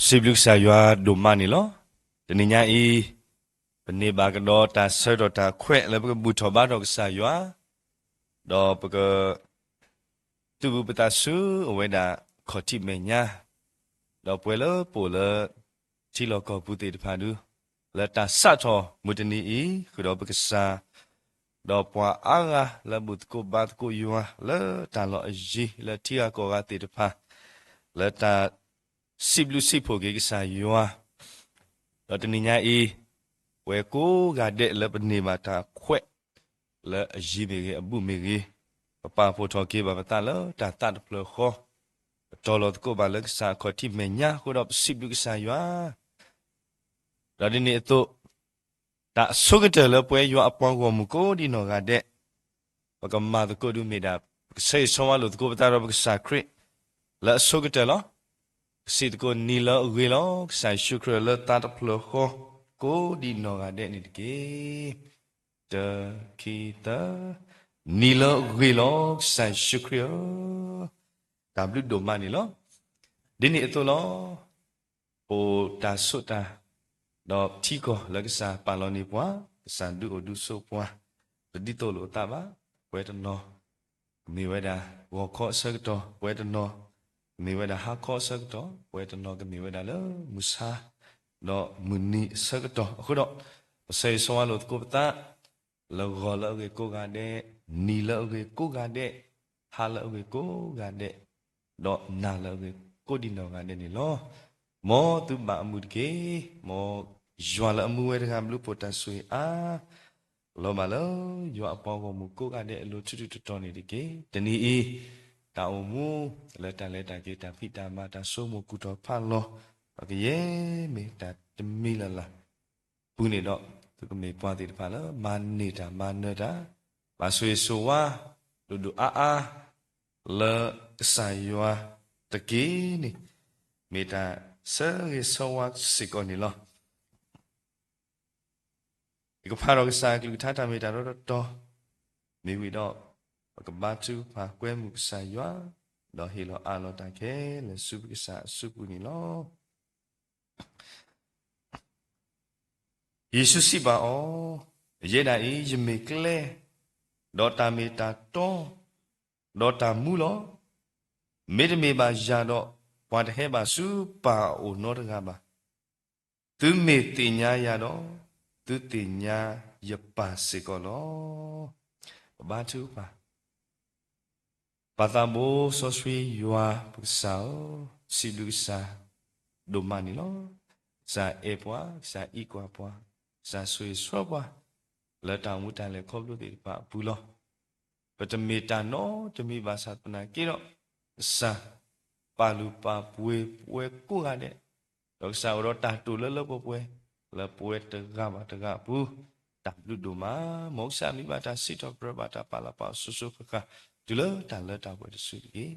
စံးဘျုးကစၢ်ယွၤဒိၣ်မးန့ၣ်လီၤ. တနံၤညါအံၤ, ပန့ၢ်ဘၣ်ကဒီးတၢ်ဆၢကတီၢ်တၢ်ခွဲးလၢပကဘူၣ်ထီၣ်ဘါထီၣ်ကစၢ်ယွၤ, ဒီးပက သုးဘူးပသးဆူအဝဲဒၣ်ခီၣ်ထံးမဲာ်ညါ, ဒီးပှၤလၢပအိၣ်လၢ ထံလီၢ်ကီၢ်ပူၤသ့ၣ်တဖၣ်ဒု, လၢတၢ်စးထီၣ်မုၢ်တနံၤအံၤ ဃုာ်ဒီးပကစၢ်, ဒီးပှၤအါဂၤလၢဘူၣ်သကိးဘါသကိးယွၤ လၢတၢ်လီၢ်အယံၤ လၢထံဂၤကီၢ်ဂၤသ့ၣ်တဖၣ် လၢတၢ် စံးဘျုးစံးဖှိၣ်က့ၤကစၢ်ယွၤ, ဒီးတနံၤညါအံၤ, ပှၤကိးဂၤဒဲးလၢပန့ၢ်ဘၣ်တၢ်ခွဲး လၢအယံၤမ့ၢ်ဂ့ၤ အဘူးမ့ၢ်ဂ့ၤ, ပပာ်ဖှိၣ်ထီၣ်က့ၤဘၣ်ပသးလၢတၢ်သးတဖျၢၣ်ဃီ, ပတီၤလီၤသကိးဘၣ်လၢကစၢ်အခီၣ်ထံးမဲာ်ညါအဃိဒီး ပစံးဘျုးကစၢ်ယွၤ ဒီးဒ်န့ၣ်အသိး, တၢ်အဆိကတၢၢ်လၢပှၤယွၤအပှၤဂီၢ်မုၢ်ကိးဒံနီၢ်ဂၤဒဲး, ပကမၤသကိးဒုးမ့ၢ်ဒၣ် ပကဆၢဂ့ၤဆၢဝါလိာ်သကိးပသးဒီးပကစၢ်ခရံာ် လၢအဆိကတၢၢ်လီၤ. ပစံးသကိးနံၤလၢအဂ့ၤလီၤ ကစၢ်ယ့ၣ်ၡူးခရံာ်လၢသးတဖျၢၣ်ဃီ ကိးဒံနီၢ်ဂၤဒဲးန့ၣ်တက့ၢ်. တၢ ခံ သၢ, နံၤလၢအဂ့ၤလီၤ ကစၢ်ယ့ၣ်ၡူးခရံာ်ဧၢ, တၢ်ဘျုးဒိၣ်မးန့ၣ်လီၤ. ဒ်န့ၣ်အသိးလီၤ. ပအိၣ်တၢ်ဆိးတၢ်, ဒီးထံကီၢ်လၢကစၢ်ပာ်လီၤန့ၢ်ပှၤ, ကစၢ်ဒုးအိၣ်ဒုးဆိးပှၤ, တဒ်သိးလိာ်အသးဘၣ်, ပှၤတနီၤ ကမ့ၢ်ဝဲဒၣ် ဂီၤခီအဆၢကတီၢ်, ပှၤတနီၤ ကမ့ၢ်ဝဲဒၣ်ဟါခီအဆၢကတီၢ်, ပှၤတနီၤကမ့ၢ်ဝဲဒၣ်လၢမုၢ်ဆါ, ဒီးမုၢ်နံၤအဆၢကတီၢ်အဃိဒီး, ပဆၢဂ့ၤဆၢဝါလိာ်သကိးပသး လၢဂီၤလၢအဂ့ၤကိးဂၤဒဲး, နံၤလၢအဂ့ၤကိးဂၤဒဲး, ဟါလၢအဂ့ၤကိးဂၤဒဲး, ဒီးနၤလၢအဂ့ၤကိးဒံနီၢ်ဂၤဒဲးန့ၣ်လီၤ. မ်သုဘၣ်အမုာ်တက့ၢ်. မ်ယွၤလၢအမူဝဲတဂၤ ဘျုးဖှိၣ်တၢ်ဆိၣ်ဂ့ၤအါ လီၤဘၣ်လၢယွၤအပှၤဂီၢ်မုၢ်ကိးဂၤဒဲးအလိၤ ထူးထူးတီၤတီၤန့ၣ်တက့ၢ်. တနံၤအံၤ, တၢ်အိၣ်မူ လၢတၢ်လဲၤတၢ်က့ၤ တၢ်ဖံးတၢ်မၤ တၢ်ဆိကမိၣ်ကူၣ်ထီၣ်ဖးလီၤ ပကယဲၢ်မ့ၢ်တၢ်တမံၤလၢ်လၢ် ပူၤန့ၣ်ဒီး, သုကမ့ၢ်ပှၤသ့ၣ်တဖၣ်လၢ မၤန့ၢ်တၢ်မၤနၢၤတၢ်, ဘၣ်ဆိၣ်ဂ့ၤဆိၣ်ဝါ ဒိၣ်ဒိၣ်အါအါ လၢကစၢ်ယွၤတက့ၢ်န့ၣ်, မ့ၢ်တၢ်ဆၢဂ့ၤဆၢဝါစ့ၢ်ကီးန့ၣ်လီၤ. ယကဖးဒီးကစၢ်အကလုၢ်ကထါ တၢ်မ့ၢ်တၢ်တီတီ, မ့ၢ်ဝံၤဒီး, ပကဘါထုကဖၣ်ကွဲမုာ်ကစၢ်ယွၤ, ဒီးဟ့ၣ်လီၤအးလီၤတၢ်ခဲလၢာ်ဆူပကစၢ်အစုပူၤန့ၣ်လီၤ. ယ့ၣ်ၡူးစံးဘၣ်အီၤ, ယဲဒၣ်အံၤ ယမ့ၢ်ကျဲ, ဒီးတၢ်မ့ၢ်တၢ်တီ, ဒီးတၢ်မူလီၤ. မ့တမ့ၢ်ဘၣ်ယၤဒီး, ပှၤတဟဲဘၣ်ဆူပၢ်အအိၣ်နီတဂၤဘၣ်. သုမ့ၢ်သ့ၣ်ညါယၤဒီး, သုသ့ၣ်ညါယပၢ်စ့ၢ်ကီးလီၤ. ပဘါထုကဖၣ် ပၢ်သးဘိစီဆှံယွၤပကစၢ်ဧၢ, စံးဘျုးကစၢ် ဒိၣ်မးန့ၣ်လီၤ. ကစၢ်အဲၣ်ပှၤ, ကစၢ်အံးကွၢ်ပှၤ, ကစၢ်ဆိၣ်ဂ့ၤဆှၢပှၤ, လၢတၢ်အိၣ်မူတၢ်လဲၤခီဖျိသ့ၣ်တဖၣ်အပူၤလီၤ. ပတမ့ၢ်တၢ်နီတမံၤဘၣ်ဆၣ်သနာ်က့ဒီး, ကစၢ်ပာ်လုၢ်ပာ်ပှ့ၤပဝဲကိးဂၤဒဲး, ဒီးကစၢ်အိၣ်ဒီးတၢ်တိာ်လၢလၢပှဲၤပှဲၤ, လၢပဝဲတဂၤဘၣ်တဂၤအပူၤ, တၢ်ဘျုးဒိၣ်မး, မ်ကစၢ်မံဘၣ်တၢ်စံးထီၣ်ပတြၢၤဘၣ်တၢ်ပာ်လီၤပာ်အီၤစိၤစိၤဃၣ်ဃၣ်, တုၤလၢတၢ်လၢတၢ်ပှဲၤတစုတက့ၢ်.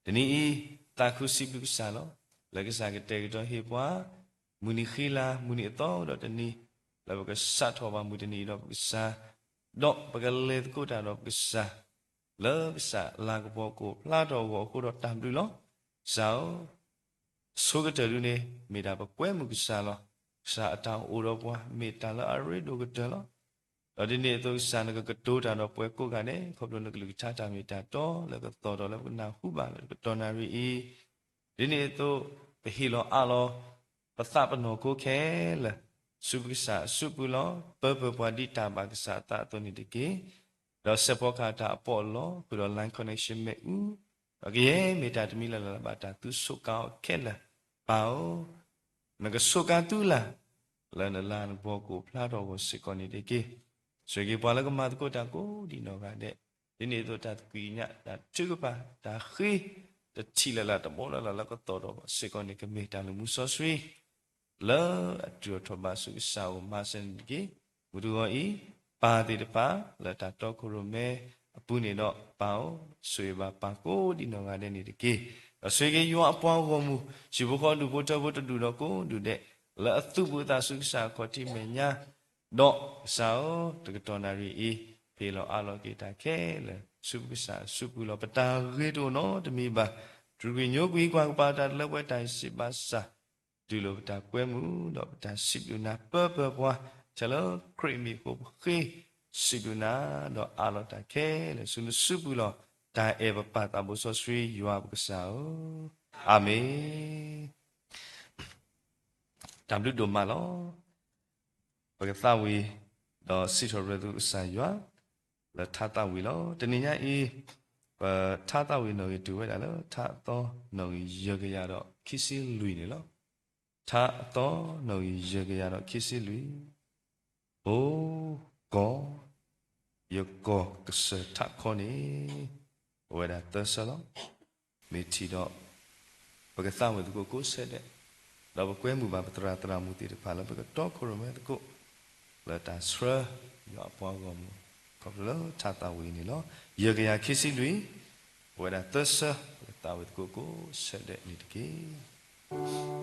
တနံၤအံၤ, သးခုစံးဘျုးကစၢ်လီၤ. လၢကစၢ်ကတဲာ်ကတီၤဟ့ၣ်ပှၤ, မုၢ်နံၤဃံလၤ, မုၢ်နံၤအသီဒီးတနံၤ, လၢပကစးထီၣ်ဘၣ်မုၢ်တနံၤအံၤဒီးပကစၢ်, ဒီးပကလဲၤသကိးတၢ်ဒီးပကစၢ်, လၢကစၢ်လၤကပီၤကအိၣ်ဖျါထီၣ်အဂီၢ်အဃိဒီးတၢ်ဘျုးလီၤ. ကစၢ်ဧၢ, အဆိကတၢၢ်ဒုန့ၣ် မ့ၢ်ဒၣ်ပကွဲမုာ်ကစၢ်လီၤ. ကစၢ်အတၢ်အိၣ်ဒီးပှၤ မ့ၢ်တၢ်လၢအရ့ဒိၣ်ကတၢၢ်လီၤ. ဒီးဒ်န့ၣ်အသိးကစၢ်နကကတိၤတၢ်ဒီးပှၤကိးဂၤဒဲး ခီဖျိနကလုၢ်ကထါတၢ်မ့ၢ်တၢ်တီ လၢကသီၣ်ဒီးလၢပကနၢ်ဟူဘၣ်လၢတကတီၢ်နၣ်ရံၣ်အံၤ, ဒ်န့ၣ်အသိး ပဟ့ၣ်လီၤအးလီၤ ပသးပနီၢ်ခိခဲလၢာ် ဆူပကစၢ်အစုပူၤလီၤ. ပၢပၢၤပှၤဒ်တၢ်ဘၣ်ကစၢ်အသးအသိးန့ၣ်တက့ၢ်. ဒီးစဲးဖီကဟၣ်တၢ်အပီးအလီ ဃုာ်ဒီး line connection မ့ၣ်အူ, ဒီးကယဲၢ်မ့ၢ်တၢ်တမံၤလၢ်လၢ်လၢဘၣ်တၢ်သုးဆိးကါအီၤခဲလၢာ်, ပၢ်ဧၢ, နကဆိးကါသုလၢ် လၢနလၤနကပီၤကအိၣ်ဖျါထီၣ်အဂီၢ်စ့ၢ်ကီးန့ၣ်တက့ၢ်. ဆိၣ်ဂ့ၤက့ၤပှၤလၢကမၤသကိးတၢ်ကိးဒံးနီၢ်ဂၤဒဲး, ဒ်န့ၣ်အသိးတၢ်သကွံာ်ညါ တၢ်ထုကဖၣ် တၢ်ဃ့ တထံၣ်လၢ်လၢ်တဘီလၢ်လၢ်လၢကသီၣ်ဒီးဘၣ်စ့ၢ်ကီးန့ၣ် ကမ့ၢ်တၢ်လုၢ်မူစီဆှံ လၢအတုၤအီၤထီၣ်ဘးဆူကစၢ်အအိၣ်မၤစၢၤန့ၣ်တက့ၢ်. မုၢ်တဂီၤအံၤ ပၢ်သ့ၣ်တဖၣ် လၢတၢ်တီခိၣ်ရိၣ်မဲအပူၤန့ၣ်ဒီး ပၢ်ဧၢ, ဆိၣ်ဂ့ၤဘၣ်ပၢ်ကိးဒံးနီၢ်ဂၤဒဲးန့ၣ်တက့ၢ်. ဒီးဆိၣ်ဂ့ၤက့ၤယွၤအပှၤဂီၢ်မုၢ် ဟံၣ်ဖိဃီဒူၣ်ဖိထၢဖိတဒူၣ်ဒီးကိးဒူၣ်ဒဲး လၢအသုးဘူးအသးဆူကစၢ်အခီၣ်ထံးမဲာ်ညါ, ဒီးကစၢ်ဧၢ, တကတီၢ်နၣ်ရံၣ်အံၤ ဟ့ၣ်လီၤအးလီၤက့ၤတၢ်ခဲလၢာ် ဆူပကစၢ်အစုပူၤလီၤ. ပတၢ်ဂ့ၤတအိၣ်နီတမံၤဘၣ်. တြူာ်ကွံာ်ညိကွံာ် ကွၢ်ကပၤတၢ်တလၢပှဲၤတၢ်အံၤစံးဘၣ်ဆၣ် တုၤလၢပတၢ်ကွဲမုာ် ဒီးပတၢ်စံးဘျုးနၤပၢပၢပှၤ, ထဲလၢခရံာ်မံၤအဃိပဃ့စံးဘျုးနၤ, ဒီးအးလီၤတၢ်ခဲလၢာ်ဆူနစုပူၤလီၤ. တၢ်အဲၣ်ပပၢ်သးဘိစီဆှံယွၤပကစၢ်ဧၢ, အၤမ့ၣ်. တၢ်ဘျုးဒိၣ်မးလီၤ. ပကသးဝံၣ် ဒီးစံးထီၣ်ပတြၢၤသုကစၢ်ယွၤ လၢထါသးဝံၣ်လီၤ. တနံၤညါအံၤ ပထါသးဝံၣ်နီၣ်ဂံၢ်တုၤဝဲဒၣ်လၢ ထါအသီနီၣ်ဂံၢ်ယဲၢ်ကယၤဒီးခံဆံလွံၢ်န့ၣ်လီၤ. ထါအသီနီၣ်ဂံၢ်ယဲၢ်ကယၤဒီးခံဆံလွံၢ်. အိ, ကီၢ်, ယကီၢ်ကစၢၢ်ထးခီန့ၣ် အိၣ်ဝဲဒၣ်သၢဆၢလီၤ. မ့ၢ်ထံၣ်ဒီး ပကသးဝံၣ်သကိးကိးဆၢဒဲး, ဒီးပကွဲမုာ်ဘၣ်ပသရၣ်သရၣ်မုၣ်သ့ၣ်တဖၣ်လၢပကတီခိၣ်ရိၣ်မဲသကိး လၢတၢ်ဆှၢ ယွၤအပှၤဂီၢ်မုၢ် ခီဖျိလၢထါသးဝံၣ်အံၤန့ၣ်လီၤ. ယဲၢ်ကယၤခံဆံလွံၢ်, အိၣ်ဝဲဒၣ်သၢဆၢ, ပကသးဝံၣ်သကိးကိးဆၢဒဲးန့ၣ်တက့ၢ်.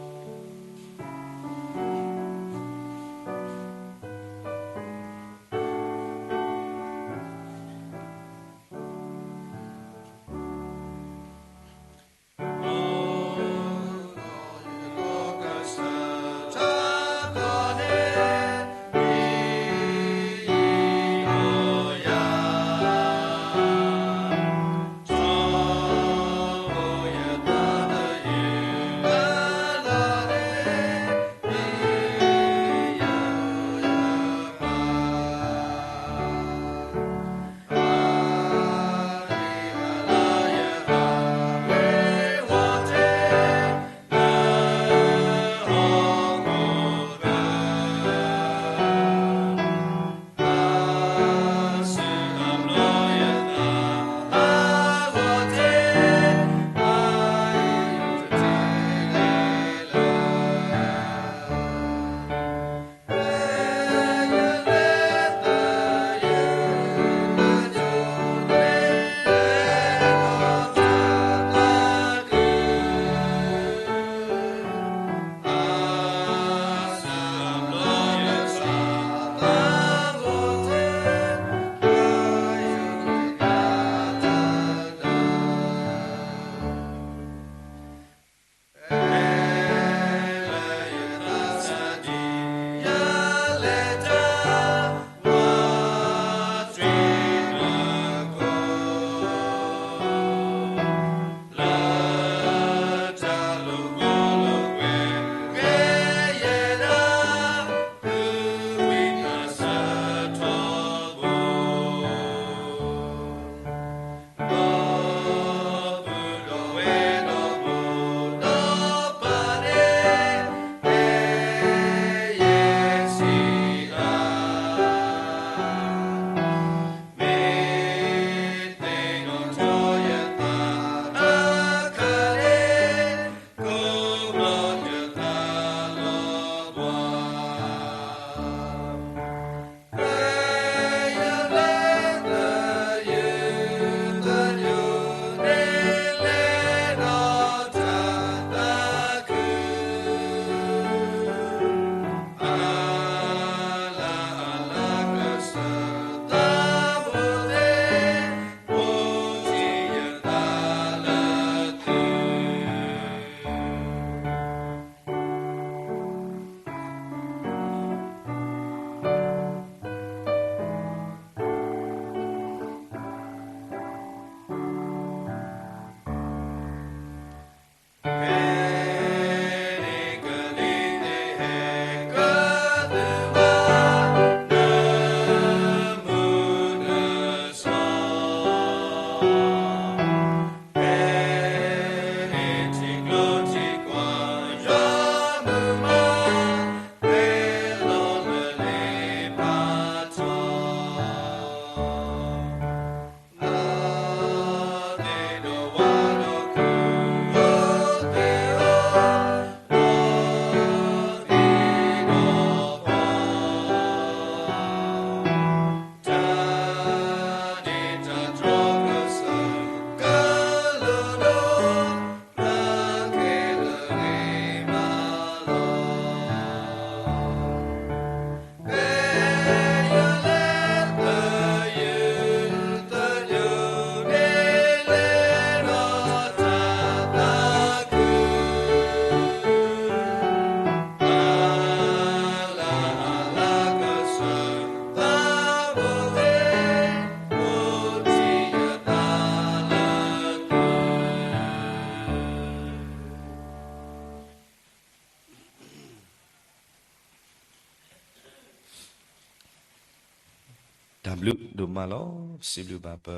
ဘျုးဒိၣ်မးလီၤ. ပစံးဘျုးဘၣ်ပ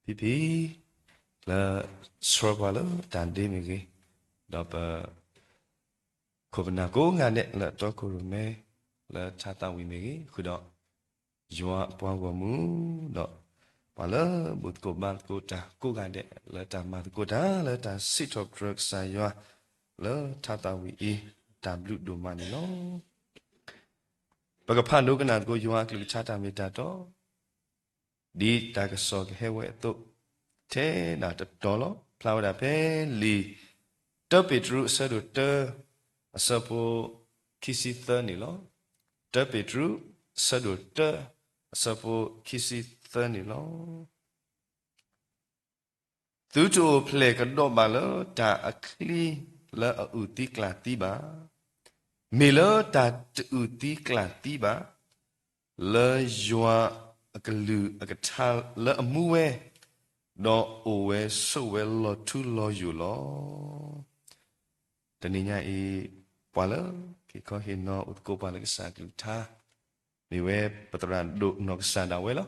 ဖံဖံ လၢဆှၢပှၤလၢတၢ်ဒ့မ့ၢ်ဂ့ၤ, ဒီးပ ခိၣ်ပနၢ်ကိးဂၤဒဲးလၢအတီခိၣ်ရိၣ်မဲ လၢထါသးဝံၣ်မ့ၢ်ဂ့ၤ, ဃုာ်ဒီးယွၤအပှၤဂီၢ်မုၢ်, ဒီးပှၤလၢဘူၣ်သကိးဘါသကိးတၢ်ကိးဂၤဒဲး လၢတၢ်မၤသကိးတၢ် လၢတၢ်စံးထီၣ်ပတြၢၤကစၢ်ယွၤ လၢထါသးဝံၣ်အံၤ, တၢ်ဘျုးဒိၣ်မးန့ၣ်လီၤ. ပကဖးဒိကနၣ်သကိးယွၤအကလုၢ်ကထါတၢ်မ့ၢ်တၢ်တီ ဒ်တၢ်ကစီၣ်ကဟဲဝဲအသိး, ထဲဒၣ်တတီၤလီၤ. ဖျါဝဲဒၣ်ဖဲလံာ် တၢပ့းတရူး အဆၢဒိၣ်တၢ အဆၢဖိခံဆံသၢန့ၣ်လီၤ. တၢပ့းတရူး အဆၢဒိၣ်တၢ အဆၢဖိခံဆံသၢန့ၣ်လီၤ. သုတအိၣ်ဖျဲၣ်ကဒီးဘၣ်လၢတၢ်အချံလၢအအုၣ်သံကျၣ်သံဘၣ်. မ့ၢ်လၢတၢ်တအုၣ်သံကျၣ်သံဘၣ်, လၢယွၤအကလုၢ်အကထါလၢအမူဝဲ, ဒီးအိၣ်ဝဲဆိးဝဲလီၤထူလီၤယိာ်လီၤ. တနံၤညါအံၤ, ပှၤလၢဟ့ၣ်ခီဟ့ၣ်နီၤအိၣ်သကိးပှၤလၢကစၢ်အကလုၢ်ကထါ မ့ၢ်ဝဲပသရၣ်ဒိၣ်နီၢ်ကစၢ်ဒၣ်ဝဲလီၤ.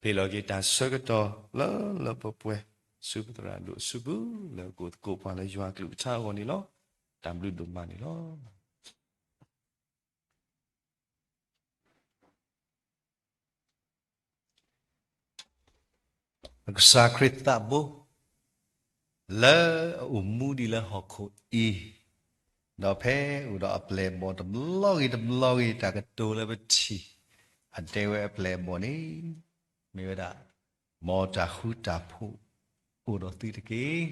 ဖ့ၣ်လီၤက့ၤတၢ်ဆၢကတီၢ်လၢလၢပှဲၤပှဲၤဆူပသရၣ်ဒိၣ်အစုပူၤ လၢကအိၣ်သကိးပှၤလၢယွၤအကလုၢ်ကထါအဂီၢ်န့ၣ်လီၤ. တၢ်ဘျုးဒိၣ်မးန့ၣ်လီၤ. ပကစၢ်ခရံာ်သးဘိ လၢအအိၣ်မူဒံးလၢဟီၣ်ခိၣ်အံၤ, ဒီးဖဲအိၣ်ဒီးအပျဲၢ်အဘီၣ်တဘျီဂ့ၤတဘျီဂ့ၤ တၢ်ကတိၤလၢပထံၣ် အတဲဝဲအပျဲၢ်အဘီၣ်န့ၣ် မ့ၢ်ဝဲဒၣ် မ်တၢ်ဃူတၢ်ဖိး အိၣ်ဒီးသုတက့ၢ်.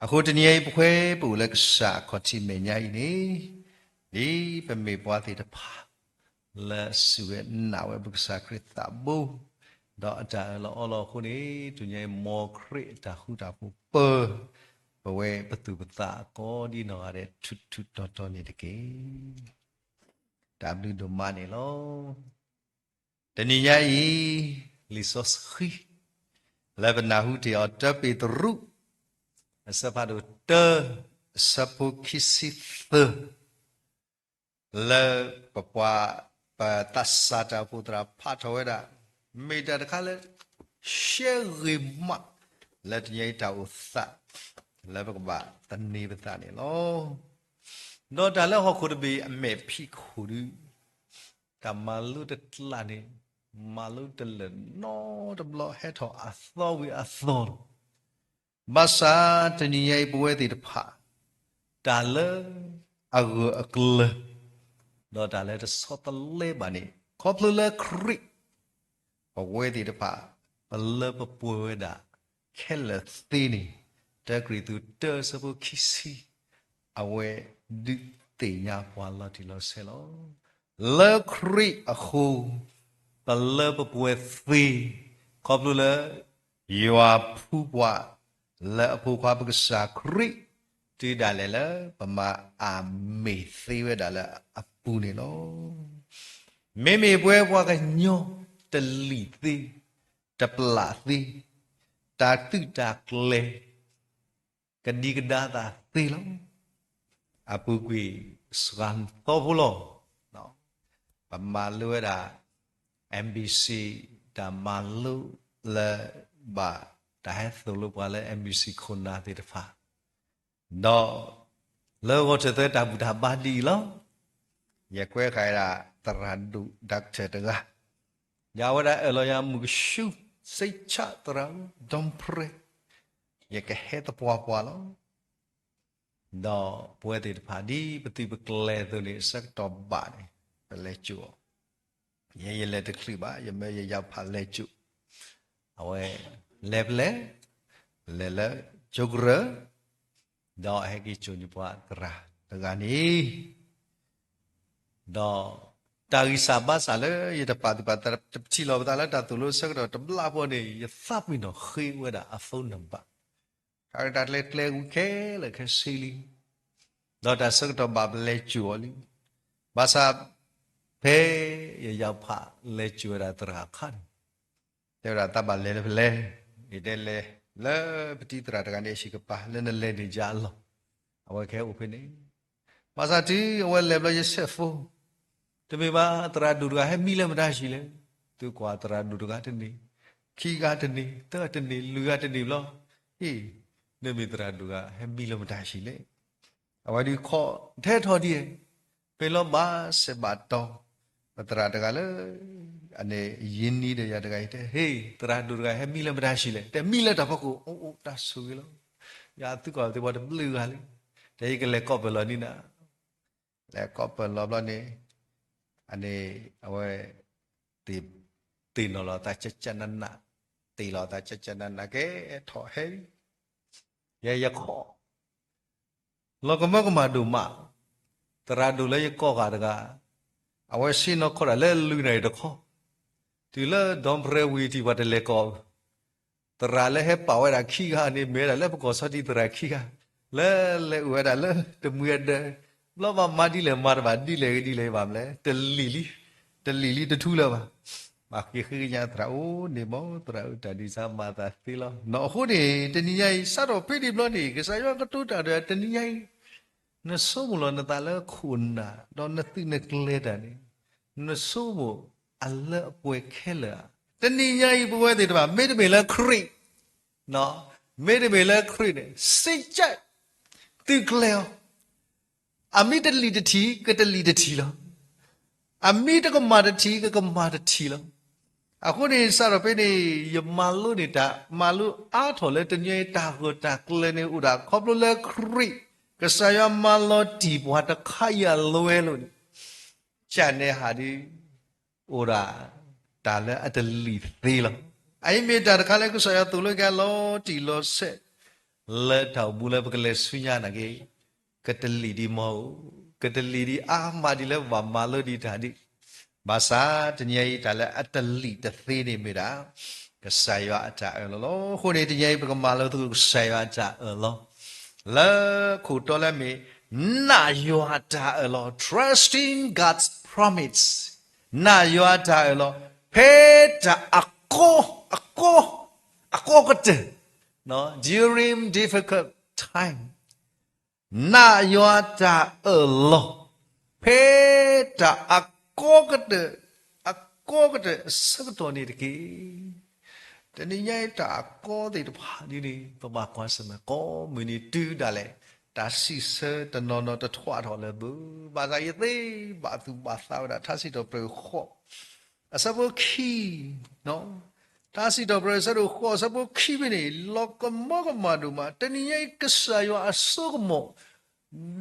အဃိတနံၤအံၤ ပဝဲပအိၣ်လၢကစၢ်အခီၣ်ထံးမဲာ်ညါအံၤန့ၣ်, ဒ်ပမ့ၢ်ပှၤသ့ၣ်တဖၣ် လၢအစူၢ်ဝဲနာ်ဝဲပကစၢ်ခရံာ်သးဘိ, ဒီးအတၢ်အၢၣ်လီၤအီလီၤအဃိန့ၣ်, တနံၤအံၤ မ်ခရံာ်အတၢ်ဃူတၢ်ဖိးပၢၤ ပဝဲပသူၣ်ပသးအကိးဒ်နီၢ်ဂၤဒဲး ထူးထူးတီၤတီၤန့ၣ်တက့ၢ်. တၢ်ဘျုးဒိၣ်မးန့ၣ်လီၤ. တနံၤညါအံၤ, လံာ်စီဆှံ လၢပနၢ်ဟူတ့ၢ်အီၤ တၢပ့းတရူး အဆၢဖးဒိၣ်တၢ အဆၢဖိခံဆံသၢ လၢပပှၤ ပသးစၢ်တၢ်အိၣ်ဖှိၣ်သရၣ်ဖးထီၣ်ဝဲဒၣ်, မ့ၢ်တၢ်တခါလၢ ရှဲဂ့ၤမး လၢတနံၤအံၤတၢ်အိၣ်သး လၢပကဘၣ်သန့ၤပသးန့ၣ်လီၤ. ဒီးတၢ်လၢဟီၣ်ခိၣ်တဘ့ၣ်အမဲာ်ဖံးခိၣ်ဒီး တၢ်မၤလိတကျးန့ၣ် မၤလိတလၢာ်နီတဘျီ ဟဲထီၣ်အသီဝံၤအသီလီၤ. ဘၣ်ဆၣ်တနံၤညါအံၤပဝဲသ့ၣ်တဖၣ် တၢ်လၢအဂၢၢ်အကျၢၤ ဒီးတၢ်လၢတဆီတလဲဘၣ်န့ၣ် ခီဖျိလၢခရံာ် ပဝဲသ့ၣ်တဖၣ် ပလၢပပှဲၤဝဲဒၣ် ခဲလၢာ်သ့န့ၣ် တၢကရံၣ်သူးတၢအဆၢဖိခံဆံ အဝဲဒုးသ့ၣ်ညါပှၤလီၤတံၢ်လီၤဆဲးလီၤ. လၢခရံာ်အဃိ ပလၢပပှဲၤသ့ ခီဖျိလၢ ယွၤဖှူပှၤ လၢအဖိခွါပကစၢ်ခရံာ် တုၤဒၣ်လဲာ်လၢပမၤအမ့ၢ်သ့ဝဲဒၣ်လၢအပူၤန့ၣ်လီၤ. မ့မ့ၢ်ပဝဲပှၤကညီတလံာ်သ့, တပျၢ်သ့, တၢ်သုးတၢ်ကျဲၤ ကဒံကဒါသးသ့လီၤ. အပူၤကွံာ်စှၤသီဖိလီၤ. ပမၤလိဝဲဒၣ် MBC တၢ်မၤလိလၢ ဘၣ်တၢ်ဟဲသိၣ်လိပှၤလၢ MBC ခိၣ်နၢ်သ့ၣ်တဖၣ်, ဒီးလၢဂီၤထၢၣ်သၢတၢ်ဘူၣ်တၢ်ဘါဒ်အံၤလီၤ. ယကွဲးဃာ်ဝဲဒၣ်သရၣ်ဒိၣ် doctor တဂၤ, ယဝဲဒၣ်အၢၣ်လီၤယၤမုၢ်ကဆူ စိတ်ချ သရၣ်ဒိၣ် ဒွန်ပြဲ, ယကဟဲသပှၢ်ပှၢ်လီၤ. ဒီးပဝဲသ့ၣ်တဖၣ် ဒ်ပသုးပကျဲၤအသိးန့ၣ် အဆၢကတီၢ်ဘၣ်န့ၣ် ပလဲၤစိာ်အီၤ, ယဲယလဲၤတချုးဘၣ်, ယမၢယယၤဖးလဲၤစိာ်, အဝဲလဲၤဖဲလဲၣ်, လဲၤလၢကၠိကရၢၢ်, ဒီးဟဲက့ၤစိာ်န့ၢ်ပှၤသရၣ်တဂၤန့ၣ် ဒီးတၢ်ဂံၢ်စၢ်ဘါစၢ်လၢယတပာ်သူၣ်ပာ်သး တပထံၣ်လိာ်ပသးလၢတၢ်သိၣ်လိအဆၢကတီၢ်တဘျီဖိန့ၣ် ယသးပ့ၤနီၣ်ဃ့ဝဲဒၣ်အ phone number, တၢ်တၢ်ကျဲၤကျဲၤဝံၤခဲလၢာ်ခဲဆ့လံ, ဒီးတၢ်ဆၢကတီၢ်ဘၣ်ပလဲၤစိာ်အီၤလံ, ဘၣ်ဆၣ် ဖဲယယၤဖးလဲၤစိာ်ဝဲဒၣ်သရၣ်အခါန့ၣ် တဲဝဲဒၣ်သးဘၣ်လဲၤလၢဖဲလဲၣ်, ယတဲလဲၤလၢပတံၤသရၣ်တဂၤန့ၣ်အဟံၣ်ကပၤ လၢနလဲၤန့ၣ်ယၤအလီၢ်, အဝဲကဟဲအိၣ်ဖဲန့ၣ်, ဘၣ်ဆၣ်တုၤအဝဲလဲၤဘျီယဆဲး phone, တမ့ၢ်ဘၣ်သရၣ်ဒိၣ်တဂၤဟဲမံလၢမတၤဟံၣ်လဲၣ်, သုကွၢ်သရၣ်ဒိၣ်တဂၤတန့ၢ်, ခံဂၤတန့ၢ်, သၢတန့ၢ်, လွံၢ်ဂၤတန့ၢ်ဘျီ, ဟ့ၣ်, နမ့ၢ်သရၣ်ဒိၣ်တဂၤ ဟဲမံလၢမတၤဟံၣ်လဲၣ်. အဝဲဒုးခိးထဲထီၣ်ဒ်အံၤ, ပ့ၤလီၤဘၣ်စဲးဘၣ်တီၤ, ပသရၣ်တဂၤလၢ အန့ၣ်ယံၤနံၤဒီးယၤတဂၤအံၤတဲ, ဟ့ၣ်, သရၣ်ဒိၣ်တဂၤဟဲမံလၢမတၤဟံၣ်လဲၣ်, တဲမံလၢတၢ်ဖီခိၣ်, အိၣ်အိၣ်တၢ်ဆိၣ်ဂ့ၤလီၤ, ယသုကွၢ်သ့ၣ်ပှၤတဘျုးဂၤလံ, တဲယကလဲၤကိးပၢၢ်လီၤန့ၣ်နၤ လဲၤကိးပၢၢ်လီၤဘျီန့ၣ်, အန့ၣ် အဝဲ သ့ၣ်နီၣ်လီၤသးကၠၢ်ကၠၢ်နးနး, သ့ၣ်လီၤသးကၠၢ်ကၠၢ်နးနးကဲထီၣ်ဟဲလံ, ယဲယခိး လီၤကမၢကမၣ်ဒိၣ်မး, သရၣ်ဒိၣ်လၢယကိးဂၤတဂၤ, အဝဲဆ့ၣ်နီၤခီဒၣ်လၢလွံၢ်နၣ်ရံၣ်တခီ, တုၤလၢဒီပြဲဝံၤတံၢ်ပှၤတလဲၤကိး သရၣ်လၢဟဲပာ်ဝဲဒၣ်ခံဂၤန့ၣ် မ့ၢ်ဝဲဒၣ်လၢပကီၢ်ဆီတံၢ်သရၣ်ခံဂၤ, လၢလဲၤအိၣ်ဝဲဒၣ်လၢတမှံၤအဒၢး, ဘျီဘၣ်မၤဒ်လဲၣ်မၤတဘၣ်ဒ်လဲၣ်ဂ့ၤဒ်လဲၣ်ဘၣ်မလဲၣ်, တလံာ်လံ, တလံာ်လံတထူလၢၤဘၣ်. ဘၣ်ဃ့ဃ့ကညးသရၣ်အိၣ်န့ၣ်မ့ၢ်သရၣ်ဧၢ တၢ်ဒ်စၢ်မၤသးသ့လီၤ. အဃိန့ၣ် တနံၤညါအံၤ စးထီၣ်ဖဲန့ၣ်ဘျီန့ၣ် ကစၢ်ယွၤကတိၤတၢ်ဒီးတနံၤညါအံၤ နဆိကမိၣ်လီၤနသးလၢခိၣ်နၢ် ဒီးနသုးနကျဲၤတၢ်န့ၣ်, နဆိကမိၣ်အလၢအပှဲၤခဲလၢာ်ဧါ. တနံၤညါအံၤ ပဝဲသ့ၣ်တဖၣ် မ့တမ့ၢ်လၢခရံာ်, မ့တမ့ၢ်လၢခရံာ်န့ၣ် စ့ကၠဲး သုးကျဲၤအီၤ, အမ့ၢ်တလံာ်တထံၣ် ကတလံာ်တထံၣ်လီၤ. အမ့ၢ်တကမၣ်တထံၣ် ကကမၣ်တထံၣ်လီၤ. အဃိန့ၣ် စးထီၣ်ဖဲန့ၣ် ယမၤလိန့ၢ်တၢ်မၤလိအါထီၣ်လၢတနံၤအံၤ တၢ်ဂၢၢ်တၢ်ကျၢၤန့ၣ်အိၣ်ဒၣ်ခီဖျိလၢခရံာ်, ကစၢ်ယွၤမၤလီၤတံၢ်ပှၤတခါအံၤအလွဲလိာ်န့ၣ် ကၠဲးန့ၣ်ဟးဒ် အိၣ်ဒၣ်တၢ်လၢအတလံာ်သ့လီၤ. အအံၤမ့ၢ်တၢ်တခါလၢကစၢ်ယွၤသိၣ်လိက့ၤအလီၤတံၢ်လီၤဆဲး လၢတၢ်အိၣ်မူလၢပကလဲၤဆူညါနာ်က့, ကတလံာ်ဒံးမီၢ်ဧိၤ, ကတလံာ်ဒံးအါမးဒ်လၢပဘၣ်မၤလိဒံးတၢ်ဒံး, ဘၣ်ဆၣ်တနံၤအံၤ တၢ်လၢအတလံာ်တသ့န့ၣ်မ့ၢ်ဒၣ် ကစၢ်ယွၤအတၢ်အၢၣ်လီၤလီၤ. အဃိန့ၣ် တနံၤအံၤ ပကမၤလိသကိးကစၢ်ယွၤအတၢ်အၢၣ်လီၤ လၢခိၣ်တီလၢအမ့ၢ် နာ်ယွၤတၢ်အၢၣ်လီၤ trusting God's promise, နာ်ယွၤတၢ်အၢၣ်လီၤ ဖဲတၢ်အကီ အကီ အကီကတၢၢ် during difficult time, နာ်ယွၤတၢ်အၢၣ်လီၤ ဖဲတၢ်အကီကတၢၢ် အကီကတၢၢ်အဆၢကတီၢ်န့ၣ်တက့ၢ်. တနံၤညါအံၤတၢ်အကီသ့ၣ်တဖၣ်ဒ်န့ၣ် ပဘၣ်ကွၢ်ဆၢၣ်မဲာ်ကိးမုၢ်နံၤတုၤဒၣ်လဲာ်, တၢ်စံးဆၢတနီၤနီၤတထီၣ်ထီၣ်လၢၤဘၣ်. ဘၣ်ဆၣ်ယသ့ဘၣ်သူၣ်ဘၣ်သးဝဲဒၣ် ထါစံးထီၣ်ပတြၢၤဃိး အဆၢဖိခံ, ထါစံးထီၣ်ပတြၢၤအဆၢဒိၣ်ဃိး အဆၢဖိခံဖဲန့ၣ် လီၤကမၢကမၣ်ဒိၣ်မး, တနံၤညါအံၤ ကစၢ်ယွၤအစိကမီၤ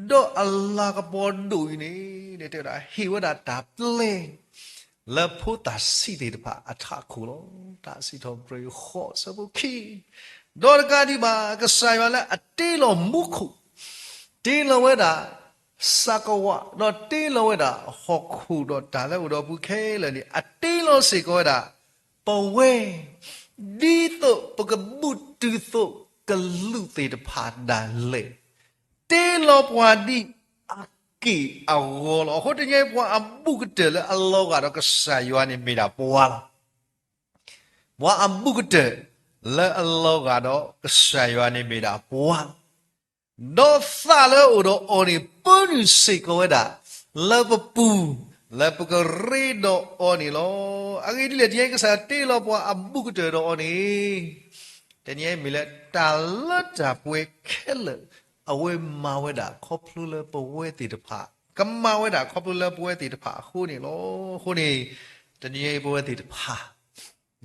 ဒီးအလၤကပီၤဒိၣ်အံၤန့ၣ် တဲဝဲဒၣ် ဟ့ၣ်ဝဲဒၣ်တၢ်ပျဲ လၢဖိသၣ်ဆံးသ့ၣ်တဖၣ်အထးခိၣ်လီၤ. ထါစံးထီၣ်ပတြၢၤဃိး အဆၢဖိခံ, ဒီးတကးဒံးဘၣ် ကစၢ်ယွၤလၢအတ့လီၤမူခိၣ်, တ့လီၤဝဲဒၣ် စးကဝး ဒီးတ့လီၤဝဲဒၣ်ဟီၣ်ခိၣ်ဒီးတၢ်လၢအိၣ်ဒီးအပူၤခဲလၢာ်န့ၣ် အတ့လီၤစ့ၢ်ကီးဝဲဒၣ် ပဝဲ ဒ်သိးပကဘူၣ်တုာ်သိးကလူးသ့ၣ်တဖၣ်ဒၣ်လဲာ်, တ့လီၤပှၤဒ်အက့ၢ်အဂီၤလီၤ. အဃိတနံၤညါအံၤ ပှၤအဘူးကတၢၢ်လၢအလီၤဂာ်ဒီးကစၢ်ယွၤန့ၣ်မ့ၢ်ဒၣ်ပှၤလီၤ. ပှၤအဘူးကတၢၢ်လၢအလီၤဂာ်ဒီးကစၢ်ယွၤန့ၣ်မ့ၢ်ဒၣ်ပှၤလီၤ. ဒီးသးလၢအအိၣ်ဒီးအီၤန့ၣ် ပၢနုာ်စ့ၢ်ကီးဝဲဒၣ် လၢပပူၤ လၢပကရ့ဒီးအီၤန့ၣ်လီၤ. အဂ့ၢ်ဒ်လဲၣ် တနံၤညါအံၤ ကစၢ်ယွၤတ့လီၤပှၤအဘူးကတၢၢ်ဒီးအီၤန့ၣ် တနံၤအံၤမ့ၢ်လၢ တၢ်လၢတၢ်ပှဲၤခဲလၢာ် အဝဲမၤဝဲဒၣ်ခီဖျိလၢပဝဲသ့ၣ်တဖၣ်, ကမၤဝဲဒၣ်ခီဖျိလၢပဝဲသ့ၣ်တဖၣ်အဃိန့ၣ်လီၤ. အဃိန့ၣ် တနံၤအံၤပဝဲသ့ၣ်တဖၣ်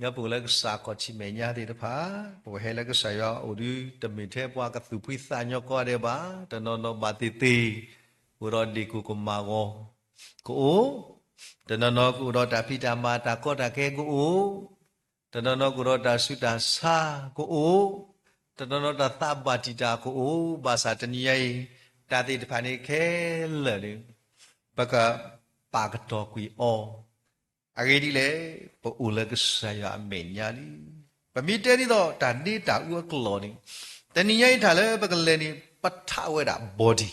ညါပအိၣ်လၢကစၢ်ခီၣ်ထံးမဲာ်ညါသ့ၣ်တဖၣ်, ပကဟဲလၢကစၢ်ယွၤအအိၣ်ဒီး တမ့ၢ်ထဲပှၤကသူၣ်ဖှံသးညီကိးဂၤဒဲးဘၣ်, တနီၤနီၤဘၣ်သ့ၣ်သ့ၣ် အိၣ်ဒီးဒ့ၣ်ကိၢ်ကမၢ်ဂီၤကအိၣ်, တနီၤနီၤကအိၣ်ဒီးတၢ်ဖံးတၢ်မၤတၢ်ကီတၢ်ခဲကအိၣ်, တနီၤနီၤကအိၣ်ဒီးတၢ်ဆူးတၢ်ဆါကအိၣ်, တနီၤနီၤတၢ်သးဘၣ်တံာ်တာ်ကအိၣ်, ဘၣ်ဆၣ်တနံၤညါအံၤ တၢ်သ့ၣ်တဖၣ်န့ၣ်ခဲလၢာ်န့ၣ် ပကပာ်ကတီၤကွံာ်အီၤ အဂ့ၢ်ဒ်လဲၣ်, ပအိၣ်လၢကစၢ်ယွၤအမဲာ်ညါလံ. ပမ့ၢ်တဲဒ်သိးတၢ်ဒ့တၢ်အူအကျိၤန့ၣ်, တနံၤညါအံၤတၢ်လၢပကလဲၤန့ၣ် ပထးဝဲဒၣ် body,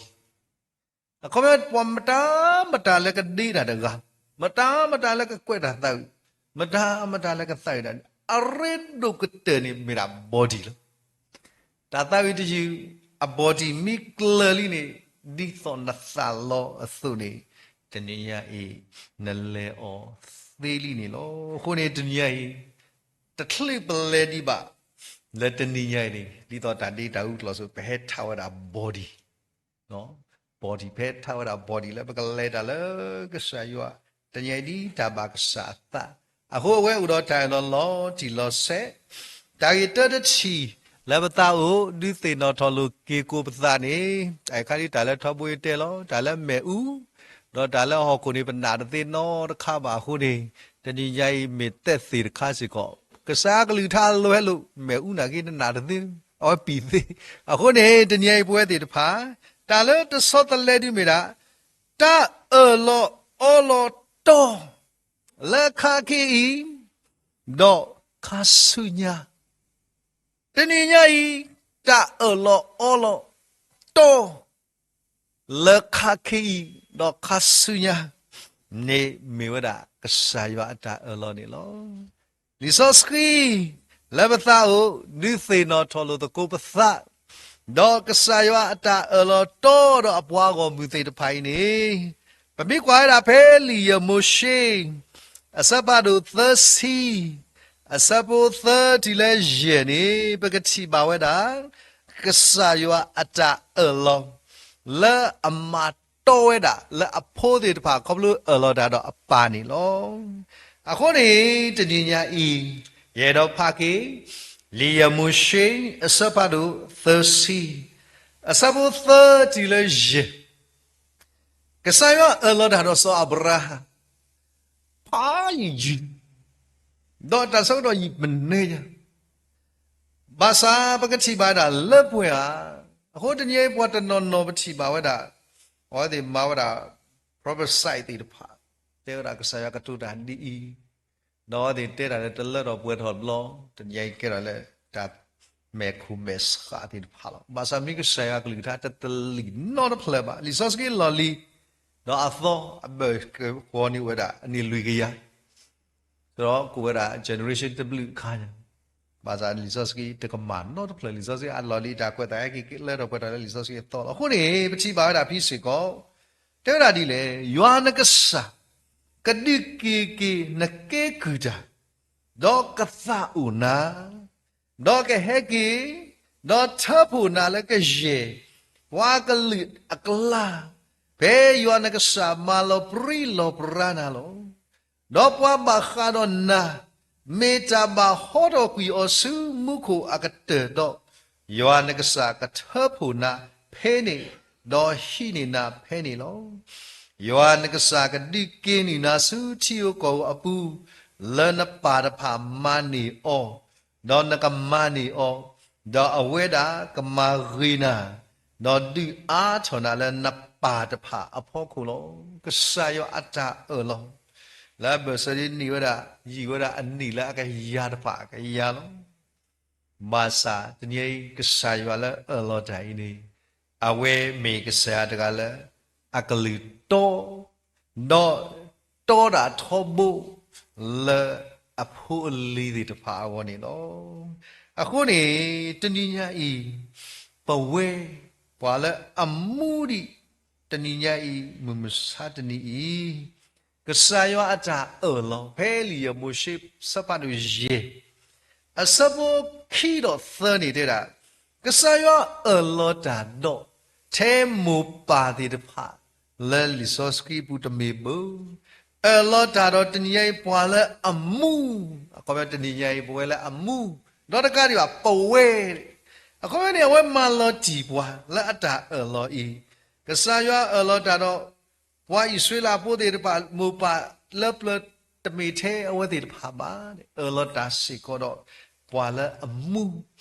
အခီပညီ ပှၤမတၤမတၤလၢကဒ့တၢ်တဂၤ, မတၤမတၤလၢကကွဲးတၢ်သးဝံၣ်, မတၤမတၤလၢကသးဝံၣ်တၢ်န့ၣ် အရ့ဒိၣ်ကတၢၢ်န့ၣ်မ့ၢ်ဒၣ် body လီၤ. တၢ်သးဝံၣ်တယုၢ် အ body မ့ၢ်ကျၢၤလံန့ၣ်, ဒ်သိးနသးလီအသိးန့ၣ်, တနံၤညါအံၤ နလဲၤအီၤ သ့လံန့ၣ်လီၤ. အဃိန့ၣ်တနံၤညါအံၤ တချုးပလဲၤဒံးဘၣ် လၢတနံၤညါအံၤန့ၣ် ဒ်သိးတၢ်ဒ့တၢ်အူကျိၤစ့ၢ် ပဟဲထးဝဲဒၣ် body, body ဖဲထးဝဲဒၣ် body လၢပကလဲၤတၢ်လၢကစၢ်ယွၤ တနံၤညါအံၤဒ်တၢ်ဘၣ်ကစၢ်အသး, အဃိအဝဲအိၣ်ဒီးတၢ်အၢၣ်လီၤလီၤတံၢ်လီၤဆဲး, တၢ်ဂ့ၢ်တၢတထံၣ် လၢပသးအိၣ် ဒုးသ့ၣ်နီၣ်ထီၣ်လိာ်က့ၤကိးပသးန့ၣ် အခါဒ်တၢ်လၢထီဘိယတဲလီၤ တၢ်လၢမ့ၣ်အူ ဒီးတၢ်လၢဟီၣ်ခိၣ်န့ၣ် ပနာ်တသ့နီတခါဘၣ်အဃိန့ၣ် တနံၤညါအံၤမ့ၢ်သ့ၣ်သ့ၣ်တခါစ့ၢ်ကီး ကစၢ်ကလုၢ်ကထါလီၤဟဲလိာ် မ့ၣ်အူနာ်က့နနာ်တသ့ အဝဲပံာ်သ့, အဃိန့ၣ် တနံၤညါအံၤပဝဲသ့ၣ်တဖၣ် တၢ်လၢတဆီတလဲဒုးမ့ၢ်ဒၣ် တၢ်အၢၣ်လီၤအီလီၤတီ လၢခါခ့အံၤ ဒီးခါဆူညါ, တနံၤညါအံၤ တၢ်အၢၣ်လီၤအီလီၤတီ လၢခါခ့အံၤ ဒီးခါဆူညါ န့ၣ်မ့ၢ်ဝဲဒၣ်ကစၢ်ယွၤအတၢ်အၢၣ်လီၤန့ၣ်လီၤ. လံာ်စီဆှံ လၢပသးအိၣ် ဒုးသ့ၣ်နီၣ်ထီၣ်လိာ်သကိးပသး ဒီးကစၢ်ယွၤအတၢ်အၢၣ်လီၤတီဒီးအပှၤဂီၢ်မုၢ်သ့ၣ်တဖၣ်အံၤန့ၣ် ပမ့ၢ်ကွၢ်ဝဲဒၣ်ဖဲလံာ်ယဲၢ်မိၤၡ့ အဆၢဖးဒိၣ်သၢဆံ အဆၢဖိသၢတုၤလၢယဲၢ်န့ၣ် ပကထံၣ်ဘၣ်ဝဲဒၣ် ကစၢ်ယွၤအတၢ်အၢၣ်လီၤ လၢအမၤတီဝဲဒၣ်လၢအဖိသ့ၣ်တဖၣ် ခီဖျိအၢၣ်လီၤတၢ်ဒီးအပၢ်န့ၣ်လီၤ. အဃိန့ၣ် တနံၤညါအံၤ ယအဲၣ်ဒိးဖးက့ၤ လံာ်ယဲၢ်မိၤၡ့ အဆၢဖးဒိၣ်သၢဆံ အဆၢဖိသၢတုၤလၢယဲၢ် ကစၢ်ယွၤအၢၣ်လီၤတၢ်ဒီးစီၤအၤဘြၤဟၣ် ဖးယံာ်ယံာ် ဒီးတၢ်ဆၢကတီၢ်ယံာ်ပနဲညါ, ဘၣ်ဆၣ်ပကထံၣ်ဘၣ်ဒၣ်လၢပှဲၤဧါ. အဃိတနံၤအံၤပှၤတနီၤနီၤပထံၣ်ဘၣ်ဝဲဒၣ် အဝဲသ့ၣ်မၤဝဲဒၣ် prophecy သ့ၣ်တဖၣ် တဲဝဲဒၣ်ကစၢ်ယွၤကတိၤတၢ်ဒ်အံၤ ဒီးအဝဲသ့ၣ်တဲတၢ်လၢတလၢထီၣ်ပှဲၤထီၣ်တဘျီ, တနံၤအံၤကဲထီၣ်လၢတၢ်မဲာ်ခိၣ်မဲာ်ဆှးသ့ၣ်တဖၣ်လီၤ. ဘၣ်ဆၣ်မ့ၢ်ကစၢ်ယွၤကလုၢ်ကထါတတလံၣ်နီတဖျၢၣ်ဘၣ်. လံာ်စီဆှံလီၢ်လံၤ ဒီးအသီအဘၢၣ်စၢၤဃီန့ၣ်အိၣ်ဝဲဒၣ်အနံၣ်လွံၢ်ကယၤ, ဒီးကိးဝဲဒၣ် generation တဘျုးခါညါ, ဘၣ်ဆၣ်လံာ်စီဆှံတကမၣ်နီတဖျၢၣ်, လံာ်စီဆှံအလီၢ်လံၤတၢ်ကွဲးသးဟဲက့ၤလၢထီၣ်ပှဲၤထီၣ်လၢလံာ်စီဆှံအသီလီၤ. အဃိန့ၣ် ပထံၣ်ဘၣ်ဝဲဒၣ်ဖဲစ့ၢ်ကီး တဲဝဲဒၣ်ဒ်လဲၣ်, ယွၤနကစၢ် ကဒုးက့ၤက့ၤနကဲကုၢ်တၢ်, ဒီးကသးအိၣ်နၤ, ဒီးကဟဲက့ၤ, ဒီးထၢဖှိၣ်နၤလၢကယဲၢ် ပှၤကလုာ်အကျါ, ဖဲယွၤနကစၢ်မၤလီၤပြံလီၤပြါနၤလီၤ. ဒီးပှၤဘၣ်ဃးဒီးနၤ, မ့ၢ်တၢ်ဘၣ်ဟီထီၣ်ကွံာ်အီၤဆူမူခိၣ်အကတၢၢ်ဒီး, ယွၤနကစၢ်ကထၢဖှိၣ်နၤဖဲန့ၣ်, ဒီးဟံးန့ၢ်နၤဖဲန့ၣ်လီၤ. ယွၤနကစၢ်ကဒုးက့ၤနုာ်နၤဆူထံဧိၤကီၢ်ဧိၤအပူၤ, လၢနပၢ်တဖၣ်မၤန့ၢ်အီၤ, ဒီးနကမၤန့ၢ်အီၤ, ဒီးအဝဲဒၣ်ကမၤဂ့ၤနၤ, ဒီးဒုးအါထီၣ်နၤလၢနပၢ်တဖၣ်အဖီခိၣ်လီၤ. ကစၢ်ယွၤအတၢ်အၢၣ်လီၤ လၢအဘၢၣ်စၢၤဒ်န့ၣ်ဝဲဒၣ် ယံာ်ဝဲဒၣ်အနံၣ်လၢအကယၤတဖၣ်အကယၤလီၤ. ဘၣ်ဆၣ်တနံၤအံၤ ကစၢ်ယွၤလၢအၢၣ်လီၤတၢ်အံၤန့ၣ် အဝဲမ့ၢ်ကစၢ်ယွၤတဂၤလၢ အကလုၢ်တီ ဒီးတီဒၣ်ထီဘိ လၢအဖိအလံၤသ့ၣ်တဖၣ်အဂီၢ်န့ၣ်လီၤ. အဃိန့ၣ် တနံၤညါအံၤ ပဝဲ ပှၤလၢအမူဒံး တနံၤညါအံၤ မုၢ်မဆါတနံၤအံၤ ကစၢ်ယွၤအတၢ်အၢၣ်လီၤ ဖဲလံာ်ယဲၢ်မိၤၡ့ ဆၢဖးဒိၣ်ယဲၢ် အဆၢဖိခံဒီးသၢန့ၣ်တဲဒၣ်, ကစၢ်ယွၤအၢၣ်လီၤတၢ်ဒီး ထဲမိၢ်ပၢ်သ့ၣ်တဖၣ် လၢလံာ်စီဆှံပူၤတမ့ၢ်ဘၣ်, အၢၣ်လီၤတၢ်ဒီးတနံၤညါအံၤပှၤလၢအမူ, အခီပညီတနံၤညါအံၤပဝဲလၢအမူ, ဒီးတကးဒံးဘၣ်ပဝဲ အခီပညီန့ၣ် အဝဲမၤလီၤတံၢ်ပှၤလၢအတၢ်အၢၣ်လီၤအံၤ, ကစၢ်ယွၤအၢၣ်လီၤတၢ်ဒီး ပှၤအံၣ်စရ့လးဖိသ့ၣ်တဖၣ် မိၢ်ပၢ်လၢပျၢၤတမ့ၢ်ထဲအဝဲသ့ၣ်တဖၣ်ဘၣ်, အၢၣ်လီၤတၢ်စ့ၢ်ကီးဒီး ပှၤလၢအမူ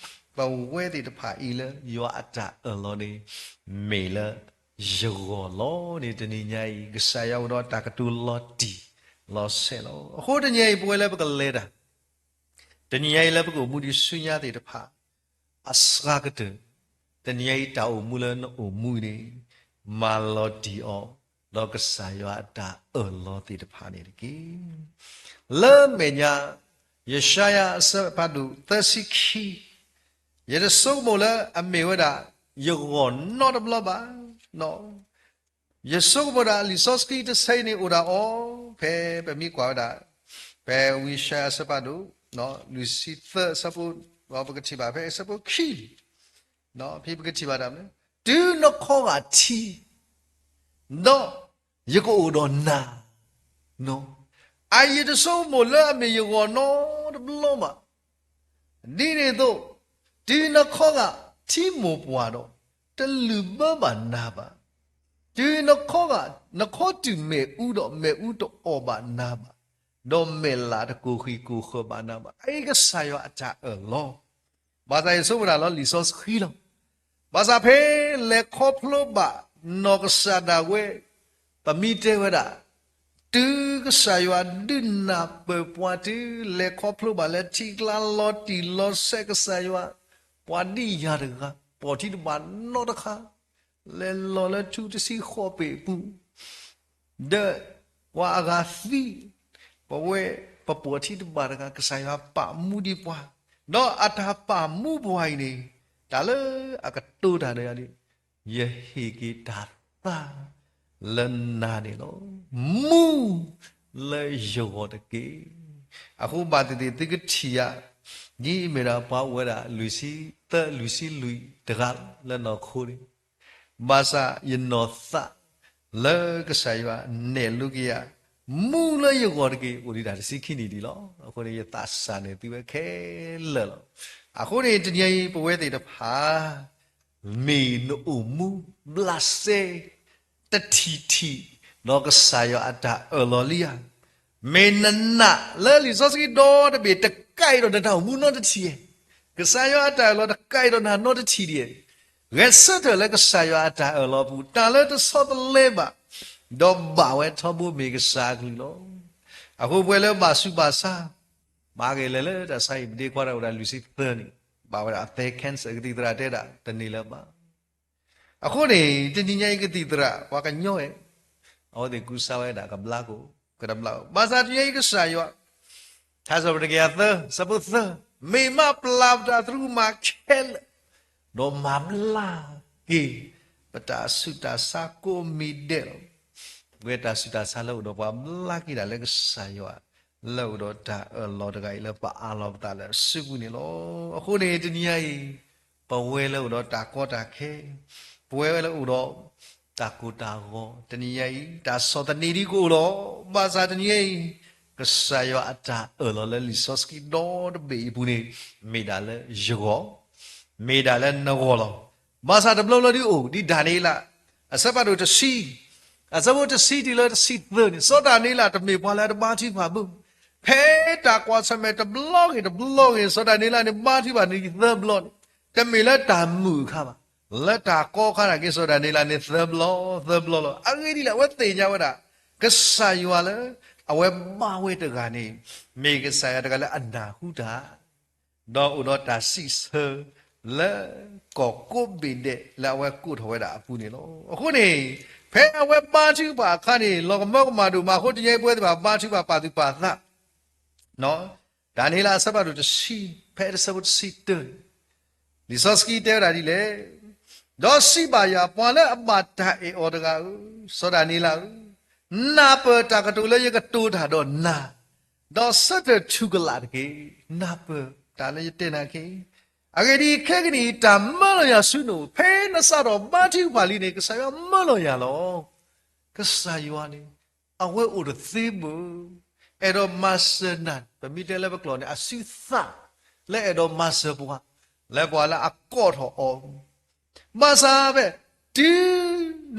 ပဝဲသ့ၣ်တဖၣ်အံၤလၢယွၤအတၢ်အၢၣ်လီၤန့ၣ် မ့ၢ်လၢယဂီၢ်လီၤန့ၣ် တနံၤညါအံၤ ကစၢ်ယွၤအိၣ်ဒီးတၢ်ကတိၤလီၤတံၢ်လီၤဆဲးလီၤ. အဃိတနံၤအံၤပဝဲလၢပကလဲၤတၢ် တနံၤညါအံၤလၢပကအိၣ်မူဒံးဆူညါသ့ၣ်တဖၣ် အစှၤကတၢၢ်, တနံၤညါအံၤတၢ်အိၣ်မူလၢနအိၣ်မူအံၤန့ၣ် မၤလီၤတံၢ်အီၤ ဒီးကစၢ်ယွၤအတၢ်အၢၣ်လီၤသ့ၣ်တဖၣ်န့ၣ်တက့ၢ်. လၢမဲာ်ညါ ယၡါယၤအဆၢဖးဒိၣ်သၢဆံခံ ယတဆိကမိၣ်လၢအမ့ၢ်ဝဲဒၣ် ယဂီၢ်နီတဘျီဘၣ်. ယဆိကမိၣ်ဒၣ်လံာ်စီဆှံတဆၢအံၤန့ၣ်အိၣ်ဒၣ်အီၤ ဖဲပမ့ၢ်ကွၢ်ဝဲဒၣ် ဖဲဝံယၡါယၤအဆၢဖးဒိၣ် လွံၢ်ဆံသၢအဆၢဖိ ပကထံၣ်ဘၣ်ဖဲအဆၢဖိခံန့ၣ်, ဖဲပကထံၣ်ဘၣ်တၢ်မနုၤ, တုၤနခီဂာ်ထံ ဒီးယကအိၣ်ဒီးနၤ, အယံာ်တဆိကမိၣ်လၢအမ့ၢ်ယဂီၢ်နီတဘျီဘၣ်. ဒ်န့ၣ်အသိး, တုၤနခီဂာ်ထံမိၢ်ပှၢ်ဒီး, တလုၣ်ဘၢဘၣ်နၤဘၣ်. တုၤနခီဂာ်, နခီတုာ်မ့ၣ်အူဒီး မ့ၣ်အူတအီၣ်ဘၣ်နၤဘၣ်, ဒီးမဲာ်လးတကိၢ်ဃံးကိၢ်ဃၢၤဘၣ်နၤဘၣ်. အအံၤကစၢ်ယွၤအတၢ်အၢၣ်လီၤ ဘၣ်ဆၣ်ယဆိကမိၣ်တၢ်လီၤ လံာ်စီဆှံလီၤ. ဘၣ်ဆၣ်ဖဲလဲၤခီဖျိဘၣ်နီၢ်ကစၢ်ဒၣ်ဝဲ, ပမ့ၢ်တဲဝဲဒၣ်, တုၤကစၢ်ယွၤဒုးနၢ်ပၢၢ်ပှၤတုၤလဲၤခီဖျိဘၣ်လၢထံကျါလီၤတံၢ်လီၤဆဲးကစၢ်ယွၤ, ပှၤဒ်ယၤတဂၤ ပိာ်ထံတဘၣ်နီတခါ, လဲၤလီၤလၢထူတဆံဃိးပ့ၤအပူၤ ဒီးပှၤအဂၤသံ, ပဝဲပပိာ်ထံတဘၣ်တဂၤ ကစၢ်ယွၤပာ်မူဒံးပှၤ, ဒီးအတၢ်ပာ်မူပှၤအံၤန့ၣ်, တၢ်လၢအကတိၤတၢ်ဒီးယၤဒ်, ယဟ့ၣ်က့ၤတၢ်သါလၢနၤန့ၣ်လီၤ. မူလၢယဂီၢ်တက့ၢ်. အဃိဘၣ်သ့ၣ်သ့ၣ်သုကထံၣ်ယၤ, ဒ်အမ့ၢ်ဒၣ်ပှၤအိၣ်ဝဲဒၣ် လွံၢ်ဆံသၢ လွံၢ်ဆံလွံၢ်တဂၤလၢနီၢ်ခိန့ၣ် ဘၣ်ဆၣ်ယနီၢ်သးလၢကစၢ်ယွၤနဲၣ်လိက့ၤယၤ, မူလၢယဂီၢ်တက့ၢ် အိၣ်ဒံးတၢ်တဆံခံနံၣ်ဒံးလီၤ. အဃိန့ၣ် ယသးစၢ်န့ၢ်သုဝဲခဲလၢာ်လီၤ. အဃိန့ၣ် တနံၤအံၤ ပဝဲသ့ၣ်တဖၣ် မ့ၢ်နအိၣ်မူဘျးစဲ တထံၣ်ထံၣ် ဒီးကစၢ်ယွၤအတၢ်အၢၣ်လီၤလံဧါ. မ့ၢ်နနာ်လၢလံာ်စီဆှံဒီတဘ့ၣ် တကးအံၤဒီးနတၢ်အိၣ်မူနီတထံၣ်ဧါ. ကစၢ်ယွၤအတၢ်အၢၣ်လီၤတကးအံၤဒီးနနီတထံၣ်ဒံးဧါ. ဂဲၤဆၢထၢၣ်လၢကစၢ်ယွၤအတၢ်အၢၣ်လီၤအပူၤ တၢ်လၢတဆီတလဲဘၣ်, ဒီးဘၣ်ဝဲထီဘိမ့ၢ်ကစၢ်အကလုၢ်လီၤ. အဃိပဝဲလၢဘၣ်ဆူးဘၣ်ဆါ မၤဂ့ၤလဲၤလၢတၢ်ဆါဟံၣ် ပဒ့ခွါတၢ်အိၣ်ဒၣ်လွံၢ်ဆံသၢနံၣ်, ဘၣ်ဝဲဒၣ်အသဲ cancer ကသံၣ်သရၣ်တဲဒၣ် တန့ၢ်လၢၤဘၣ်. အဃိန့ၣ် တနံၤညါအံၤကသံၣ်သရၣ် ပှၤကညီဝဲ, အဝဲသ့ၣ်ကူစါဝဲဒၣ်ကဘျါကိၣ် ကတဘျါ, ဘၣ်ဆၣ်တနံၤညါအံၤကစၢ်ယွၤ ထါစံးပတြၢၤတကယၤသၢ ဆၢဖိသၢ, မ့ၢ်မၤပျၢ်ပတၢ်သရူးမၤခဲလၢာ်, ဒီးမၤဘျါက့ၤ ပတၢ်ဆူးတၢ်ဆါကိးမံၤဒဲးလီၤ. ပဝဲတၢ်ဆူးတၢ်ဆါလၢအိၣ်ဒီးပှၤဘျါက့ၤဒၣ်လၢကစၢ်ယွၤ လၢအိၣ်ဒီးတၢ်အၢၣ်လီၤတဂၤအံၤလၢပအးလီၤပသးလၢအစုပူၤန့ၣ်လီၤ. အဃိန့ၣ် တနံၤညါအံၤ ပဝဲလၢအိၣ်ဒီးတၢ်ကီတၢ်ခဲ, ပဝဲလၢအိၣ်ဒီး တၢ်ကိၢ်တၢ်ဂီၤ တနံၤညါအံၤ တၢ်ဆီၣ်သနံးဒံးကအိၣ်လီၤ. ဘၣ်ဆၣ်တနံၤညါအံၤ ကစၢ်ယွၤအတၢ်အၢၣ်လီၤလၢလံာ်စီဆှံဒီတဘ့ၣ်အံၤအပူၤန့ၣ် မ့ၢ်ဒၣ်လၢယဂီၢ်, မ့ၢ်ဒၣ်လၢနဂီၢ်လီၤ. ဘၣ်ဆၣ်တဘျီဘျီဒုးအိၣ် ဒ်ဒၤနံးယ့လး အဆၢဖးဒိၣ်တဆံ အဆၢဖိတဆံတုၤလၢတဆံသၢန့ၣ် စီၤဒၤနံးယ့လးတမ့ၢ်ပှၤလၢအတဘါထုကဖၣ်ဘၣ်. ဖဲတၢ်ကွၢ်ဆၢၣ်မဲာ်တဘျီဂ့ၤတဘျီဂ့ၤ စီၤဒၤနံးယ့လးန့ၣ် ဘါထုကဖၣ်န့ၣ်သၢဘျီန့ၣ်, တမ့ၢ်လၢတၢ်မုာ်အခါဘၣ်. လၢတၢ်ကီအခါန့ၣ်က့ စီၤဒၤနံးယ့လးန့ၣ်သၢဘျီ, သၢဘျီလီၤ. အဂ့ၢ်ဒ်လဲၣ် အဝဲသ့ၣ်ညါဝဲဒၣ် ကစၢ်ယွၤလၢ အဝဲဘါဝဲတဂၤန့ၣ် မ့ၢ်ကစၢ်ယွၤတဂၤလၢအနၢ်ဟူတၢ် ဒီးအိၣ်ဒီးတၢ်စံးဆၢ လၢကီၢ်ကိးဘ့ၣ်ဒဲး လၢအဝဲကိးထီၣ်ဝဲဒၣ်အပူၤန့ၣ်လီၤ. အဃိန့ၣ် ဖဲအဝဲဘါထုကဖၣ်အခါန့ၣ် လီၤကမၢကမၣ်ဒိၣ်မးအဃိ တနံၤညါအံၤပဝဲသ့ၣ်တဖၣ်ဘါထုကဖၣ်ပာ်သူၣ်ပာ်သး ဒၤနံးယ့လးအဆၢဖးဒိၣ်တဆံ ဖဲတဆၢဖိတဆံတၢ လံာ်စီဆှံတဲဝဲဒၣ်ဒ်လဲၣ်, ဒီးစံးဘၣ်ယၤ, ပှၤလၢအဘၣ်တၢ်အ့ၣ်အီၤတဂၤဧၢ, စီၤဒၤနံးယ့လးဧၢ, နၢ်ပၢၢ်တၢ်ကတိၤလၢယကတိၤတၢ်ဒီးနၤ, ဒီးဆၢထၢၣ်ထူၣ်ကလာ်တက့ၢ်. နၢ်ပၢၢ်တၢ်လၢယတဲနၤခဲအံၤ, အဂ့ၢ်ဒ်အံၤ, ခဲကနံၣ်အံၤ တၢ်မၢလီၤယၤဆူနအိၣ်, ဖဲနစးထီၣ်ဘါထုကဖၣ်လံန့ၣ် ကစၢ်ယွၤမၢလီၤယၤလီၤ. ကစၢ်ယွၤန့ၣ် အဝဲအိၣ်တသ့ဘၣ်, အဲၣ်ဒိးမၤစၢၤနၤ, ပမ့ၢ်တဲလၢပကျိာ်န့ၣ် အစုသၣ် လၢအဲၣ်ဒိးမၤစၢၤပှၤ, လၢပှၤလၢအကိးထီၣ်အီၤ, ဘၣ်ဆၣ်ဖဲ တု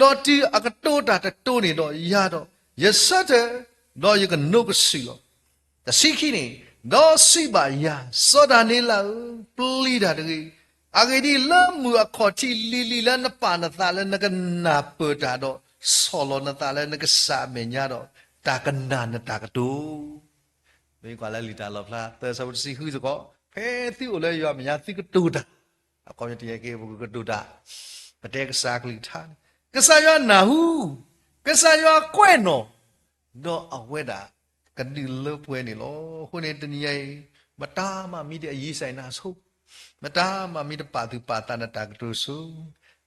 ၤ, ဒီးတုၤအကတိၤတၢ်တတိၤန့ၣ်ဒီးယၤဒီး, ယဆၢထၢၣ်, ဒီးယကနိးကစုာ်လီၤ. တဆံခံန့ၣ်, ဒီးစံးဘၣ်ယၤ, စီၤဒၤနံးယ့လးဧၢ, ပျံၤတၢ်တဂ့ၤ. အဂ့ၢ်ဒ်အံၤ, လၢမုၢ်အခီၣ်ထံးလံၤလံၤလၢနပာ်နသးလၢနကနၢ်ပၢၢ်တၢ်ဒီး ဆီၣ်လီၤနသးလၢနကစၢ်အမဲာ်ညါဒီး တၢ်ကနၣ်နတၢ်ကတိၤ မ့ၢ်ကွၢ်လၢလံာ်တၢ်လီၣ်ဖျါ သၢဆၢဖိတဆံဃုစ့ၢ်ကီး, ဖဲသုအိၣ်လၢယွၤအမဲာ်ညါသုကတိၤတၢ်, အခီပညီတနံၤညါအံၤ ပကကတိၤတၢ်, ပတဲကစၢ်အကလုၢ်ကထါန့ၣ်, ကစၢ်ယွၤနၢ်ဟူ, ကစၢ်ယွၤကွဲးနီၣ်, ဒီးအဝဲဒၣ်ကဒုးလၢပှဲၤန့ၣ်လီၤ. အဃိန့ၣ်တနံၤညါအံၤ, မတၤမၤမံတအယံၤစဲနၤဆိ, မတၤမၤမံတပာ်သူၣ်ပာ်သးနတၢ်ကတိၤဆိ,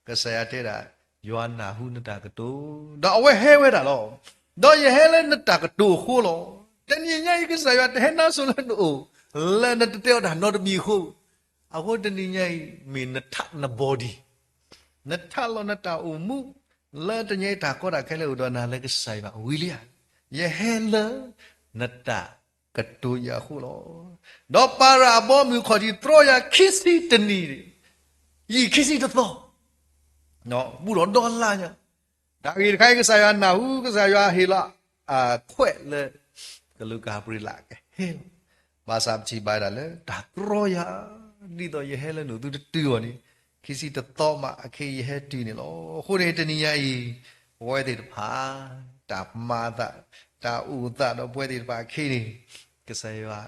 ကစၢ်ယွၤတဲဒၣ်, ယွၤနၢ်ဟူနတၢ်ကတိၤ, ဒီးအဝဲဟဲဝဲဒၣ်လီၤ. ဒီးယဟဲလၢနတၢ်ကတိၤအဃိလီၤ. တနံၤညါအံၤ ကစၢ်ယွၤတဟဲနါစိၤလၢနအိၣ်, လၢနတတဲအီၤတၢ်နီတမံၤအဃိ, အဃိတနံၤညါအံၤ မ့ၢ်နထးနဘီဒံး, နထးလီၤနတၢ်အိၣ်မူ, လၢတနံၤညါအံၤတၢ်ကီတၢ်ခဲလၢအအိၣ်ဒီးနၤလၢကစၢ်ယွၤဝံၤလံဧါ, ယဟဲလၢနတၢ်ကတိၤယၤအဃိလီၤ. ဒီးပၤရၤအဘီအမုၢ်ခီၣ်ထံးတြီယၤခံဆံတနံၤ, ယံာ်ခံဆံတသီ, ဘူးဒီးဒီလါညါ, တၢ်ဂ့ၢ်တခါအံၤ ကစၢ်ယွၤနၢ်ဟူ, ကစၢ်ယွၤဟ့ၣ်လီၤအခွဲးလၢ ကလူးကဟၣ်ပြံးလးကဟဲလီၤ. ဘၣ်ဆၣ်ပထံၣ်ဘၣ်ဝဲဒၣ်လၢတၢ်တြီယၤ, ဒ်သိးယဟဲလၢနအိၣ်သုတတုၤအီၤန့ၣ်, ခံဆံတသီမးအခ့ယဟဲတုၤန့ၣ်လီၤ. အဃိန့ၣ်တနံၤညါအံၤ, ပဝဲသ့ၣ်တဖၣ်, တၢ်မၤအသး, တၢ်အိၣ်သးဒီးပဝဲသ့ၣ်တဖၣ်အခ့န့ၣ်, ကစၢ်ယွၤ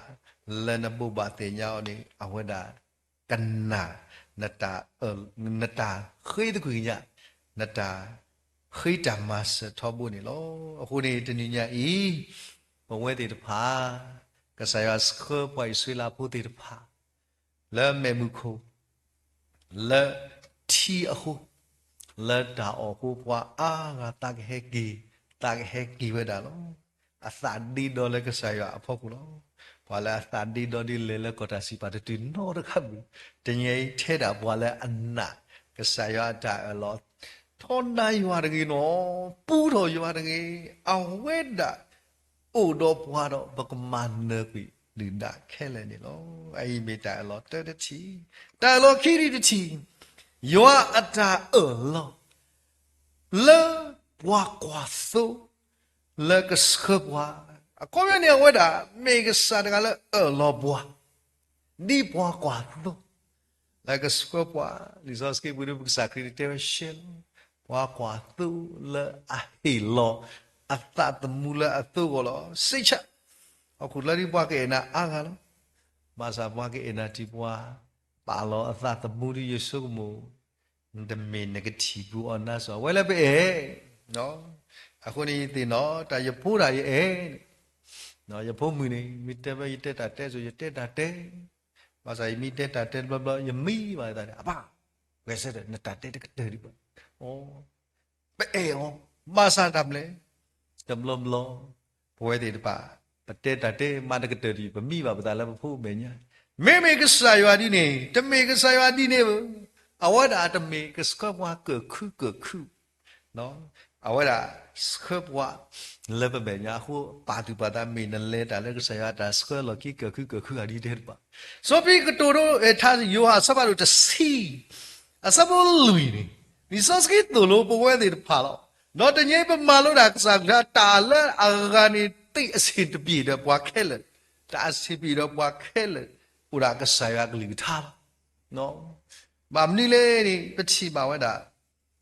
လၢနဘိးဘၣ်သ့ၣ်ညါအီၤန့ၣ် အဝဲဒၣ်ကနၣ် နတၢ်ဃ့သကွံာ်ကညး, နတၢ်ဃ့တၢ်မၤစၢၤထီဘိန့ၣ်လီၤ. အဃိန့ၣ်တနံၤညါအံၤ, ပဝဲသ့ၣ်တဖၣ်, ကစၢ်ယွၤဆှၢပှၤအံၣ်စရ့လးဖိသ့ၣ်တဖၣ် လၢမဲးမုၢ်ခိၣ်, လၢထံအဃိ, လၢတၢ်အီၣ်အဃိ ပှၤအါဂၤသးကဟဲက့ၤ, သးကဟဲက့ၤဝဲဒၣ်လီၤ. အသးဒ့ဒီလၢကစၢ်ယွၤအဖီခိၣ်လီၤ. ပှၤလၢအသးဒ့ဒီဒ်လဲၣ်လၢကီၢ်တၢ်စံးပာ်တတုၤနီတဂၤဘၣ်, တနံၤအံၤထဲဒၣ်ပှၤလၢအနာ်ကစၢ်ယွၤအတၢ်အၢၣ်လီၤ, ထီဒါယွၤတဂ့ၤနီၤ, ပူထီၣ်ယွၤတဂ့ၤ, အဝဲဒၣ်အိၣ်ဒီးပှၤဒီး ပကမၤနၢၤကွံာ်ဒုၣ်ဒါခဲလၢာ်န့ၣ်လီၤ. အအံၤမ့ၢ်တၢ်အၢၣ်လီၤတၢတထံၣ်, တၢ်အၢၣ်လီၤခံထံၣ်တထံၣ်, ယွၤအတၢ်အၢၣ်လီၤ လၢပှၤကွၢ်သိ လၢကဆှၢပှၤ, အခီပညီန့ၣ် အဝဲဒၣ်မ့ၢ်ကစၢ်တဂၤလၢအၢၣ်လီၤပှၤ, ဒ်ပှၤကွၢ်သိ လၢကဆှၢပှၤ, လံာ်စီဆှံပူၤဒ်ပကစၢ်ခရံာ်တဲဝဲရှဲလီၤ, ပှၤကွၢ်သိလၢအဟ့ၣ်လီၤအသးသမူလၢအသိအဂီၢ်လီၤ. စံးဆၣ်, ဟီၣ်ခိၣ်ချၢဒ်ပှၤကအဲၣ်နၤအါဂၤလီၤ. ဘၣ်ဆၣ်ပှၤကအဲၣ်နၤထံးပှၤ, ပာ်လီၤအသးသမူဒ်ယဆိကမိၣ် တမ့ၢ်နကထံၣ်ပူၤအီၤနါစီၤ အဝဲလၢပအဲၣ်, အဃိန့ၣ်ယသ့ၣ်နီၣ် တၢ်ယဖိတၢ်ယအဲၣ်န့ၣ်, ယဖိမုၣ်န့ၣ် မ့ၢ်တဲဝဲယတဲတၢ်တဲစိၤ ယတဲတၢ်တဲ, ဘၣ်ဆၣ်ယမ့ၢ်တဲတၢ်တဲတဘျီဘျီ ယမံဘၣ်ယသးန့ၣ် အပၢ်, ဂဲၤဆၢထၢၣ် နတၢ်တဲတကတၢၢ်ဒံးဘၣ်, ပအဲၣ်အီၤ, ဘၣ်ဆၣ်တၢ်မနုၤလဲၣ်, တဘျီဘျီ ပဝဲသ့ၣ်တဖၣ် ပတဲတၢ်တဲမးတကတၢၢ်ဒံး ပမံဘၣ်ပသးလၢပဖိမဲာ်ညါ, မ့မ့ၢ်ကစၢ်ယွၤဒ်န့ၣ် တမ့ၢ်ကစၢ်ယွၤဒ်န့ၣ်ဧၢ, အဝဲဒၣ်တမ့ၢ်ကဆှၢပှၤကၢၢ်ခုကၢၢ်ခု အဝဲဒၣ်ဆှၢပှၤလၢပမဲာ်ညါအဃိ ပာ်သူၣ်ပာ်သးမ့ၢ်နလဲၤတၢ်လၢကစၢ်ယွၤအတၢ်ဆှၢလီၢ်ခံကၢၢ်ခုကၢၢ်ခုဂၤဒ်တဲတဘၣ်. စီဖံကတိၤဒိ ထါယိၤဟၣ်အဆၢဖးဒိၣ်တဆံ အဆၢဖိလွံၢ်န့ၣ်, လံာ်စီဆှံသိၣ်လိပဝဲသ့ၣ်တဖၣ်လီၤ. ဒီးတနံၤအံၤပမၤလိတၢ်ကစၢ်အကလုၢ်ကထါ တၢ်လၢအဂၤန့ၣ် သ့ၣ်အဆံၣ်တပျ့ၤဒီးပှၤခဲလၢာ်, တၢ်အဆံၣ်ပျ့ၤဒီးပှၤခဲလၢာ် အိၣ်ဒၣ်ကစၢ်ယွၤအကလုၢ်ကထါလီၤ. ဘၣ်မနုၤလဲၣ်န့ၣ် ပထံၣ်ဘၣ်ဝဲဒၣ်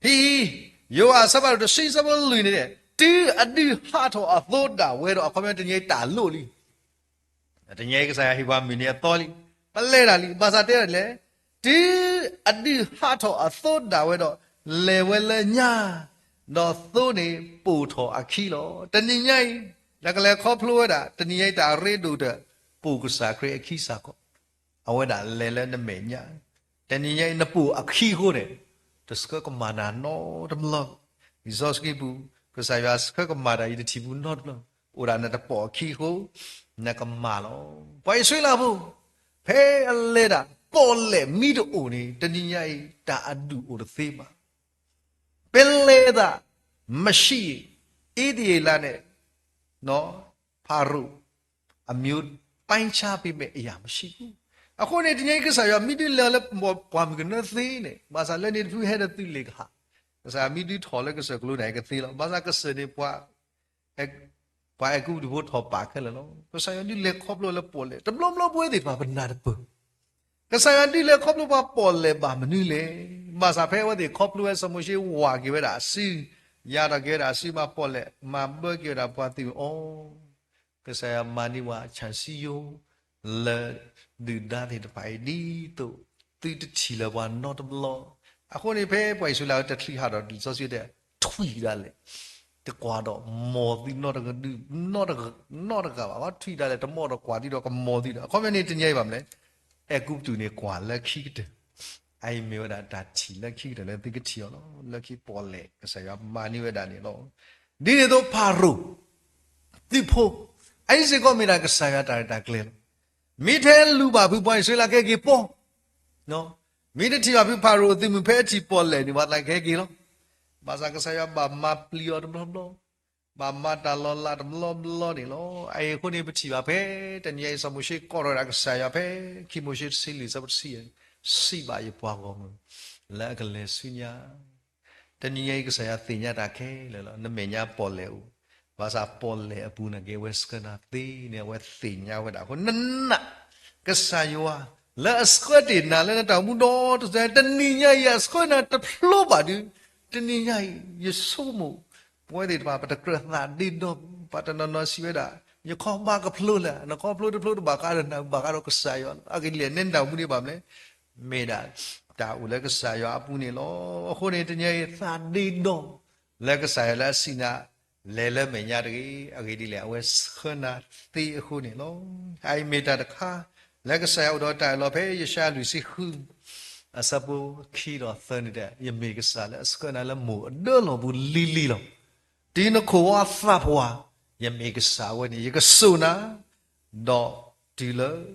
ဖဲအံၤ ယိၤဟၣ်အဆၢဖးဒိၣ်တဆံ အဆၢဖိလွံၢ်န့ၣ်, တုၤအဒုးဟးထီၣ်အသိဒၣ်ဝဲဒီး အခီပညီတနံၤအံၤတၢ်လိၣ်လံ. တနံၤအံၤကစၢ်ယွၤဟ့ၣ်ပှၤမုၢ်နံၤအသီလံ, ပလဲၤတၢ်လံ, ဘၣ်ဆၣ်တဲဒၣ်လဲၣ်, တုၤအဒုးဟးထီၣ်အသိဒၣ်ဝဲဒီး လဲၤဝဲလၢညါ, ဒီးသိန့ၣ်ပိာ်ထီၣ်အခံလီၤ. တနံၤညါအံၤ နကလဲၤခီဖျိဝဲဒၣ် တနံၤညါအံၤတၢ်အရ့ဒိၣ်ဒီး ပိာ်ကစၢ်ခရံာ်အခံစ့ၢ်ကီး အဝဲဒၣ်လဲၤလၢနမဲာ်ညါ, တနံၤညါအံၤနပိာ်အခံအဃိန့ၣ်, တဆှၢကမၣ်နၤနီတဘျီ, လံာ်စီဆှံပူၤ ကစၢ်ယွၤဆှၢကမၣ်တၢ်အံၤတထံၣ်ပူၤနီတဘျီ, အိၣ်ဒၣ်နတပိာ်အခံအဃိ, နကမၣ်လီၤ. ပှၤအံၣ်စရ့လးဖိ ဖဲအလဲၤဒၣ် ပီၣ်လဲၣ်မ့ၢ်တအိၣ်န့ၣ် တနံၤညါအံၤ တၢ်အဒူၣ်အိၣ်တသ့ဘၣ်. ပလဲၤသး မရှိ အ့သ့လးန့ၣ် ဖၤရိၤ အမျိုးပိုင်းခြားပေးမယ့်အရာမရှိဘူး. အဃိန့ၣ် တနံၤအံၤကစၢ်ယွၤမ့ၢ်ဒုးလဲၤလၢပှၢ်မုၢ်ကနၢသ့န့ၣ်, ဘၣ်ဆၣ်လၢန့ၣ်တဖုဟဲဒီးသုးလ့ၣ်ကဟၣ်, ကစၢ်ယွၤမ့ၢ်ဒုးထီၣ်လၢကစၢၢ်ကလိန့ၣ်ကသ့လီၤ. ဘၣ်ဆၣ်ကစၢၢ်န့ၣ် ပှၤအဲၤကူပတူးဖိထီၣ်ပာ်ခဲလၢာ်လီၤ. ကစၢ်ယွၤဒုးလဲၤခီဖျိလၢပီၣ်လဲၣ်, တဘျီဘျီပဝဲသ့ၣ်တဖၣ်ပနၢ်တပၢၢ် ကစၢ်ယွၤဒုးလဲၤခီဖျိပှၤပီၣ်လဲၣ်ဘၣ်မနုၤလဲၣ်. ဘၣ်ဆၣ်ဖဲအဝဲသ့ၣ်ခီဖျိဝဲစီၤမိၤၡ့ဝးက့ၤဝဲဒၣ်အစု, ယါထီၣ်က့ၤဝဲဒၣ်အစုမးပီၣ်လဲၣ်, မၤဘၢက့ၤဝဲဒၣ်ပှၤသုးအီၤ, ကစၢ်ယွၤမၤန့ၢ်ဝဲဆၣ်စံယိၤ လၢဒုၣ်ဒါသ့ၣ်တဖၣ်အံၤဒ်သိး သုတထံၣ်လၢၤပှၤနီတဘျီ. အဃိန့ၣ် ဖဲပှၤအံၣ်စရ့လးတချုးဟးထီၣ်လံာ်စီဆှံတဲ ထွံၣ်ဒၣ်လဲာ် တကွၢ်ဒီးမီၢ်သုနီတဂၤ, နီတဂၤဘၣ်, ထွံၣ်ဒၣ်လဲာ် တမီၢ်ဒီးကွၢ်သုဒီးကမီၢ်သုဒီး အခီပညီန့ၣ် တနံၤအံၤဘၣ်မနုၤလဲၣ်, အဲၤကူပတူးန့ၣ်ကွၢ်လၢခံကတၢၢ်, အအံၤမ့ၢ်ဝဲဒၣ်တၢ်ထံၣ်လၢခံကတၢၢ်လၢသုကထံၣ်အီၤလီၤ. လၢခံပီၣ်လဲၣ် ကစၢ်ယွၤမၤန့ၢ်ဝဲဒၣ်န့ၣ်လီၤ. ဒ်န့ၣ်အသိးဖၤရိၤ သုးဖိ အအံၤစ့ၢ်ကီးမ့ၢ်ဒၣ်ကစၢ်ယွၤတၢ်ရဲၣ်တၢ်ကျဲၤလီၤ. မ့ၢ်ထဲလူၤဘၣ်ဖုပှၤအံၣ်စရ့လးကဟဲက့ၤပီၢ်, မ့ၢ်တထံၣ်ဘၣ်ဖုဖၤရိၤအသုးမုၢ်ဖဲအထံၣ်ပီၣ်လဲၣ်န့ၣ် ပှၤသးကဟဲက့ၤလီၤ. ဘၣ်ဆၣ်ကစၢ်ယွၤဘၣ်မၤပျံၤအီၤတဘျီဘျီ, ဘၣ်မၤတၢ်လီၤလးတဘျီဘျီန့ၣ်လီၤ. အအံၤအဃိန့ၣ် ပထံၣ်ဘၣ်ဖဲတနံၤအံၤ စီၤမိၤၡ့ကိးထီၣ်ဝဲဒၣ်ကစၢ်ယွၤဖဲ ခံမိၤၡ့တဆံလွံၢ်အဆၢဖိတဆံယဲၢ်, စံးဘၣ်ယပှၤဂီၢ်မုၢ် လၢအကလဲၤဆူညါ တနံၤညါအံၤ ကစၢ်ယွၤသ့ၣ်ညါတၢ်ခဲလၢာ်လီၤ. နမဲာ်ညါပီၣ်လဲၣ်အိၣ်, ဘၣ်ဆၣ်ပီၣ်လဲၣ်အပူၤနာ်က့ အဝဲဆှၢနၤသ့န့ၣ် အဝဲသ့ၣ်ညါဝဲဒၣ်အဃိ နနာ် ကစၢ်ယွၤ လၢအဆှၢတ့ၢ်နၤလၢနတၢ်အိၣ်မူဒီတစဲး တနံၤညါအံၤ အဆှၢနၤတဖျိဘၣ်ဒီး တနံၤညါအံၤ ယဆိကမိၣ် ပဝဲသ့ၣ်တဖၣ် ပတကြၢးသးဒ့ဒီဘၣ်. ပှၤတနီၤနီၤစံးဝဲဒၣ် ယခီဘၣ်ကဖျိလၢ နခီဖျိတဖျိတဘၣ်ဃးဒီးနၤ ဘၣ်ဃးဒီးကစၢ်ယွၤလီၤ. အဂ့ၢ်ဒ်လဲၣ် နဲနတၢ်အိၣ်မူန့ၣ်ဘၣ်မနုၤလဲၣ်, မ့ၢ်ဒၣ် တၢ်အိၣ်လၢကစၢ်ယွၤအပူၤန့ၣ်လီၤ. အဃိန့ၣ် တနံၤညါအံၤ သးဒ့ဒီ လၢကစၢ်ယွၤလၢအစံးနၤ လဲၤလၢမဲာ်ညါတဂ့ၤ. အဂ့ၢ်ဒ်လဲၣ် အဝဲဆှၢနၤသ့အဃိန့ၣ်လီၤ. အအံၤမ့ၢ်တၢ်တခါ လၢကစၢ်ယွၤအိၣ်ဒီးတၢ်အၢၣ်လီၤဖဲယၡါယၤလွံၢ်ဆံဃု အဆၢဖိခံဒီးသၢန့ၣ်တဲ ယမ့ၢ်ကစၢ်လၢအဆှၢနၤလၢမိၢ်အဒၢလီၢ်ပူၤလံၤလံၤလီၤ. တုၤနခိၣ်ဝါသးပှၢ် ယမ့ၢ်ကစၢ်ဝဲန့ၣ် ယကစိာ်နၤ, ဒီးတုၤလၢ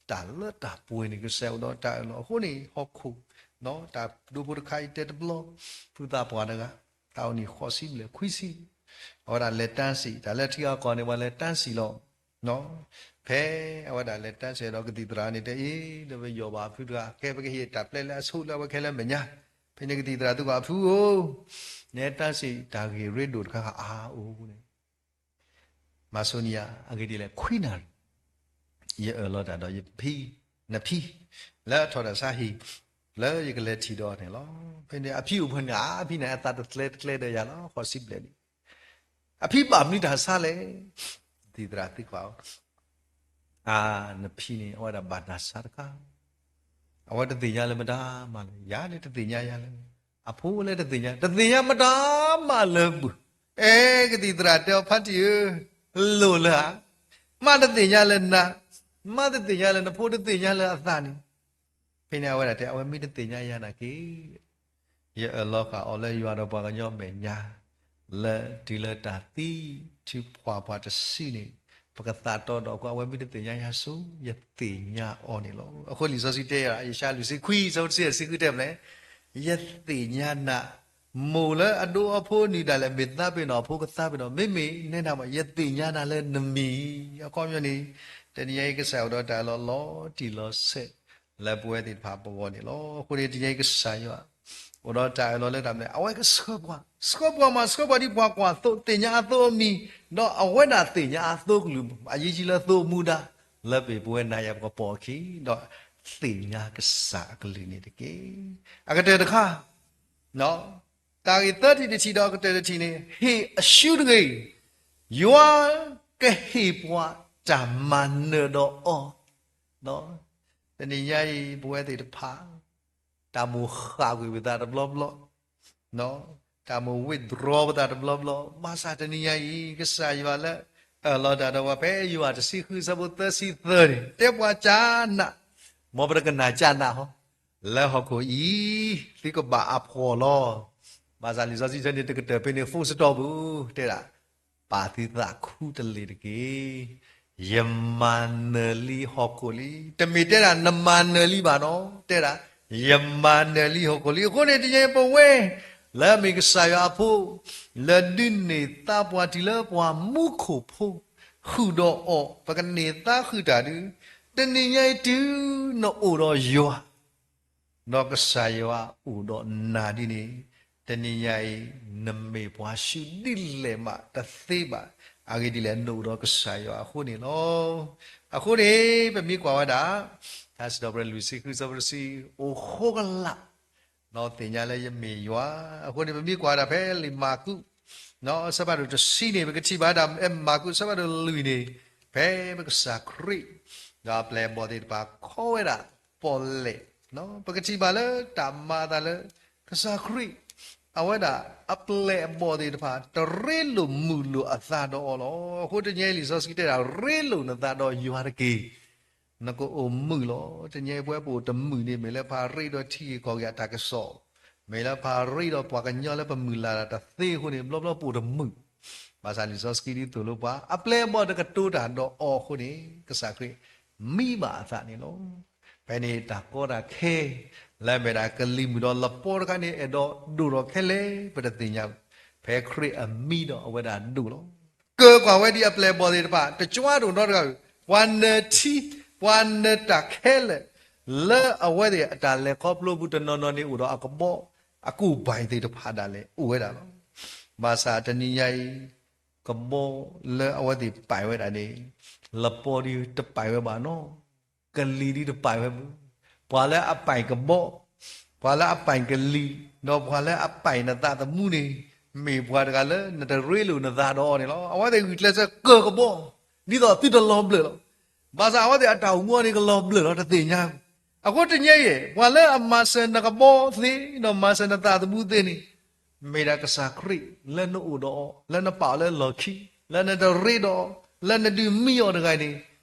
တၢ်လၢတၢ်ပှဲၤန့ၣ် ကစၢ်ယွၤအိၣ်ဒီးတၢ်အၢၣ်လီၤအဃိန့ၣ် ဟီၣ်ခိၣ် တၢ်ဒိဖိတခါအံၤတဲတဘျီ ဖုသးပှၢ်တဂၤ သးအိၣ်နံၣ်ဃိးဆံဘျဲၣ်ခွံဆံ အဝဲဒၣ်လဲၤတၢ်စံၣ် တၢ်လၢထံဂၤကီၢ်န့ၣ် ပှၤလဲၤတၢ်စံၣ်လီၤ. ဖဲအဝဲဒၣ်လဲၤတၢ်စံၣ်ဒီးကသံၣ်သရၣ်န့ၣ်တဲအံၤ ဒီးပယီၤဘၣ်ဖုတဂၤ ကဲပကဟ့ၣ်တၢ်ပျဲလၢအဆိလၢအဝဲခဲလၢာ်မဲာ်ညါ ဖဲန့ၣ်ကသံၣ်သရၣ်သံကွၢ်အဖုဧၢ, နတၢ်စံၣ်တၢ်ဂ့ၢ်ရ့ဒိၣ်တခါအါအိၣ်န့ၣ် မၤဆိနံၤဧါ အဂ့ၢ်ဒ်လဲၣ် ခွံနၣ်ရံၣ် ယအၢၣ်လီၤတၢ်ဒီးယဖံ နဖံ လၢအထီၣ်တၢ်ဆါဟံၣ် လၢယကလဲၤထံၣ်ဒီးန့ၣ်လီၤ. ဖဲန့ၣ်အဖံအိၣ်ဖဲန့ၣ် အဖံန့ၣ်အသးတကျဲတကျဲဒီးယၤလီၤ ဃိးဆံဘျဲၣ်လံ. အဖံဘၣ်မနုၤတၢ်ဆါလဲၣ် သံၣ်သရၣ်သံကွၢ်အီၤ အါ နဖံန့ၣ် အဝဲဒၣ်ဘၣ်တၢ်ဆါတခါ အဝဲတသ့ၣ်ညါလၢမတၤမးလၢၤ ယၤလၢတသ့ၣ်ညါယၤလၢၤ အဖိလၢတသ့ၣ်ညါ တသ့ၣ်ညါမတၤမးလၢၤဘၣ်. အဲ ကသံၣ်သရၣ်တဲအီၤ ဖါတံၢ်ဧၢ, လိၣ်လၢဧါ, မါတသ့ၣ်ညါလၢနၤ, မါတသ့ၣ်ညါလၢနဖိတသ့ၣ်ညါလၢအသးန့ၣ် ဖဲန့ၣ်အဝဲဒၣ်တဲ အဝဲမ့ၢ်တသ့ၣ်ညါယၤနာ်က့ ယအၢၣ်လီၤဃာ်အီၤလၢယွၤဒီးပှၤကညီမဲာ်ညါ လၢတုၤလၢတၢ်သံ ထုးဖှိၣ်ပှၤတစုန့ၣ် ပကသးတီဒီးအဃိ အဝဲမ့ၢ်တသ့ၣ်ညါယၤဆိ ယသ့ၣ်ညါအီၤန့ၣ်လီၤ. အဃိလံာ်စီဆှံတဲယၤ ယၡါယၤလွံၢ်ဆံခွံ ဆၢဖိတဆံယဲၢ်ဆံဃုတဲမလဲၣ်, ယသ့ၣ်ညါနၤ, မိၢ်လၢအဒိအဖိနုၢ်ဒၣ်လဲာ် မ့ၢ်သးပ့ၤနီၣ်အဖိကသးပ့ၤနီၣ်, မ့မ့ၢ်နဲဒၣ်မး ယသ့ၣ်ညါနၤလၢနမံၤ, အခီပညီန့ၣ် တနံၤညါအံၤ ကစၢ်ယွၤအိၣ်ဒီးတၢ်အၢၣ်လီၤလီၤတံၢ်လီၤဆဲး လၢပဝဲသ့ၣ်တဖၣ်ပဂီၢ်န့ၣ်လီၤ. အဃိန့ၣ် တနံၤညါအံၤ ကစၢ်ယွၤ အိၣ်ဒီးတၢ်အၢၣ်လီၤလၢတၢ်မနုၤလဲၣ်, အဝဲကဆှၢပှၤ, ဆှၢပှၤမး ဆှၢပှၤဒ်ပှၤကွၢ်သိ သ့ၣ်ညါအသိအမံၤ, ဒီးအဝဲဒၣ်သ့ၣ်ညါအသိကလုၢ်, အယံၤယံၤလၢသိအမူဒါ, လၢပပဝဲနၤယၤပကပိာ်အခံ, ဒီးသ့ၣ်ညါကစၢ်အကလုၢ်န့ၣ်တက့ၢ်. အကတၢၢ်တခါ တၢ်ဂ့ၢ်သၢထံၣ်တထံၣ်ဒီးအကတၢၢ်တထံၣ်န့ၣ် ဟ့ၣ်အရှုံးတဂ့ၤ, ယွၤကဟ့ၣ်ပှၤတၢ်မၤနၢၤဒီးအီၤ. တနံၤညါအံၤ ပဝဲသ့ၣ်တဖၣ် တၢ်မိၣ်ဃာ်ကွံာ်ပသးတဘျီဘျီ, တၢ်မိၣ် withdraw ပသးတဘျီဘျီ, ဘၣ်ဆၣ်တနံၤညါအံၤ ကစၢ်ယွၤလၢအၢၣ်လီၤတၢ်ဒီးပှၤဖဲယိၤဟၣ်တဆံဃုဆၢဖိသၢဆံသၢန့ၣ် တဲပှၤကနၣ်, မ်ပတကနၣ်ကနၣ်ဟီ, လၢဟီၣ်ခိၣ်အံၤ သုကဘၣ်အဖှီၣ်လီၤ. ဘၣ်ဆၣ်လံာ်စီဆှံဆၢန့ၣ် တကတၢၢ်ဖဲန့ၣ် full stop ပူၤ တဲဒၣ် ပာ်သုသးခူတလ့ၢ်တက့ၢ်. ယမၤနၢၤလံဟီၣ်ခိၣ်လံ. တမ့ၢ်တဲဒၣ်နမၤနၢၤလံဘၣ်နီၤ, တဲဒၣ် ယမၤနၢၤလံဟီၣ်ခိၣ်လံ. အဃိန့ၣ် တနံၤအံၤပဝဲ လၢအမ့ၢ်ကစၢ်ယွၤအဖိ, လၢဒုးန့ၢ်သါပှၤတုၤလၢပှၤမူခိၣ်ဖိ ဃုာ်ဒီးအီၤ ပကန့ၢ်သါဃုာ်တၢ်ဒုး, တနံၤညါအံၤတုၤနအိၣ်ဒီးယွၤ ဒီးကစၢ်ယွၤအိၣ်ဒီးနၤဒ်န့ၣ်, တနံၤညါအံၤ နမ့ၢ်ပှၤဆူဒ်လဲၣ်မးတသ့ဘၣ်. အဂ့ၢ်ဒ်လဲၣ် နအိၣ်ဒီးကစၢ်ယွၤအဃိန့ၣ်လီၤ. အဃိန့ၣ် ပမ့ၢ်ကွၢ်ဝဲဒၣ် ထါစံးထီၣ်ပတြၢၤလွံၢ်ဆံဃု ဆၢဖိတဆံ, အိၣ်ဃိကလာ် သ့ၣ်ညါလၢယမ့ၢ်ယွၤ. အဃိန့ၣ် ပမ့ၢ်ကွၢ်ဝဲဒၣ်ဖဲလံာ်မၢ်ကူး ဆၢဖးဒိၣ်တဆံန့ၣ် ပကထံၣ်ဘၣ်ဝဲဒၣ် မၢ်ကူးဆၢဖးဒိၣ်လွံၢ်န့ၣ် ဖဲပကစၢ်ခရံာ် ဒီးအပျဲၢ်အဘီၣ်သ့ၣ်တဖၣ် ခီဝဲဒၣ်ပီၣ်လဲၣ်, ပကထံၣ်ဘၣ်လၢတၢ်မၤအသးလၢ ကစၢ်ခရံာ် အဝဲဒၣ်အပျဲၢ်အဘီၣ်သ့ၣ်တဖၣ် တရ့လိာ်မုာ်လိာ်အသးဒီးအီၤလီၤ. အဃိတနံၤညါအံၤလံာ်စီဆှံတဲဒၣ် ရ့လိာ်နသးဒီးယွၤတက့ၢ်. နကအိၣ်မုာ်လီၤ. တနံၤညါအံၤပဝဲပအိၣ်တမုာ်န့ၣ် မ့ၢ်လၢပရ့ဒီးထံဂ့ၢ်ကီၢ်ဂ့ၢ်အတၢ်ကစီၣ်, မ့ၢ်လၢပရ့ဒီးပှၤကညီလၢပမုၢ်လၢ်တၢ်တသ့အဃိန့ၣ် ဘျီဘျီပအိၣ်တမုာ် ဘၣ်ဆၣ်လံာ်စီဆှံဒ်သိးလိပှၤ အပျဲၢ်အဘီၣ်တကတိၤတၢ်ဒီးအီၤအဃိန့ၣ် ကစၢ်ခရံာ်မံဘၣ်အသးန့ၣ်လီၤ. ဖဲန့ၣ်တၢ်ကီတၢ်ခဲ လၢအမ့ၢ်ဒၣ်ကလံၤမုၢ်ဒီးလပီတခါန့ၣ် အဲၣ်ဒိးဒိၣ်ထီၣ်ခဲလၢာ် ပတသ့ၣ်ညါ, ဖဲခရံာ်အမံဒီးအဝဲဒၣ်ဒိၣ်လီၤ. ကၢကွၢ်ဝဲဒ်အပျဲၢ်အဘီၣ်သ့ၣ်တဖၣ် တကွၢ်တအိၣ်နီတဂၤ, ပှၤနၢၤထံ, ပှၤနၢၤတၢ်ခဲလၢာ်, လၢအဝဲသ့ၣ်အတၢ်လဲၤခီဖျိပူၤတနီၤနီၤန့ၣ်အိၣ်ဒီးအကဘီ အကူၣ်ဘၣ်သ့ၣ်တဖၣ်ဒၣ်လဲာ်အိၣ်ဝဲဒၣ်လီၤ. ဘၣ်ဆၣ်တနံၤညါအံၤ ကဘီလၢအဝဲသ့ၣ်ပာ်ဝဲဒၣ်န့ၣ် လပီဒ်တပာ်ဝဲဘၣ်နီၢ် ကလံၤဒ်တပာ်ဝဲဘၣ်, ပှၤလၢအပာ်ကဘီ, ပှၤလၢအပာ်ကလံၤ, ဒီးပှၤလၢအပာ်နသးသမူန့ၣ် မ့ၢ်ပှၤတဂၤလၢနတရ့လိာ်နသးဒီးအီၤန့ၣ်လီၤ. အဝဲသ့ၣ်ဂုာ်ကျဲးစၢးကၢကဘီ, ဒ်သိးသုတလီၤဘျၢၣ်လီၤ. ဘၣ်ဆၣ်အဝဲသ့ၣ်အတၢ်အိၣ်မူအီၤန့ၣ် ကလီၤဘျၢၣ်လီၤ တသ့ၣ်ညါ. အဃိတနံၤညါအံၤ ပှၤလၢအမၤစၢၤနကဘီသ့ ဒီးမၤစၢၤနသးသမူသ့န့ၣ် မ့ၢ်ဒၣ်ကစၢ်ခရံာ်လၢနအိၣ်ဒီးအီၤ, လၢနပာ်အီၤလၢလီၢ်ခံ, လၢနတရ့ဒီးအီၤ, လၢနဒုးမံအီၤတဂၤန့ၣ်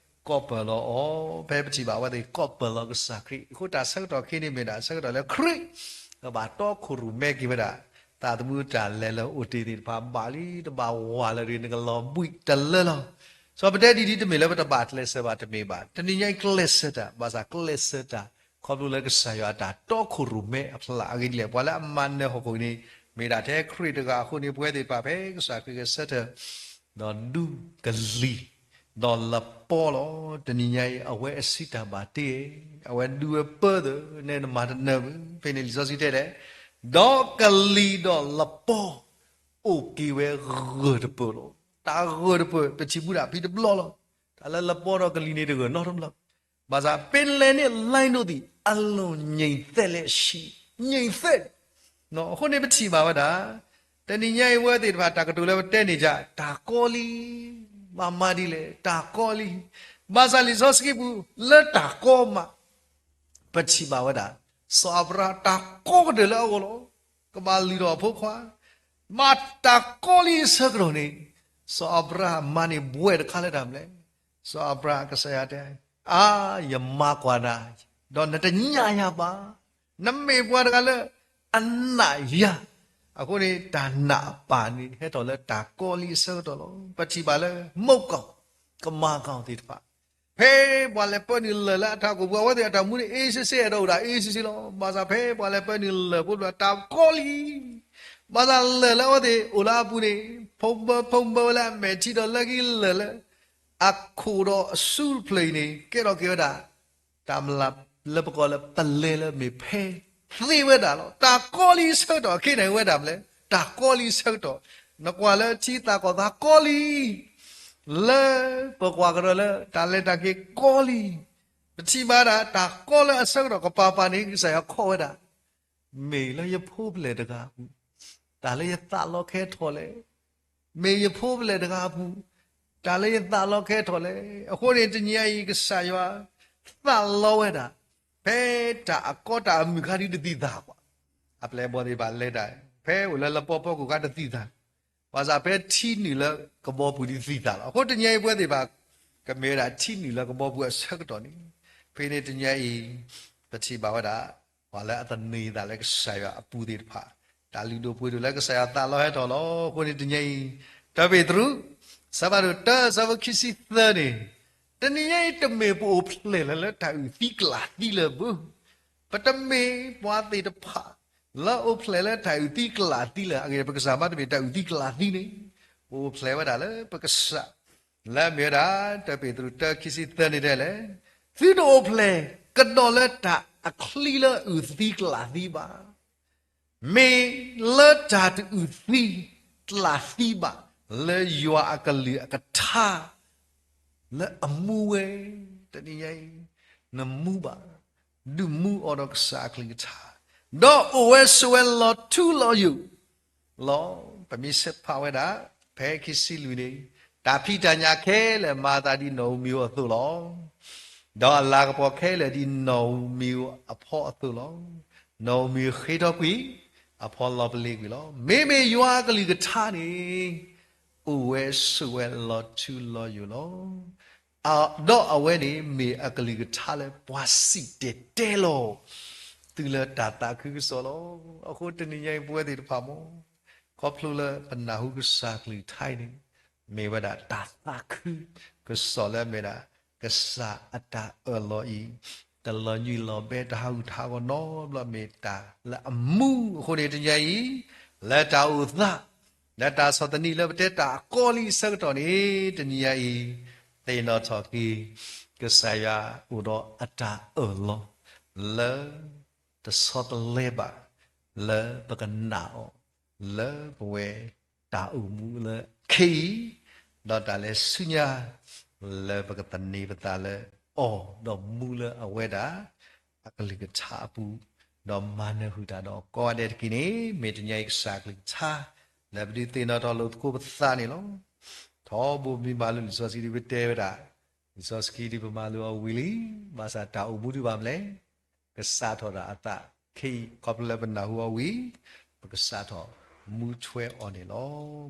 ကိးပၢၢ်လီၤအီၤ. ဖဲပထံၣ်ဘၣ်အဝဲသ့ၣ်ကိးပၢၢ်လီၤကစၢ်ခရံာ်အဃိ တၢ်ဆၢကတီၢ်ခဲအံၤန့ၣ်မ့ၢ်ဒၣ်ဆၢကတီၢ်လၢခရံာ် ကဘၣ်တီခိၣ်ရိၣ်မဲက့ၤဝဲဒၣ် သးသမူတၢ်လဲၤလၢအိၣ်တ့ၢ်သ့ၣ်တဖၣ် ဘၣ်လံတဘၣ်ဝးလၢၤတဂ့ၤ နကလီၤဘှံးတလၢလီၤ. စီၤပတဲဒ်ဒ်တမ့ၢ်လၢပတဘၣ်ကျဲးစၢးဘၣ် တမ့ၢ်ဘၣ်. တနံၤညါအံၤကျဲးစၢးတၢ်, ဘၣ်ဆၣ်ကျဲးစၢးတၢ် ခီဖျိလၢကစၢ်ယွၤအတၢ်တီခိၣ်ရိၣ်မဲအဖျါအဂ့ၢ်ဒ်လဲၣ်. ပှၤလၢအမၤနၢၤဟီၣ်ခိၣ်န့ၣ် မ့ၢ်ဒၣ်ထဲခရံာ်တဂၤအဃိန့ၣ် ပဝဲသ့ၣ်တဖၣ်ဖဲကစၢ်ခရံာ်ဂဲၤဆၢထၢၣ် ဒီးဒူကလံၤ ဒီးလပီလီၤ. တနံၤညါအံၤ အဝဲအဆံးတၢ်ဘၣ်တ့ အဝဲဒူဝဲပၢၢ်သၢ နဲနမၤတနၢၤဘၣ်. ဖဲန့ၣ်လံာ်စီဆှံတဲလဲၣ်, ဒီးကလံၤဒီးလပီ အိၣ်က့ၤဝဲဂၢၢ်တပၢၢ်လီၤ. တၢ်ဂၢၢ်တပၢၢ် ပထံၣ်ဘူးဒၣ်ဖဲတဘျီလီၤ. တၢ်လၢလပီဒီးကလံၤန့ၣ်တဂၢၢ်နီတဘျီဘၣ်. ဘၣ်ဆၣ် ပင်လယ်နှင့်လှိုင်းတို့သည် အလွန်ငြိမ်သက်လျက်ရှိ, ငြိမ်သက် အဃိန့ၣ်ပထံၣ်ဘၣ်ဝဲဒၣ် တနံၤညါအံၤဝဲသ့ၣ်တဖၣ် တၢ်ကတိၤလၢပတဲန့ၣ်ယါ တၢ်ကီလံ, မၤမၤဒ်လဲၣ် တၢ်ကီလံ. ဘၣ်ဆၣ်လံာ်စီဆှံပူၤ လၢတၢ်ကီမး ပထံၣ်ဘၣ်ဝဲဒၣ် စီၤအၤဘြၤဟၣ်တၢ်ကီကတၢၢ်လၢအဂီၢ်လီၤ. ကဘၣ်လုၢ်ထီၣ်အဖိခွါ, မ့ၢ်တၢ်ကီလံအဆၢကတီၢ်န့ၣ် စီၤအၤဘြၤဟၣ်မၤန့ၢ်ဘှဲၣ်တခါလၢတၢ်မနုၤလဲၣ်. စီၤအၤဘြၤဟၣ်ကစၢ်ယွၤတဲ, အါ, ယမၤကွၢ်နၤ, ဒီးနတညၣ်ယၤဘၣ်. နမ့ၢ်ပှၤတဂၤလၢအနာ်ယၤ. အဃိန့ၣ် တၢ်နာ်အပၢ်န့ၣ် ဟဲထီၣ်လၢတၢ်ကီလံအဆၢကတီၢ်လီၤ. ပထံၣ်ဘၣ်လၢ မုၣ်ကီၤ ကမၤကီၤသ့ၣ်တဖၣ် ဖဲပှၤလဲၤပၢနုာ်လၢၢ်လၢအထးခိၣ်ပူၤ အဝဲသ့ၣ်အတၢ်မူန့ၣ် အ့ၣ်စ့စ့ အဲၣ်ဒိးအိၣ်ဒၣ်အ့ၣ်စ့စ့လီၤ. ဘၣ်ဆၣ်ဖဲပှၤလဲၤပၢနုာ်လၢၢ်ဖိတဖၣ် တၢ်ကီလံ. ဘၣ်ဆၣ်လၢၢ်လၢအဝဲသ့ၣ်အိၣ်လၢအပူၤန့ၣ် ဖီဘၢဖီဘၢဝဲလၢအမဲာ်ထံဒီးလၢခံလၢၢ်လၢ အခိၣ်ဒီးအစုတဖျၢၣ်အံၤန့ၣ် ကဲထီၣ်က့ၤဝဲဒၣ် တၢ်မျၢ်လၢပကိးလၢပလဲလၢမ့ၢ်ဖဲသ့ဝဲဒၣ်လီၤ. တၢ်ကီလံအဆၢကတီၢ် အခ့နၢ်ဝဲဒၣ်မနုၤလဲၣ်, တၢ်ကီလံအဆၢကတီၢ်. နကွၢ်လၢထံသးကီၢ်သးကီလံ, လၢပကွၢ်ကရၢလၢတၢ်လဲၤတၢ်က့ၤကီလံ. ပထံၣ်ဘၣ်ဒၣ် တၢ်ကီလၢအဆၢကတီၢ်ကပၤပၤန့ၣ် ကစၢ်ယွၤခီဝဲဒၣ် မ့ၢ်လၢယဖိဖျဲၣ်တဂၤအပူၤ, တၢ်လၢယသးလီခဲထီၣ်လဲၣ်. မ့ၢ်ယဖိဖျဲၣ်တဂၤအပူၤ, တၢ်လၢယသးလီခဲထီၣ်လဲၣ်. အဃိန့ၣ် တနံၤအံၤ ကစၢ်ယွၤသးလီဝဲဒၣ် ဖဲတၢ်အကီတၢ်အမုၢ်ခါဒ်တသံၣ်သၣ်ဘၣ်. အပျဲၢ်အဘီၣ်သ့ၣ်တဖၣ်လဲၤတၢ် ဖဲအိၣ်လၢလပီဖီခိၣ်ခါတသံၣ်သၣ်, ဘၣ်ဆၣ်ဖဲထံနုာ်လၢကဘီပူၤဒ်သံၣ်သၣ်လီၤ. အဃိတနံၤအံၤ ပဝဲသ့ၣ်တဖၣ် ကမ့ၢ်ဝဲဒၣ်ထံနုာ်လၢကဘီပူၤအဆၢကတီၢ်န့ၣ်, ဖဲန့ၣ်တနံၤအံၤ ပထံၣ်ဘၣ်ဝဲဒၣ် ပှၤလၢအသန့ၤသးလၢကစၢ်ယွၤအပူၤသ့ၣ်တဖၣ်, တၢ်လုၢ်ဒိၣ်ပှ့ၤဒိၣ်လၢကစၢ်ယွၤသးလီဟဲထီၣ်လီၤ. အဃိန့ၣ်တနံၤအံၤ တၢ်ပ့းတရူး ဆၢဖးဒိၣ်တၢ ဆၢဖိခံဆံသၢန့ၣ်, တနံၤအံၤ တမ့ၢ်ပအိၣ်ဖျဲၣ်လၢၤလၢတၢ်အုၣ်သံကလၢ်သံလၢၤဘၣ်. ပတမ့ၢ်ပှၤသ့ၣ်တဖၣ် လၢအိၣ်ဖျဲၣ်လၢတၢ်အုၣ်သံကလၢ်သံလၢၤ. အဂ့ၢ် ပကစၢ်မ့တမ့ၢ်တၢ်အုၣ်သံကလၢ်သံန့ၣ်, ပအိၣ်ဖျဲၣ်ဝဲဒၣ်လၢပကစၢ် လၢအမ့ၢ်ဝဲဒၣ် တၢ်ပ့းတရူးတၢ ခံဆံသၢန့ၣ်တဲလဲၣ်, သုတအိၣ်ဖျဲၣ် ကဒီးလၢတၢ်အချံလၢအုၣ်သံကလၢ်သံဘၣ်. မ့ၢ်လၢတၢ်တအုၣ်သံကလၢ်သံဘၣ် လၢယွၤအကလုၢ်အကထါ လၢအမူဝဲ တနံၤညါအံၤ နမူဘၣ်, ဒုးမူအီၤဒီးကစၢ်အကလုၢ်ကထါ, ဒီးအိၣ်ဝဲဆိးဝဲလီၤထူလီၤယိာ် လီၤ. ပမ့ၢ်ဆဲးဖးဝဲဒၣ် ဖဲခံဆံလွံၢ်န့ၣ်, တၢ်ဖံးတၢ်ညၣ်ခဲလၢာ်မၤအသးဒ်နီၣ်ဧိၤမံၤဧိၤအသိးလီၤ. ဒီးအလၤကပီၤခဲလၢာ်ဒ်နီၣ်ဧိၤမံၤဧိၤအဖီအသိးလီၤ. နီၣ်ဧိၤမံၤဃ့ထီၣ်ကွံာ်, အဖီလီၤပလ့ၤကွံာ်လီၤ. မ့မ့ၢ်ယွၤအကလုၢ်ကထါန့ၣ် အိၣ်ဝဲဆိးဝဲလီၤထူလီၤယိာ်လီၤ. ဒီးအဝဲန့ၣ်မ့ၢ်အကလုၢ်ကထါလၢပှၤစံၣ်တဲၤတဲလီၤ တုၤလၢတၢ်သးခုကစီၣ်လီၤ. အဃိတနံၤညါအံၤ ပဝဲသ့ၣ်တဖၣ်မ့ၢ် ခီဖျိလၢပနၢ်ဟူကစၢ်ကလုၢ်ကထါအံၤန့ၣ် မ့ၢ်ဝဲဒၣ်တၢ်သးခုကစီၣ်လၢအမ့ၢ်ဒၣ် ကစၢ်အတၢ်အၢၣ်လီၤအံၤ တလီၤညွံးလီၤဘဲ တဟးဂူာ်တဟးဂီၤနီတဘျီ မ့ၢ်တၢ်လၢအမူအဃိန့ၣ် တနံၤအံၤ လၢတၢ်အိၣ်သး လၢတၢ်ဆီၣ်သနံးလၢပတဲတၢ်အကီလံအဆၢကတီၢ်န့ၣ် တနံၤအံၤ သ့ၣ်နီၣ်ထီၣ်က့ၤ ကစၢ်ယွၤအိၣ်ဒီးအတၢ်အၢၣ်လီၤ လၢတဆီတလဲဘၣ် လၢပကနာ်အီၤ လၢပဝဲတၢ်အိၣ်မူလၢခဲအံၤ ဒီးတၢ်လဲၤဆူညါ လၢပကသန့ၤပသးလၢအီၤ ဒီးမူလၢအဝဲဒၣ် အကလုၢ်ကထါအပူၤ ဒီးမၤနၢၤဃုာ်တၢ်ဒီးကိးဂၤဒဲးတက့ၢ်န့ၣ် မ့ၢ်တနံၤအံၤကစၢ်ကလုၢ်ကထါ လၢပဒုးသ့ၣ်နီၣ်ထီၣ်လိာ်သကိးပသးန့ၣ်လီၤ. ထီဘိမံၤဘၣ်လၢလံာ်စီဆှံဒ်ပတဲဝဲဒၣ် လံာ်စီဆှံဒ်ပမၤလိအီၤဝံၤလံ, ဘၣ်ဆၣ်တၢ်အိၣ်မူဒံးဘၣ်မနုၤလဲၣ်, ကစးထီၣ်ဒၣ်အသးခဲအံၤ ခီဖျိလၢပနၢ်ဟူအီၤဝံၤ ပကစးထီၣ်မူထွဲအီၤန့ၣ်လီၤ.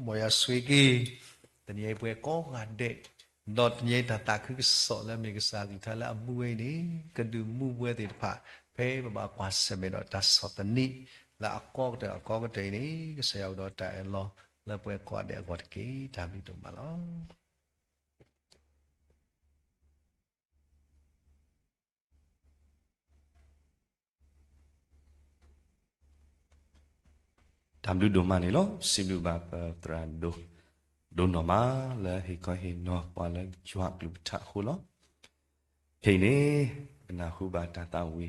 မ်ယွၤဆိၣ်ဂ့ၤက့ၤ တနံၤအံၤပဝဲကိးဂၤဒဲး, ဒီးတနံၤအံၤတၢ်သးခုကစီၣ်လၢအမ့ၢ်ကစၢ်ကလုၢ်ကထါလၢအမူဝဲအံၤန့ၣ် ကဒုးမူပဝဲသ့ၣ်တဖၣ် ဖဲပဘၣ်ကွၢ်ဆၢၣ်မဲာ်ဒီးတၢ်ဆီၣ်သနံး လၢအကီကတၢၢ်အကီကတၢၢ်အံၤန့ၣ် ကစၢ်ယွၤအိၣ်ဒီးတၢ်အၢၣ်လီၤ လၢပဝဲကိးဂၤဒဲးအဂီၢ်တက့ၢ်. တၢ်ဘျုးဒိၣ်မးလီၤ. တၢ်ဘျုးဒိၣ်မးန့ၣ်လီၤ. စံးဘျုးဘၣ်ပသရၣ်ဒိၣ် ဒိၣ်နီၢ်မး လၢဟ့ၣ်ခီဟ့ၣ်နီၤပှၤလၢယွၤအကလုၢ်ကထါအဃိလီၤ. ခဲအံၤန့ၣ် ပနၢ်ဟူဘၣ်တၢ်သးဝ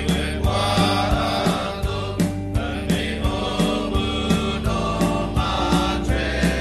ံၣ်လၢပၢ်သ့ၣ်တဖၣ်အအိၣ်တယုၢ်န့ၣ်လီၤ.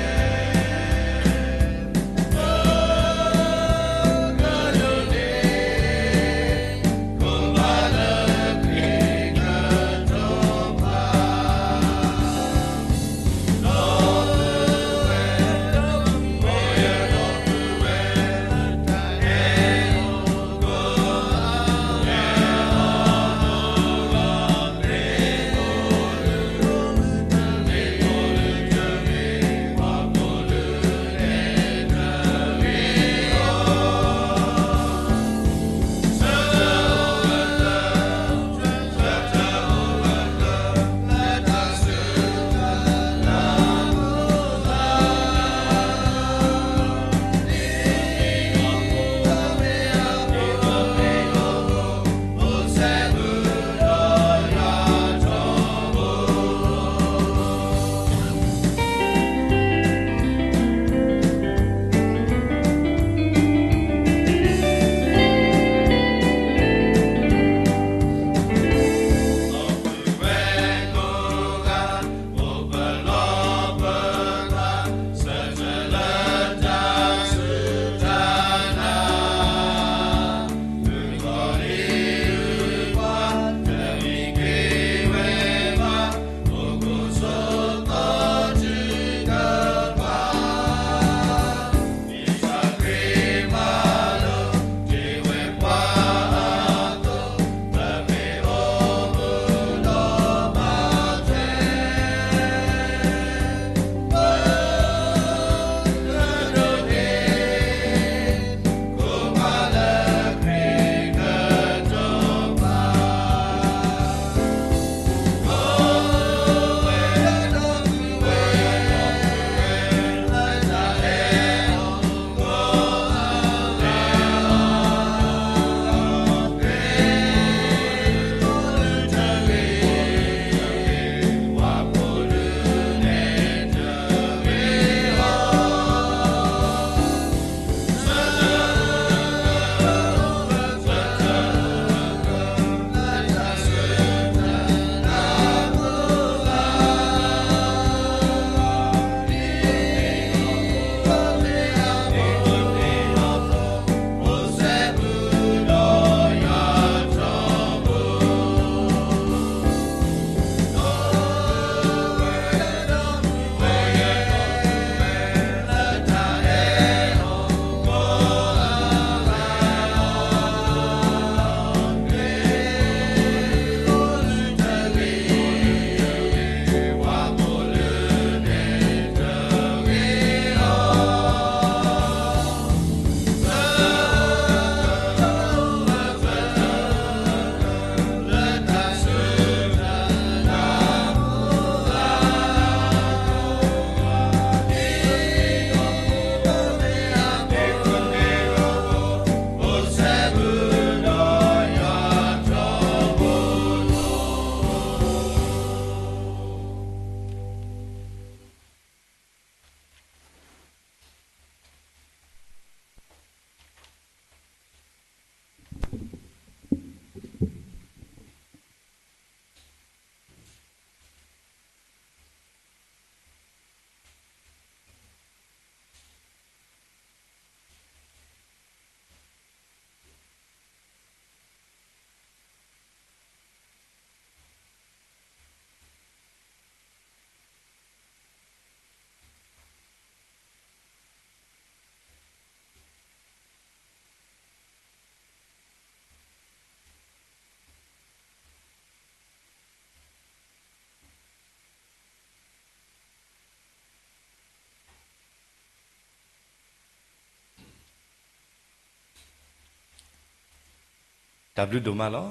တၢ်ဘျုးဒိၣ်မးလီၤ.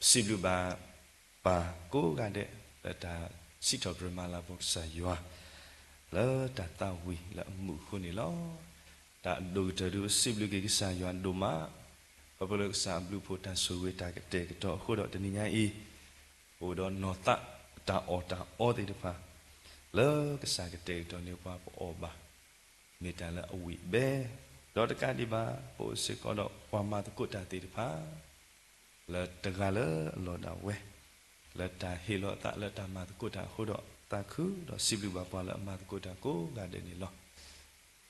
စံးဘျုးဘၣ်ပၢ်ကိးဂၤဒဲး လၢတၢ်စံးထီၣ်ပတြၢၤမၤလၤကပီၤကစၢ်ယွၤ လၢတၢ်သးဝံၣ်လၢအမူးအဃိန့ၣ်လီၤ. တၢ်အဒိၣ်ကတၢၢ်ဒုး ပစံးဘျုးက့ၤကစၢ်ယွၤဒိၣ်မး, ခီဖျိလၢကစၢ်အဘျုးအဖှိၣ်တၢ်ဆိၣ်ဂ့ၤတၢ်ကတဲာ်ကတီၤအဃိဒီး တနံၤညါအံၤ ပအိၣ်ဒီးနီၢ်သးတၢ်အီၣ်တၢ်အီသ့ၣ်တဖၣ် လၢကစၢ်ကတဲာ်ကတီၤန့ၢ်ပှၤပအီၣ်ဘၣ် မ့ၢ်တၢ်လၢအဝံၣ်ဘဲ, ဒီးတကးဒံးဘၣ် ပအိၣ်စ့ၢ်ကီးဒီးပှၤမၤသကိးတၢ်သ့ၣ်တဖၣ် လၢတဂၤလၢအလီၢ်ဒၣ်ဝဲ လၢတၢ်ဟ့ၣ်လီၤအသးလၢတၢ်မၤသကိးတၢ်အဃိဒီး သးခုဒီးစံးဘျုးဘၣ်ပှၤလၢအမၤသကိးတၢ်ကိးဂၤဒဲးန့ၣ်လီၤ.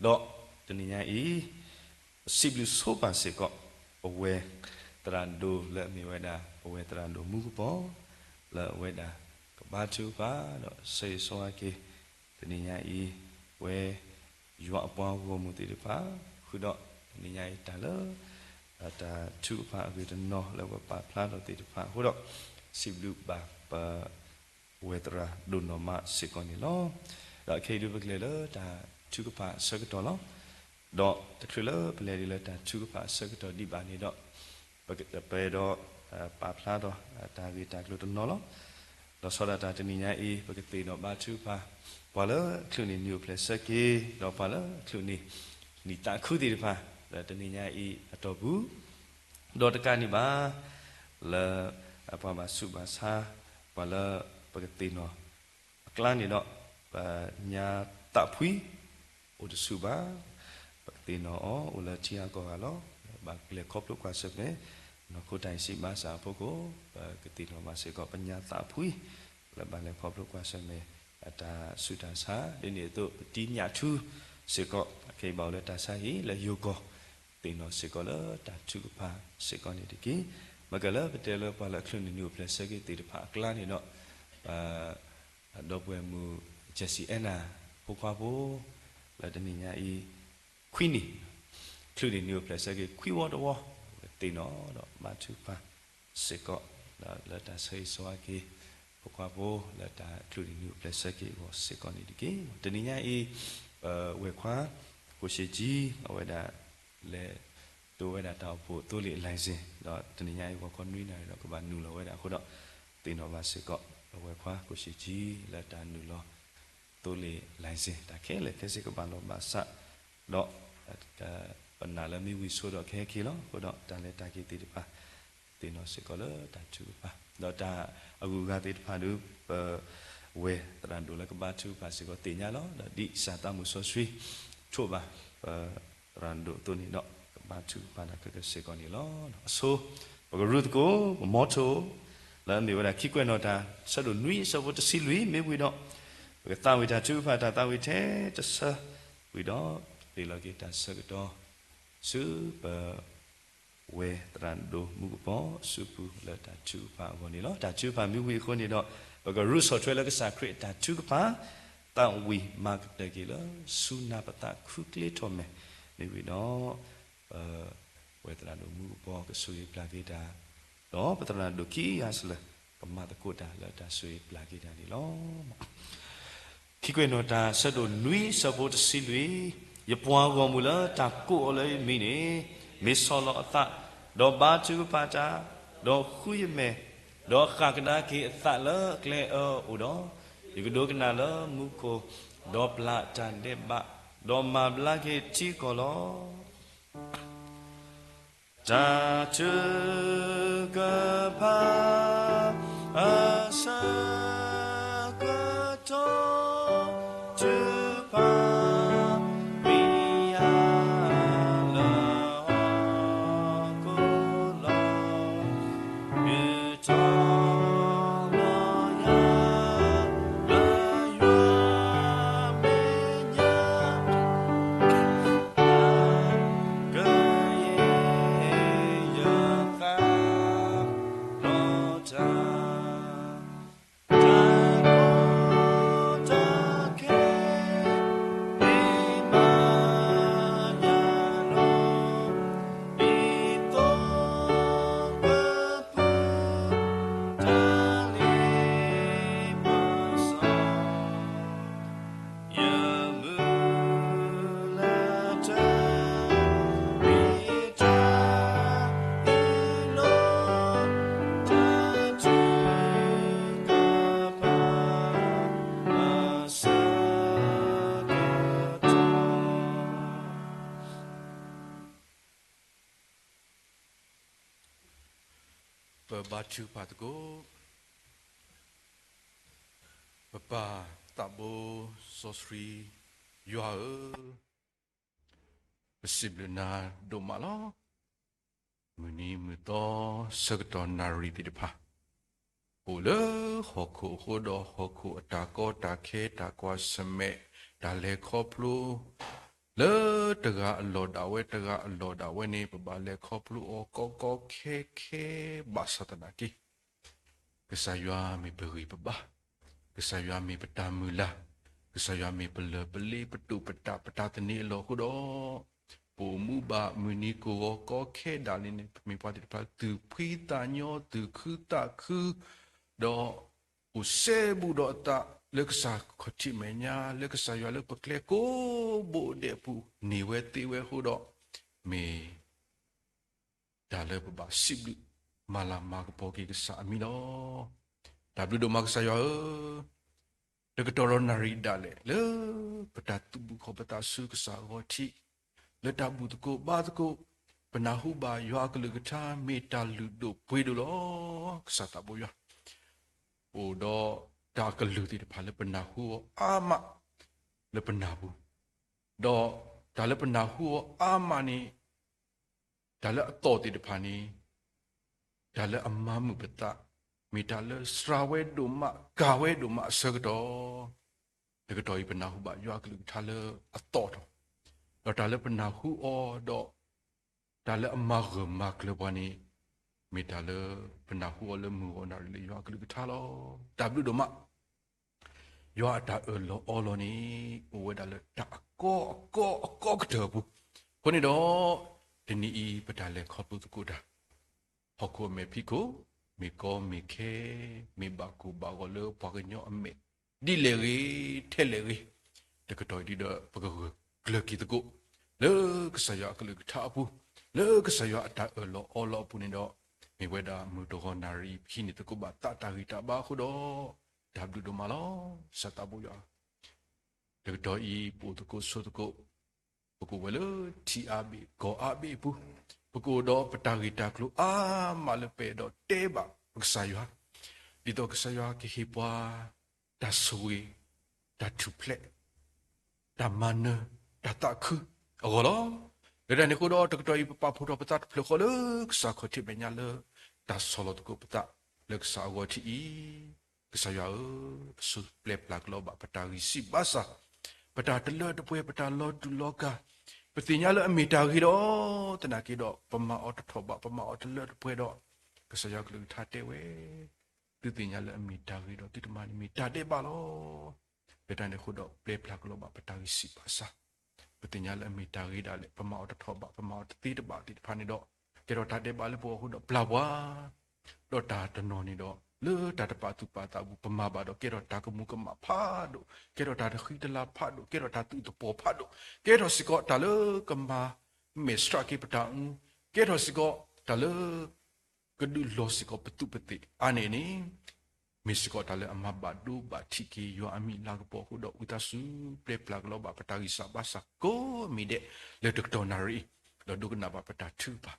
ဒီးတနံၤညါအံၤ ပစံးဘျုးဆိပၢ်စ့ၢ်ကီး ပဝဲသရၣ်ဒိၣ်လၢအမ့ၢ်ဝဲဒၣ် ပဝဲသရၣ်ဒိၣ်မူကပီၤ လၢအဝဲဒၣ်ကဘါထုကဖၣ်ဒီးဆၢဂ့ၤဆၢဝါက့ၤ တနံၤညါအံၤ ပဝဲယွၤအပှၤဂီၢ်မုၢ်သ့ၣ်တဖၣ် ဃုာ်ဒီးတနံၤညါအံၤတၢ်လၢ တၢ်ထုကဖၣ်အဂ့ၢ်တနီၤလၢပပာ်ဖျါထီၣ်သ့ၣ်တဖၣ်အဃိဒီး စံးဘျုးဘၣ်ပ ဝဲသရၣ်ဒိၣ်နီၢ်မးစ့ၢ်ကီးန့ၣ်လီၤ. ဒီးခဲအံၤဒုးပကလဲၤလၢတၢ်ထုကဖၣ်အဆၢကတီၢ်လီၤ. ဒီးတချုးလၢပလဲၤဒ်လၢတၢ်ထုကဖၣ်အဆၢကတီၢ်ဒံးဘၣ်န့ၣ်ဒီး ပကပအဲၣ်ဒိး ပာ်ဖျါထီၣ်တၢ်ဂ့ၢ်တၢ်ကျိၤတနီၤလီၤ. လီၤဆီဒၣ်တၢ်တနံၤညါအံၤ ပကသ့ၣ်နီၣ်ဘါထုကဖၣ် ပှၤလၢအချုးန့ၢ်နံၣ်အိၣ်ဖျဲၣ်ဆၢက့ၤ ဒီးပှၤလၢအချုးန့ၢ် နံၣ်သးခုသ့ၣ်တဖၣ် လၢတနံၤညါအံၤအတီၢ်ပူၤ ဒီးတကးန့ၣ်ဘၣ် လၢ ပှၤဘၣ်ဆူးဘၣ်ဆါ ပှၤလၢပကသ့ၣ်နီၣ်အကျါန့ၣ်ဒီး ပညါသးဖှံ အိၣ်တဆူၣ်ဘၣ်, ပကသ့ၣ်နီၣ်အီၤအိၣ်လၢထံဂၤကီၢ်ဂၤလီၤ. ဘၣ်လဲၤခီဖျိကွၢ်ဆၢၣ်မဲာ် နီၢ်ခိတၢ်အံၤစံးဘၣ်စၢ်အဖီခိၣ် ပကသ့ၣ်နီၣ်ဘၣ်စ့ၢ်ကီး ပညါသးဖှံ လၢဘၣ်လဲၤခီဖျိကွၢ်ဆၢၣ်မဲာ် အတၢ်ဆူးတၢ်ဆါ ဒ်န့ၣ်အသိး ပတံၤညၣ်ထူစ့ၢ်ကီး ခဲအံၤဘၣ်အိၣ်လၢတၢ်ဆါဟံၣ်လၢယိၤကီၢ် သ့ၣ်နီၣ်စ့ၢ်ကီးလၢတၢ်ထုကဖၣ်စ့ၢ်ကီးန့ၣ်တက့ၢ်. မ့ၢ်ကဲလၢပတဲလၢပှၤလၢအချုးန့ၢ်နံၣ်အိၣ်ဖျဲၣ်ဆၢက့ၤသ့ၣ်တဖၣ်အကျါန့ၣ်ဒီး ဒီပုၢ်ဝဲၢ်မုၣ် Jessie Anna ဖိခွါဖိ လၢတနံၤညါအံၤ ခွံနံၣ် ချုးန့ၢ်နံၣ်အိၣ်ဖျဲၣ်ဆၢက့ၤ ခွံဝီတဝီ သ့ၣ်နီၣ်ဒီးဘါထုကဖၣ်စ့ၢ်ကီး လၢတၢ်ဆၢဂ့ၤဆၢဝါက့ၤ ဖိခွါဖိ လၢတၢ်ချုးန့ၢ်နံၣ်အိၣ်ဖျဲၣ်ဆၢက့ၤအဂီၢ်စ့ၢ်ကီးန့ၣ်တက့ၢ်. တနံၤညါအံၤ ပဝဲၢ်ခွါ ကိၣ်ၡ့ၣ်ကၠံ အဝဲဒၣ် လဲၤတိဝဲဒၣ်တၢ်အိၣ်ဖှိၣ်သိလ့ၣ် license ဒီးတနံၤညါအံၤ ဂီၤခီနွံနၣ်ရံၣ်ဒီးကဘၣ်နုာ်လီၤဝဲဒၣ်အဃိဒီး သ့ၣ်နီၣ်ဘၣ်စ့ၢ်ကီး ပဝဲၢ်ခွါ ကိၣ်ၡ့ၣ်ကၠံ လၢတၢ်နုာ်လီၤ သိလ့ၣ် license တၢ်ခဲလၢာ်ခဲဆ့ကဘၣ်လီၤဘၣ်စး ဒီး ပနာ်လၢမ့ၢ်ဝံၤဆိဒီးကဟဲက့ၤလီၤ. အဃိဒီးတၢ်လဲၤတၢ်က့ၤသ့ၣ်တဖၣ် သ့ၣ်နီၣ်စ့ၢ်ကီးလၢတၢ်ထုကဖၣ် ဒီးတၢ်အဂုၤအဂၤသ့ၣ်တဖၣ်ဒီး ပဝဲသရၣ်ဒိၣ်လၢကဘါထုကဖၣ်စ့ၢ်ကီးသ့ၣ်ညါလီၤ. ဒီးဒ်ကစၢ်သးမုၢ်စီဆှံ ထိးဘၣ် ပသရၣ်ဒိၣ်အသိးန့ၣ်ဒီး ကဘါထုကဖၣ်တၢ်ခဲလၢာ်စ့ၢ်ကီးန့ၣ်လီၤ. အဆိ ပကရူၢ်သကိး ပမီထိၣ် လၢအမ့ၢ်ဝဲဒၣ်ခံကွဲးနီၣ်တၢ် ဆၢဒိၣ်နွံအဆၢဖိတဆံလွံၢ် မ့ၢ်ဝံၤဒီး ပကသးဝံၣ်တၢ်ထုကဖၣ်တၢ်သးဝံၣ်ထဲတဆၢ ဝံၤဒီး ပကတ့ၢ်လီၤက့ၤတၢ်ဆၢကတီၢ် ဆူပ ဝဲသရၣ်ဒိၣ်မူကပီၤအစုပူၤလၢတၢ်ထုကဖၣ်အဂီၢ်န့ၣ်လီၤ. တၢ်ထုကဖၣ်မ့ၢ်ဝံၤအဃိန့ၣ်ဒီး ပကရူးဆီၣ်ထွဲလၢကစၢ်ခရံာ်အတၢ်ထုကဖၣ် သးဝံၣ်မၤကတၢၢ်က့ၤလၢ ဆူနၢ်ပသးခုကျ့ထီၣ်မဲာ် မ့ၢ်ဝံၤဒီး ပဝဲသရၣ်ဒိၣ်မူကပီၤကဆိၣ်ဂ့ၤပျၢ်က့ၤတၢ် ဒီးပသရၣ်ဒိၣ်ခံဂၤစၢၤ ကမၤသကိးတၢ်လၢတၢ်ဆိၣ်ဂ့ၤပျၢ်က့ၤတၢ်န့ၣ်လီၤ. ခံကွဲးနီၣ်တၢ် ဆၢဒိၣ်နွံဆၢဖိတဆံလွံၢ်, ယပှၤဂီၢ်မုၢ်လၢတၢ်ကိးအီၤလၢယမံၤန့ၣ် မ့ၢ်ဆီၣ်လီၤအသး, ဒီးဘါထုကဖၣ်တၢ်, ဒီးဃုယမဲာ်, ဒီးဃၣ်ကဒါက့ၤအသးလၢအကျဲအၢအအိၣ်ဒီး, ယကဒိကနၣ်လၢမူခိၣ်, ဒီးပျၢ်တၢ်ဒဲးဘး, ဒီးမၤဘျါက့ၤထံကီၢ်လီၤ. တၢ်ထုကဖၣ်အဆၢကတီၢ် ထုကဖၣ်ဝံၤယၤလၢဟီၣ်ခိၣ်လီၤ. ဒုးထီၣ်လီၤယၤ လၢယွၤမဲာ်ညါ ကယဲၢ်ယသးလီၤတၢ်, တၢ်ကိးတၢ်ခဲ ဘါထုကဖၣ်သကိး. ပပၢ်သးဘိစီဆှံယွၤဧၢ, ပစံးဘျုးနၤဒိၣ်မးလီၤ. မုၢ်နံၤမုၢ်သီဆၢကတီၢ်နၣ်ရံၣ်သ့ၣ်တဖၣ် အိၣ်လၢဟီၣ်ခိၣ်အဃိဒီး ဟီၣ်ခိၣ်အတၢ်ကီတၢ်ခဲ တၢ်ကွၢ်ဆၢၣ်မဲာ် တၢ်လဲၤခီဖျိ လၢတဂၤအလီၢ်ဒၣ်ဝဲ တဂၤအလီၢ်ဒၣ်ဝဲန့ၣ် ပဘၣ်လဲၤခီဖျိအီၤကီကီခဲခဲ ဘၣ်ဆၣ်သနာ်က့ ကစၢ်ယွၤမ့ၢ်ပဂံၢ်ပဘါ, ကစၢ်ယွၤမ့ၢ်ပတၢ်မုၢ်လၢ်, ကစၢ်ယွၤမ့ၢ်ပလၢၢ်ပလ့ပတိာ်ပတၢ်ပတၢ်သန့ၤအလီၢ်အဃိဒီး, ပအိၣ်မူဘၣ်မုၢ်နံၤကိၢ်ဂီၤကီခဲဒၣ်လဲာ်န့ၣ် ပမ့ၢ်ပှၤသ့ၣ်တဖၣ် သူၣ်ဖှံသးညီ သူၣ်ခုသးခု ဒီး အိၣ်စဲဘူးဒီးအသးလၢကစၢ်ခီၣ်ထံးမဲာ်ညါ လၢကစၢ်ယွၤလၢပကျဲကိးဘိဒဲးအပူၤ န့ၢ်ဝဲသ့ဝဲအဃိဒီး, မ့ၢ် တၢ်လၢပဘၣ်စံးဘျုး မၤလၤမၤကပီၤက့ၤကစၢ်အမံၤလီၤ. တၢ်ဘျုးဒိၣ်မးကစၢ်ယွၤဧၢ, တကတီၢ်ဒီးနၣ်ရံၣ်ဒၣ်လဲာ် လၢပတၢ်သူၣ်ဘုၣ်ခီၣ်ပသးဆူကစၢ်အဂီၢ်ထံး, လၢတၢ်ဘူၣ်သကိးဘါသကိး, ပနၢ်ဟူဘၣ်ယွၤအကလုၢ်ကထါ မ့ၢ်တၢ်လုၢ်ဒိၣ်ပှ့ၤဒိၣ်လီၤ. ကစၢ်သးဘိယွၤ အိၣ်ဒီးတၢ်ကလုၢ်သ့ၣ်တဖၣ်လၢပနၢ်ဟူအီၤအါမး လၢပနၢ်ပူၤ, ဒီးတၢ်လၢပနၢ်ဟူအီၤအါမးန့ၣ် တၢ်လၢအသီၣ်သ့ၣ်တဖၣ်န့ၣ် တၢ်လၢအမၤမုာ်ပသး, မ့ၢ်တၢ်လၢစှၤဝဲဒိၣ်မး ကၤဝဲဒိၣ်မးအဆၢကတီၢ်, တကတီၢ်အံၤပနၢ်ဟူဘၣ်ယွၤအကလုၢ်ကထါလၢအသီၣ်ထီၣ်, ဒီးတၢ်လၢပနၢ်ဟူအီၤဒီး တၢ်လၢအမၤဂၢၢ်မၤကျၢၤပှၤန့ၣ် မ့ၢ်တၢ်လၢပနၢ်ဟူအီၤလၢမုၢ်ဂီၤနၣ်ရံၣ်လၢယွၤအကလုၢ်ကထါလီၤ. တၢ်ဘျုးဒိၣ်မး ယွၤအတၢ်အၢၣ်လီၤအီလီၤန့ၣ် အိၣ်ဝဲဒၣ်လၢတၢ်အကီအကီအကီကတၢၢ်အပူၤ, အဃိန့ၣ်ဒီး တနံၤအံၤပတၢ်လဲၤခီဖျိသကိးတၢ်, ဟီၣ်ခိၣ်အမဲာ်ဖံးခိၣ်, မ့ၢ်ကီမ့ၢ်ခဲ, မ့ၢ်ဘၣ်ကိၢ်ဘၣ်ဂီၤလၢပှၤကညီအမဲာ် ဒ်လဲၣ်ဂ့ၤ, ထဲလဲၣ်ဂ့ၤ, တကတီၢ်အံၤဒ်ဒီးပကဂၢၢ်ကျၢၤက့ၤသကိး လၢကစၢ်ယွၤအကလုၢ်ကထါအပူၤ, လၢကစၢ်ယွၤအတၢ်အၢၣ်လီၤအီလီၤအပူၤန့ၣ်ဒီး, မ့ၢ်ဝဲဒၣ်မုၢ်တဂီၤနၣ်ရံၣ်ပဟံးန့ၢ်သကိးဘၣ်သးတၢ်ဂံၢ်တၢ်ဘါအဃိဒီး, တၢ်ဘျုးဒိၣ်မးလီၤ. ကစၢ်သးဘိယွၤ တကတီၢ်အံၤ ပအိၣ်သကိးဆိးသကိး, ပကအိၣ်ဝဲလၢထံအါဘ့ၣ်ကီၢ်အါဘ့ၣ်အပူၤ, ပကအိၣ်ဒီးပတၢ်ဂ့ၢ်တၢ်ကျိၤအါမးလၢပအဲၣ်ဒိးတဲဘၣ်ပကစၢ်ယွၤ, ဒ်သိးကစၢ်ယွၤကဟ့ၣ်ပှၤ တၢ်ဆိၣ်ဂ့ၤ, တၢ်ထူၣ်ဖျဲး, တၢ်မၤနၢၤ, တၢ်သးခုအဂီၢ်လီၤ. လၢတၢ်န့ၣ်အဃိဒီး တကတီၢ်အံၤ ပပာ်ဖှိၣ်ထီၣ်ပသးတဖျၢၣ်ဃီလၢကစၢ်ခီၣ်ထံးမဲာ်ညါလၢ တၢ်ဆီၣ်လီၤသကိးပသးလၢကစၢ်အဂီၢ်ထံးအံၤ, ကစၢ်ယွၤဧၢ, ပစူၢ်ပျဲၢ်ပျၢ်ကလီဘၣ်ပတၢ်ဂံၢ်စၢ်ဘါစၢ်, ပတၢ်တလၢတပှဲၤ ပတၢ်လီၤတူာ်လီၤကာ်, ပသ့ၣ်ညါလၢအမ့ၢ်တၢ်ဂ့ၤဒီး သနာ်က့ဒီး ပမၤအီၤတထီၣ်ဘး ပမၤအီၤတလၢတပှဲၤဒီး ကစၢ်ယွၤကလုၢ်ကထါတဲဝဲ, သုသ့ၣ်ညါလၢအမ့ၢ်တၢ်ဂ့ၤဒီး သုတမၤန့ၣ်မ့ၢ်တၢ်ဒဲးဘးလီၤ. လၢတၢ်န့ၣ်အဃိဒီး ပျဲၢ်ပျၢ်ကလီဘၣ်ပတၢ်ဂံၢ်စၢ်ဘါစၢ်, ပသ့ၣ်ညါလၢအမ့ၢ်တၢ်ဂ့ၤဒၣ်လဲာ် ပမၤအီၤတထီၣ်ဘး ပမၤအီၤတသ့တဘၣ်သ့ၣ်တဖၣ်န့ၣ်ဒီး ကဲထီၣ်တၢ်ဒဲးဘးလၢပဂီၢ်အဃိဒီးပျၢ်ပှၤ ဒီးတၢ်တနီၤန့ၣ်ဒီး လၢတၢ်တပာ်သူၣ်ပာ်သးအပူၤ ပမၤဘၣ်ဒီး ကဲထီၣ်တၢ်ကမူၤကမၣ်ဖးဒိၣ်, ကဲထီၣ်တၢ်တဃံတလၤဖးဒိၣ်, ကဲထီၣ်တၢ်သူၣ်သပီၢ်ဖးဒိၣ်, ကဲထီၣ်စ့ၢ်ကီးတၢ်လၢကမၤမဲာ်ဆှးက့ၤပတၢ်အူ, ကဲထီၣ်စ့ၢ်ကီးတၢ်လၢ ကဒုးလီၤစ့ၢ်ကီးပသူးပသ့ၣ်အါန့ၢ်န့ၣ်, မ့ၢ်စ့ၢ်ကီးတၢ်လၢအမၤဘၣ်ဒိဘၣ်ထံးက့ၤယွၤအမံၤလၤကပီၤအဃိဒီး ဝံသးစူၤပျဲၢ်ပျၢ်ကလီဘၣ်ပတၢ်ဂံၢ်စၢ်ဘါစၢ် ကိးမံၤဒဲးလၢတကတီၢ်နၣ်ရံၣ်အံၤ, ဒီးဒိကနၣ်ဘၣ်ပတၢ်ထုကဖၣ်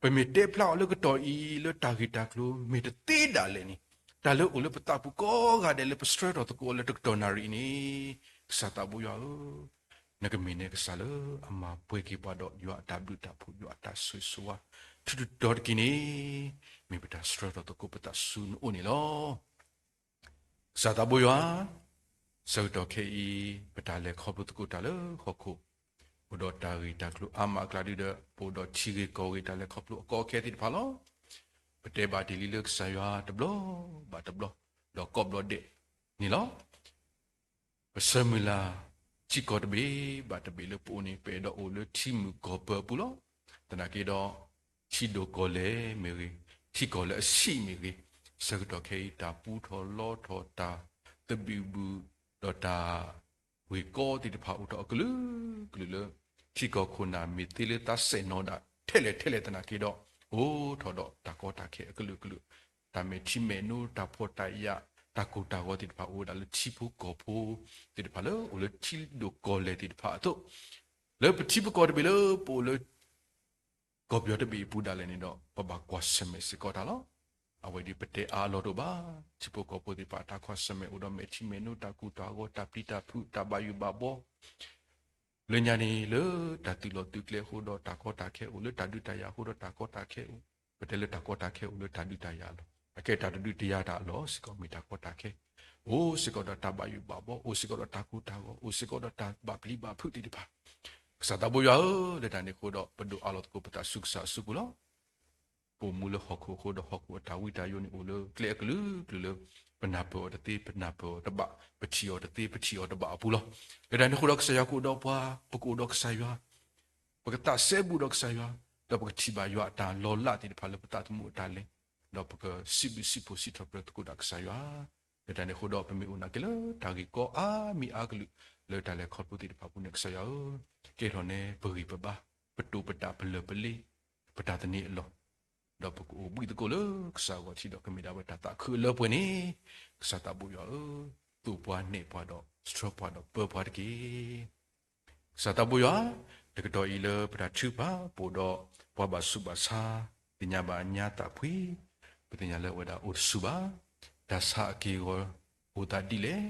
ပမ့ၢ်တဲဖျါအီၤလၢကတီၢ်အံၤ လၢတၢ်ဂ့ၢ်တၢ်ကျိၤမ့ၢ်တသ့ဒၣ်လဲာ်န့ၣ်, တၢ်လၢအိၣ်လၢပသးပူၤကိးဂၤဒဲးလၢပဆှၢထီၣ်သကိးအီၤလၢတကတီၢ်နၣ်ရံၣ်အံၤန့ၣ်, ကစၢ်သးဘိယွၤဧၢ, နကမ့ၢ်န့ၣ်ကစၢ်လၢအမၤပှဲၤက့ၤပှၤဒီးယွၤအတၢ်ဘျုးတၢ်ဖှိၣ် ယွၤအတၢ်ဆိၣ်ဂ့ၤဆိၣ်ဝါ ထူးထူးတီၤတီၤတက့ၢ်န့ၣ်, မ့ၢ်ပတၢ်ဆှၢထီၣ်သကိးပသးဆူနအိၣ်န့ၣ်လီၤ. ကစၢ်သးဘိယွၤ, ဆၢကတီၢ်ခဲအံၤ ပတၢ်လဲၤခီဖျိသကိးတၢ်လၢဟီၣ်ခိၣ်, အိၣ်ဒီးတၢ်ဂ့ၢ်တၢ်ကျိၤအါမးအကျါဒုဒီး ပအိၣ်ဒီးထံဂ့ၢ်ကီၢ်ဂ့ၢ်တၢ်လဲၤခီဖျိအကီအခဲသ့ၣ်တဖၣ်လီၤ. ပတဲဘၣ်တ့ၢ်လံလၢကစၢ်ယွၤတဘျီဘၣ်တဘျီ, ဒီးကိးဘျီဒဲးန့ၣ်လီၤ. ပဆၢမုၢ်လၢ် ထံကီၢ်တဘ့ၣ်ဘၣ်တဘ့ၣ်လၢပအိၣ်န့ၣ် ပအဲၣ်ဒိးအိၣ်လၢထံမုၢ်ကီၢ်ပၢၤအပူၤလီၤ. သနာ်က့ဒီး ထံဒိၣ်ကီၢ်လဲၢ်မ့ၢ်ဂ့ၤ, ထံကီၢ်လၢအဆံးမ့ၢ်ဂ့ၤ, ဆၢကတီၢ်ခဲအံၤ တၢ်ပူထီၣ်လီထီၣ် တၢ်သဘံၣ်ဘုၣ် ဒီးတၢ်ဂ့ၢ်ကီသ့ၣ်တဖၣ်အိၣ်ထီၣ်အကလုာ်ကလုာ်လၢ ထံကီၢ်ခိၣ်နၢ်မ့ၢ်သ့လၢသးစဲၣ်နီၤဒၣ်ထဲလဲၣ်ထဲလဲၣ်သနာ်က့ဒီး အိၣ်ထီၣ်ဒီးတၢ်ကီတၢ်ခဲအကလုာ်ကလုာ်, တၢ်မဲာ်ထံမဲာ်နိ တၢ်ဖှီၣ်တၢ်ယာ် တၢ်ကိၢ်တၢ်ဂီၤသ့ၣ်တဖၣ်အိၣ်ဝဲဒၣ်လၢထံဖိကီၢ်ဖိသ့ၣ်တဖၣ်လၢအိၣ်လၢထံဒိၣ်ကီၢ်လဲၢ်သ့ၣ်တဖၣ်အသိး, လၢပထံပကီၢ်တဘ့ၣ်လၢပအိၣ်လၢ ကီၢ်ပယီၤတဘ့ၣ်အပူၤဒၣ်လဲာ်န့ၣ်ဒီး ပဘၣ်ကွၢ်ဆၢၣ်မဲာ်စ့ၢ်ကီးတၢ်လီၤ. အဝဲဒ်ပတဲအါအလီၢ်တအိၣ်ဘၣ်, ထံဖိကီၢ်ဖိသ့ၣ်တဖၣ် တၢ်ကွၢ်ဆၢၣ်မဲာ်အိၣ်ဒီးမဲာ်ထံမဲာ်နိ တၢ်ကူၣ်တၢ်ဂီၤ တၢ်ပျံၤတၢ်ဖုး တၢ်ဘၣ်ယိၣ်ဘၣ်ဘီ လၢညါန့ၣ် လၢတၢ်သုးလီၢ်သုးကျဲအဃိဒီးတၢ်ကီတၢ်ခဲအိၣ်, လၢတၢ်ဒုးတၢ်ယၤအဃိဒီးတၢ်ကီတၢ်ခဲအိၣ်, ပတဲလၢတၢ်ကီတၢ်ခဲအိၣ်လၢတၢ်ဒုးတၢ်ယၤအလီၢ်, အကဲတၢ်တဒုးတယၤတၢ်အလီၢ်စ့ၢ်ကီးမ့ၢ်တၢ်ကီတၢ်ခဲ, အိၣ်စ့ၢ်ကီးဒီးတၢ်ဘၣ်ယိၣ်ဘၣ်ဘီ, အိၣ်စ့ၢ်ကီးဒီးတၢ်ကူၣ်တၢ်ဂီၤ, အိၣ်စ့ၢ်ကီးဒီးတၢ်ဘၣ်ပျံၤဘၣ်ဖုးသ့ၣ်တဖၣ်, ကစၢ်သးဘိယွၤဧၢ, လၢတၢ်န့ၣ်အဃိဒီး ပဒိးအးလီၤသကိးပသးဆူကစၢ်အစုပူၤလီၤ. ပအိၣ်မူလၢဟီၣ်ခိၣ်အဃိဒီးဟီၣ်ခိၣ်အတၢ်ဝံတၢ်ယိာ်န့ၣ်အိၣ်လၢကျဲအကလုာ်ကလုာ်လၢ ပနၢ်ပၢၢ်အီၤတသ့ ပနၢ်ပၢၢ်အီၤတဘၣ်, ပထံၣ်အီၤတသ့ ပထံၣ်အီၤတဘၣ်အပူၤလီၤ. လၢတၢ်န့ၣ်အဃိဒီးကစၢ်ယွၤကအိၣ်ဒီးပှၤ, ပကအိၣ်ဒီးကစၢ်ယွၤ, ပကသးစဲဘူးဒီးကစၢ်ယွၤ, ဒီးပကထံၣ်ဘၣ်ယွၤအတၢ်လီၤလးသ့ၣ်တဖၣ်လၢပသးသမူအတၢ်လဲၤ, ဒီးပကစံးဘျုးစံးဖှိၣ်စံးထီၣ်ပတြၢၤသကိးဒၣ်ကစၢ်ယွၤ, လၢတၢ်န့ၣ်အဃိဒီးပမ့ၢ်အိၣ်နာ်က့ၤလၢတၢ်ဂ့ၢ်ကီအါမံၤအါကလုာ် လၢတၢ်လဲၤခီဖျိသ့ၣ်တဖၣ်အပူၤန့ၣ် ကစၢ်ယွၤဧၢ, ကဲထီၣ်န့ၣ် ပဂံၢ်ပဘါ, ပတိာ်ပတၢ်ပလၢၢ်ပလ့, ပတၢ်သန့ၤအလီၢ်, ဒီးပကအိၣ်ဘှံးသကိးလၢကစၢ်အဂီၢ်ထံးဒီးကမ့ၢ်ဒၣ်ဝဲတၢ်သးခုအလၢပှဲၤန့ၣ်, ကစၢ်သးဘိယွၤဧၢ, သိၣ်ပှၤနဲၣ်ပှၤဒီးဆှၢပှၤဒီးပၢပှၤတက့ၢ်. ကစၢ်သးဘိယွၤ, တကတီၢ်အံၤလၢပတၢ်ထုကဖၣ် ပအိၣ်ဒီးပှၤဘၣ်ဆူးဘၣ်ဆါ, သ့ၣ်ညါဘၣ်ညါသးဖှံ, ပသ့ၣ်ညါလၢအဝဲဒၣ်အိၣ်တဆူၣ်ဘၣ်. တၢ်ဆါအက့ၢ်အဂီၤအိၣ်သးဒ်လဲၣ်,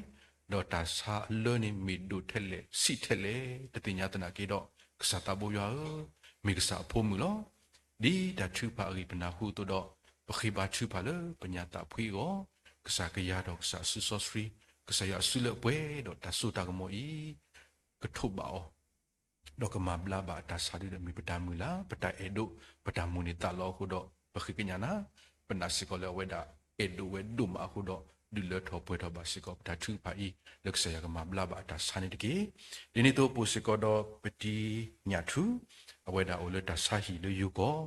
ဒီးတၢ်ဆါအလၢန့ၣ်မ့ၢ်ဒိၣ်ထဲလဲၣ်ဆံးထဲလဲၣ် တသ့ၣ်ညါသနာ်က့ဒီး, ကစၢ်သးဘိယွၤဧၢ, မ့ၢ်ကစၢ်အဖိမုၣ်လီၤ. ဒ်တၢ်ထုကဖၣ်အဂ့ၢ်ပနၢ်ဟူအသိးဒီး, ပဃ့ဘါထုကဖၣ်လၢပညါသးဖှံအဂီၢ်, ကစၢ်ကယၤဒီးကစၢ်အစုစီဆှံ, ကစၢ်ယွၤအစုလၢအပှဲၤဒီးတၢ်စိတၢ်ကမီၤအံၤ ကထိးဘၣ်အီၤ, ဒီးကမၤဘျါဘၣ်အတၢ်ဆါဒ်ဒီးမ့ၢ်ပတၢ်မုၢ်လၢ်, ပတၢ်အဲၣ်ဒိး, ပတၢ်မိၣ်န့ၢ်သးလီအဃိဒီး ပဃ့ကညးနၤ, ပနာ်စ့ၢ်ကီးလၢအဝဲဒၣ်အဲၣ်ဒိးဝဲဒိၣ်မးအဃိဒီး ဒုးလၢထီၣ်ပှဲၤထီၣ်ဘၣ်စ့ၢ်ကီးပတၢ်ထုကဖၣ်အံၤ လၢကစၢ်ယွၤကမၤဘျါဘၣ်အတၢ်ဆါန့ၣ်တက့ၢ်. ဒ်န့ၣ်အသိးပအိၣ်စ့ၢ်ကီးဒီးပတံၤညၣ်ထူ, အဝဲဒၣ်အိၣ်လၢတၢ်ဆါဟံၣ်လၢယိၤကီၢ်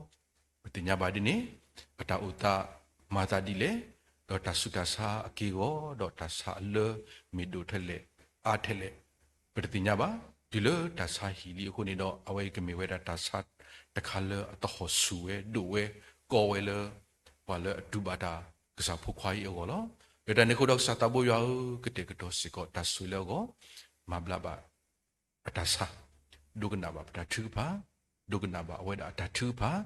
ပသ့ၣ်ညါဘၣ်ဒ်န့ၣ်, အတၢ်အိၣ်သးမၤသးဒ်လဲၣ်, ဒီးတၢ်ဆူးတၢ်ဆါအက့ၢ်အဂီၤ, ဒီးတၢ်ဆါအလၢမ့ၢ်ဒိၣ်ထဲလဲၣ်, အါထဲလဲၣ်, ပတသ့ၣ်ညါဘၣ်. တုၤလၢတၢ်ဆါဟံၣ်လံအဃိန့ၣ်ဒီး အဝဲအံၤကမ့ၢ်ဝဲဒၣ်တၢ်ဆါတခါလၢအသဟီၣ်ဆူၣ်ဝဲဒိၣ်ဝဲကီဝဲလၢ ပှၤလၢအတူၢ်ဘၣ်တၢ်ကစၢ်ဖိခွါအံၤအဂီၢ်လီၤ. လၢတၢ်န့ၣ်အဃိဒီးကစၢ်သးဘိယွၤဧၢ, ကတဲာ်ကတီၤစ့ၢ်ကီးတၢ်ဆိၣ်ဂ့ၤလၢအဂီၢ်, မၤဘျါဘၣ် အတၢ်ဆါ, ဒိကနၣ်ဘၣ်ပတၢ်ထုကဖၣ်, ဒိကနၣ်ဘၣ်အဝဲဒၣ်အတၢ်ထုကဖၣ်,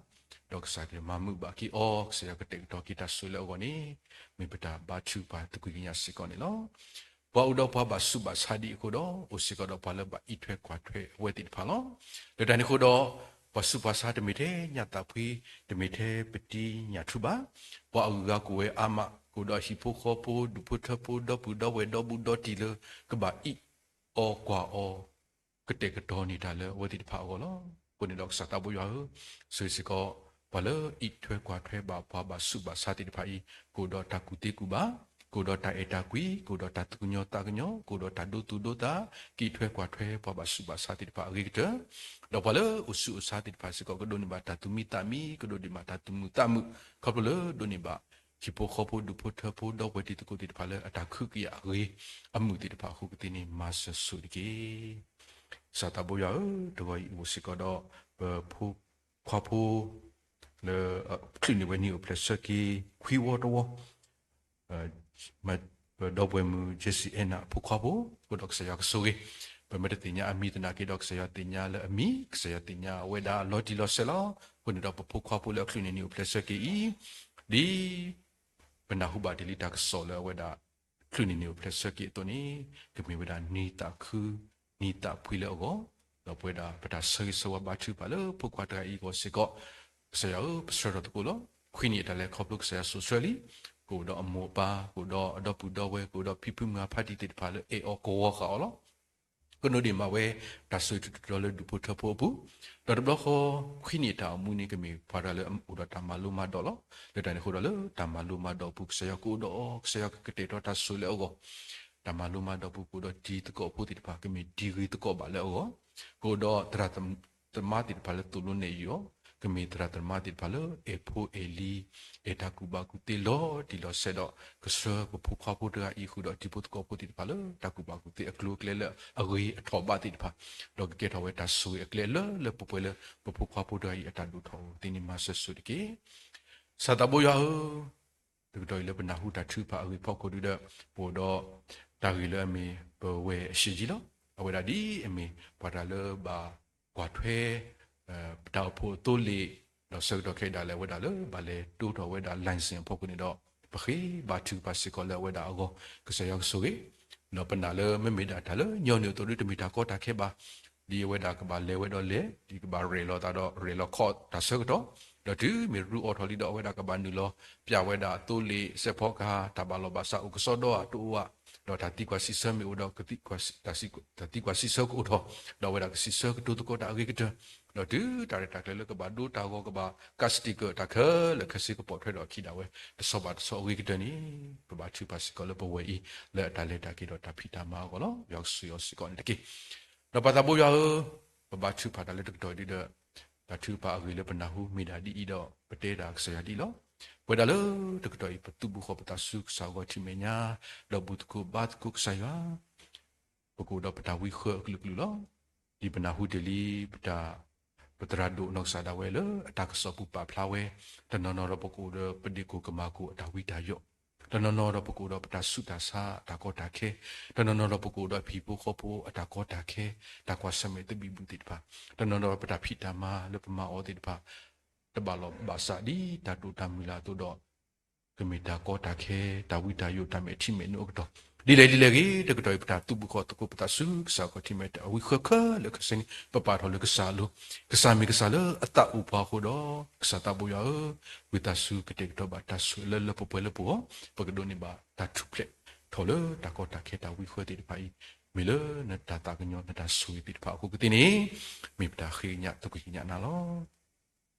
ဒီးကစၢ်ကမၤမုာ်ဘၣ်က့ၤအီၤ, ကစၢ်ယွၤကတဲာ်ကတီၤက့ၤတၢ်ဆိၣ်ဂ့ၤလၢအဂီၢ်န့ၣ်, မ့ၢ်ပတၢ်ဘါထုကဖၣ်သကွံာ်ကညးစ့ၢ်ကီးန့ၣ်လီၤ. ပှၤအိၣ်ဒီးပှၤဘၣ်ဆူးဘၣ်ဆါဒ်အံၤအဃိဒီး, အိၣ်စ့ၢ်ကီးဒီးပှၤလၢဘၣ်အံးထွဲကွၢ်ထွဲအဝဲသ့ၣ်တဖၣ်လီၤ. လၢတၢ်န့ၣ်အဃိဒီး, ပှၤဆူးပှၤဆါတမ့ၢ်ထဲညၣ်သးဖှံ, တမ့ၢ်ထဲပတံၤညၣ်ထူဘၣ်, ပှၤအဂုၤအဂၤကအိၣ်ဝဲအါမး, ကအိၣ်ဒီးဟံၣ်ဖိဃီဖိ, ဒူၣ်ဖိထၢဖိ, ဒီပုၢ်ဒီဝဲၢ်, ဒီဘူးဒီတံၢ်လၢ ကဘၣ်အံးအီၤကွၢ်အီၤ, ကတဲာ်ကတီၤန့ၢ်တၢ်လၢအဝဲသ့ၣ်တဖၣ်အဂီၢ်လီၤ. အဃိန့ၣ်ဒီးကစၢ်သးဘိယွၤဧၢ, ဆိၣ်ဂ့ၤစ့ၢ်ကီး ပှၤလၢအံးထွဲကွၢ်ထွဲဘၣ်ပှၤဘၣ်ဆူးဘၣ်ဆါသ့ၣ်တဖၣ်အံၤ, ကအိၣ်ဒီးတၢ်ကူၣ်သ့ကူၣ်ဘၣ်, ကအိၣ်ဒီးတၢ်အဲၣ်တၢ်ကွံ, ကအိၣ်ဒီးတၢ်သူၣ်ကညီၤသးကညီၤ, ကအိၣ်ဒီးတၢ်ဒိသူၣ်ဒိသး, ကအံးထွဲကွၢ်ထွဲပှၤဘၣ်ဆူးဘၣ်ဆါသ့ၣ်တဖၣ်အဂ့ၤကတၢၢ်, ဒီးပှၤလၢအိၣ်ဆူးအိၣ်ဆါသ့ၣ်တဖၣ်စ့ၢ်ကီး ကဒိးန့ၢ်ဘၣ်တၢ်သူၣ်မံသးမံ, ကဒိးန့ၢ်ဘၣ်တၢ်သူၣ်မုာ်သးမုာ်, ခီဖျိလၢဒိးန့ၢ်ဘၣ် ဟံၣ်ဖိဃီဖိဒူၣ်ဖိထၢဖိဒီပုၢ်ဝဲၢ်တံၤသကိးသ့ၣ်တဖၣ်လၢအတၢ်ခုကယာ်အဂ့ၤ, အမုာ်သ့ၣ်တဖၣ်အဃိကသ့န့ၣ် မၤစၢၤဆိၣ်ဂ့ၤတက့ၢ်. ကစၢ်သးဘိယွၤဧၢ, တဂီၤအံၤအိၣ်စ့ၢ်ကီးဒီး ပဖိခွါဖိ လၢ ချုးန့ၢ်ဝဲနံၣ်အိၣ်ဖျဲၣ်ဆၢက့ၤခွံဝီတဝီ ပဒီပုၢ်ဝဲၢ်မုၣ် Jessie Anna အဖိခွါဖိ, အဃိဒီးကစၢ်ယွၤကဆိၣ်ဂ့ၤ, ပမ့ၢ်တသ့ၣ်ညါအမံၤသနာ်က့ဒီး ကစၢ်ယွၤသ့ၣ်ညါလၢအမံၤ, ကစၢ်ယွၤသ့ၣ်ညါဝဲဒၣ်လီၤတံၢ်လီၤဆဲးလီၤ. အဃိန့ၣ်ဒီးပဖိခွါဖိလၢအချုးန့ၢ်နံၣ်အိၣ်ဖျဲၣ်ဆၢက့ၤအံၤ, ဒ် ပနၢ်ဟူဘၣ်တ့ၢ်လံတၢ်ကစီၣ်လၢအဝဲဒၣ် ချုးန့ၢ်နံၣ်အိၣ်ဖျဲၣ်ဆၢက့ၤအသိးန့ၣ်, ကမ့ၢ်ဝဲဒၣ်နံၤသးခု, နံၤသးဖှံလၢအဂီၢ်, ဒီးပဝဲဒၣ်ပတၢ်ဆၢဂ့ၤဆၢဝါဘါထုကဖၣ်လၢဖိခွါတဂၤအံၤအဂီၢ်စ့ၢ်ကီး, ကစၢ်ယွၤဧၢ, ပဆှၢထီၣ်သကိးလီၤ. ခွံနံၣ်အတၢ်လဲၤခီဖျိကစၢ်ယွၤစိာ်ဆှၢလံ, ကအိၣ်ဒီးအမိၢ်အပၢ်, ကအိၣ်ဒီးအဒီပုၢ်ဒီဝဲၢ်, ကအိၣ်ဒီးဖံဖုမုၢ်ဖါတံၢ်သ့ၣ်တဖၣ်လၢအဲၣ်အီၤကဝီၤဃာ်အီၤလီၤ. ကဒိးန့ၢ်ဘၣ်ဝဲ တၢ်ဆိၣ်ဂ့ၤထူးထူးတီၤတီၤလၢဒူၣ်ဖိထၢဖိအပူၤ, ဒီးတဘျီဃီ ခွံနံၣ်အတၢ်အိၣ်မူန့ၣ် ကမ့ၢ်ပှၤတဂၤလၢအအိၣ်ဒီးတၢ်မၤလိမၤဒိးလီၤ. လၢတၢ်န့ၣ်အဃိဒီးလၢတၢ်မၤလိမၤဒိးအပူၤ ကစၢ်ယွၤကအိၣ်ဒီးအီၤ, ကစၢ်ယွၤကကတဲာ်ကတီၤတၢ်ဆိၣ်ဂ့ၤလၢအဂီၢ်, တၢ်မၤလိမၤဒိးအပူၤ ကအိၣ်ဒီးတံၤသကိးဖိသ့ၣ်တဖၣ် ကမ့ၢ်တံၤဂ့ၤသကိးဘၣ်လၢအဂီၢ်, ကအိၣ်ဒီးသရၣ်သမါသ့ၣ်တဖၣ်လၢသိၣ်လိနဲၣ်ယုာ်အီၤ, ကမ့ၢ်သရၣ်သမါသ့ၣ်တဖၣ်လၢအဲၣ်ဖိအဲၣ်လံၤ, အဲၣ်တၢ်ကူၣ်ဘၣ်ကူၣ်သ့လီၤတံၢ်လီၤဆဲးဒီး ကဆှၢပဖိခွါဖိတဂၤအံၤဃုာ်ဒီးတံၤဖိသကိးဖိသ့ၣ်တဖၣ်လၢတၢ်ကူၣ်ဘၣ်ကူၣ်သ့အကျိၤအကျဲလၢအဂ့ၤအထီၣ်ဘးသ့ၣ်တဖၣ်, ဒီးကကဲထီၣ်ဝဲတၢ်ဆိၣ်ဂ့ၤအကျဲလၢလၢပှဲၤပှဲၤလၢပဖိခွါဖိတဂၤအံၤအတၢ်ဒိၣ်ထီၣ်အဂီၢ်သ့န့ၣ် မၤစၢၤဆိၣ်ဂ့ၤတက့ၢ်. ကစၢ်သးဘိယွၤဧၢ, တကတီၢ်အံၤလၢပနၢ်ဟူတၢ်ထုကဖၣ်အဂ့ၢ်ဖီခိၣ်ဒုဒီး ပအိၣ်ဒီးတၢ်ဂ့ၢ်လၢအမ့ၢ်ပဝဲၢ်အရှံၣ်ကံလီၤ. အဝဲဒၣ်ဒ်အမ့ၢ်ပှၤတဂၤလၢဘၣ်ကွၢ်ထွဲ ပတၢ်အိၣ်ဖှိၣ်အသိလ့ၣ်, ဒီးဆၢကတီၢ်ခဲအံၤဒၣ်လဲာ်အဝဲဒၣ်လၢဘၣ်လဲၤတိၢ်ထီၣ်ဝဲဒၣ် license အဖီခိၣ်န့ၣ်ဒီး ပဃ့ဘါထုကဖၣ်စ့ၢ်ကီးလၢအဝဲဒၣ်အဂီၢ် ကစၢ်ယွၤကဆိၣ်ဂ့ၤ, ဒီးပနာ်လၢမ့မ့ၢ်ဒၣ်တၢ်လၢညီနုၢ်အသိးဒီးတမ့ၢ်တၢ်ကီတၢ်ခဲဘၣ်, ဒ်အဝဲဒၣ်ကဘၣ်လဲၤဝဲဒီးလဲၤ, ဒ်ကဘၣ်ရဲၣ်လီၤသးဒီးရဲၣ်လီၤခီတၢ်ဆၢကတီၢ်, ဒီးတုၤမ့ၢ်ရူအိးထီၣ်လံဒီးအဝဲဒၣ်ကဘၣ်နုာ်လီၤ ပျးဝဲဒၣ်အသိလ့ၣ် စဲးဖီကဟၣ် တၢ်ဘၣ်လီၢ်ဘၣ်စးအိၣ်ကစီဒီဧါတအိၣ်ဧါ, ဒီးတၢ်သံကွၢ်စံးဆၢမ့ၢ်အိၣ်ဒီး တၢ်သံကွၢ်စံးဆၢကအိၣ်ထီၣ်, ဒီးအဝဲဒၣ်ကစံးဆၢကတိၤသကိးတၢ်အဂ့ၤကတၢၢ်, ဒီးတုၤတၢ်ရဲၣ်တၢ်ကျဲၤလၢကဘၣ်ဒိတၢ်ဂီၤ ကဘၣ်ကး sticker တၢ်ခဲလၢာ်ခဲဆ့ကပိာ်ထွဲဒီးအခံဒၣ်ဝဲ တဆီဘၣ်တဆီအဂ့ၤကတၢၢ်န့ၣ် ပဘါထုကဖၣ်စ့ၢ်ကီးလၢပဝဲအံၤ လၢအတၢ်လဲၤတၢ်က့ၤဒီးတၢ်ဖံးတၢ်မၤအဂီၢ်လီၤ. ယွၤကဆိၣ်ဂ့ၤအီၤစ့ၢ်ကီးန့ၣ်တက့ၢ်. ဒီးပၢ်သးဘိယွၤဧၢ, ပဘါထုကဖၣ်တၢ်လၢတကတီၢ်အံၤဒ်ဒီး တၢ်ထုကဖၣ်အဂ့ၢ်လၢပနၢ်ဟူမ့ၢ်ဒၣ်ဒ်အံၤဒီး ပတဲတၢ်ကစၢ်ယွၤဒ်အံၤလီၤ. ပဝဲဒၣ်လၢတကတီၢ်အံၤ ပသုးဘူးဃီၤပသးဆူကစၢ်အဂီၢ်ထံၣ်မဲာ်ညါ, ဒီးဘူၣ်သကိးဘါသကိးကစၢ်ယွၤ ပကအိၣ်ဒီးပတၢ်ဝံဃၢအကလုာ်ကလုာ်လီၤ. ဒ်ပနၢ်ဟူတ့ၢ်လံ ပတၢ် ပသရၣ်ဒိၣ်နီၢ်ကစၢ်ဒၣ်ဝဲလၢအတၢ်ကစီၣ်ပူၤပာ်ဖျါဝဲ, တနီၤနီၤဒီးပကအိၣ်ဒီးပဒ့ၣ်ကိၢ်ကမၤကိၢ်အတၢ်ဝံတၢ်ယိး, တနီၤနီၤဒီးပကအိၣ်ဒီးပတၢ်ဆူးတၢ်ဆါအတၢ်ကီတၢ်ခဲ, တနီၤနီၤဒီးပကအိၣ်ဒီးအဟံၣ်ဖိဃီဖိအတၢ်ကီတၢ်ခဲ, တၢ်ကွၢ်ဆၢၣ်မဲာ်သဘံၣ်ဘုၣ်သ့ၣ်တဖၣ်, တနီၤနီၤဒီးပတၢ်ဖံးတၢ်မၤလၢပမၤအီၤသ့ၣ်တဖၣ် တဘၣ်လီၢ်ဘၣ်စးဒ်တၢ်ဒိၣ်တၢ်မုၢ်လၢ်အသိးဒီး ကမ့ၢ်တၢ်ကီတၢ်ခဲ တၢ်ဝံတၢ်ယိး တၢ်မဲာ်ထံမဲာ်နိအကတီၢ်, ဒ်လဲၣ်ဒ်လဲၣ်ဂ့ၤ တကတီၢ်အံၤ ပတၢ်သုးဘူးဃီၤသကိးပသးဆူကစၢ်ခီၣ်ထံးမဲာ် တၢ်ဝံဃၢခဲလၢာ်ခဲဆ့န့ၣ် ပပာ်ထီၣ်လၢကစၢ်အလိၤ, ကစၢ်မ့ၢ်ကစၢ်လၢအသးအိၣ်ပှၤအဃိဒီး ကစၢ်သးဘိယွၤဧၢ, ဝံသးစူၤကတဲာ်ကတီၤဘၣ်တၢ်ဆိၣ်ဂ့ၤလၢလၢပှဲၤပှဲၤလၢပဂီၢ်, ပကဒိးန့ၢ်ဘၣ်တၢ်ထူၣ်ဖျဲးထီၣ်လၢတၢ်ကီတၢ်ခဲတၢ်ဝံဃၢသ့ၣ်တဖၣ်အံၤ, မ့ၢ်လၢနတၢ်သးကညီၤနတၢ်ဆိၣ်ဂ့ၤသ့ၣ်တဖၣ်အဃိကသ့န့ၣ်, မ့ၢ်ပတၢ်ဃ့ကညးသးကညီၤနၤလီၤ.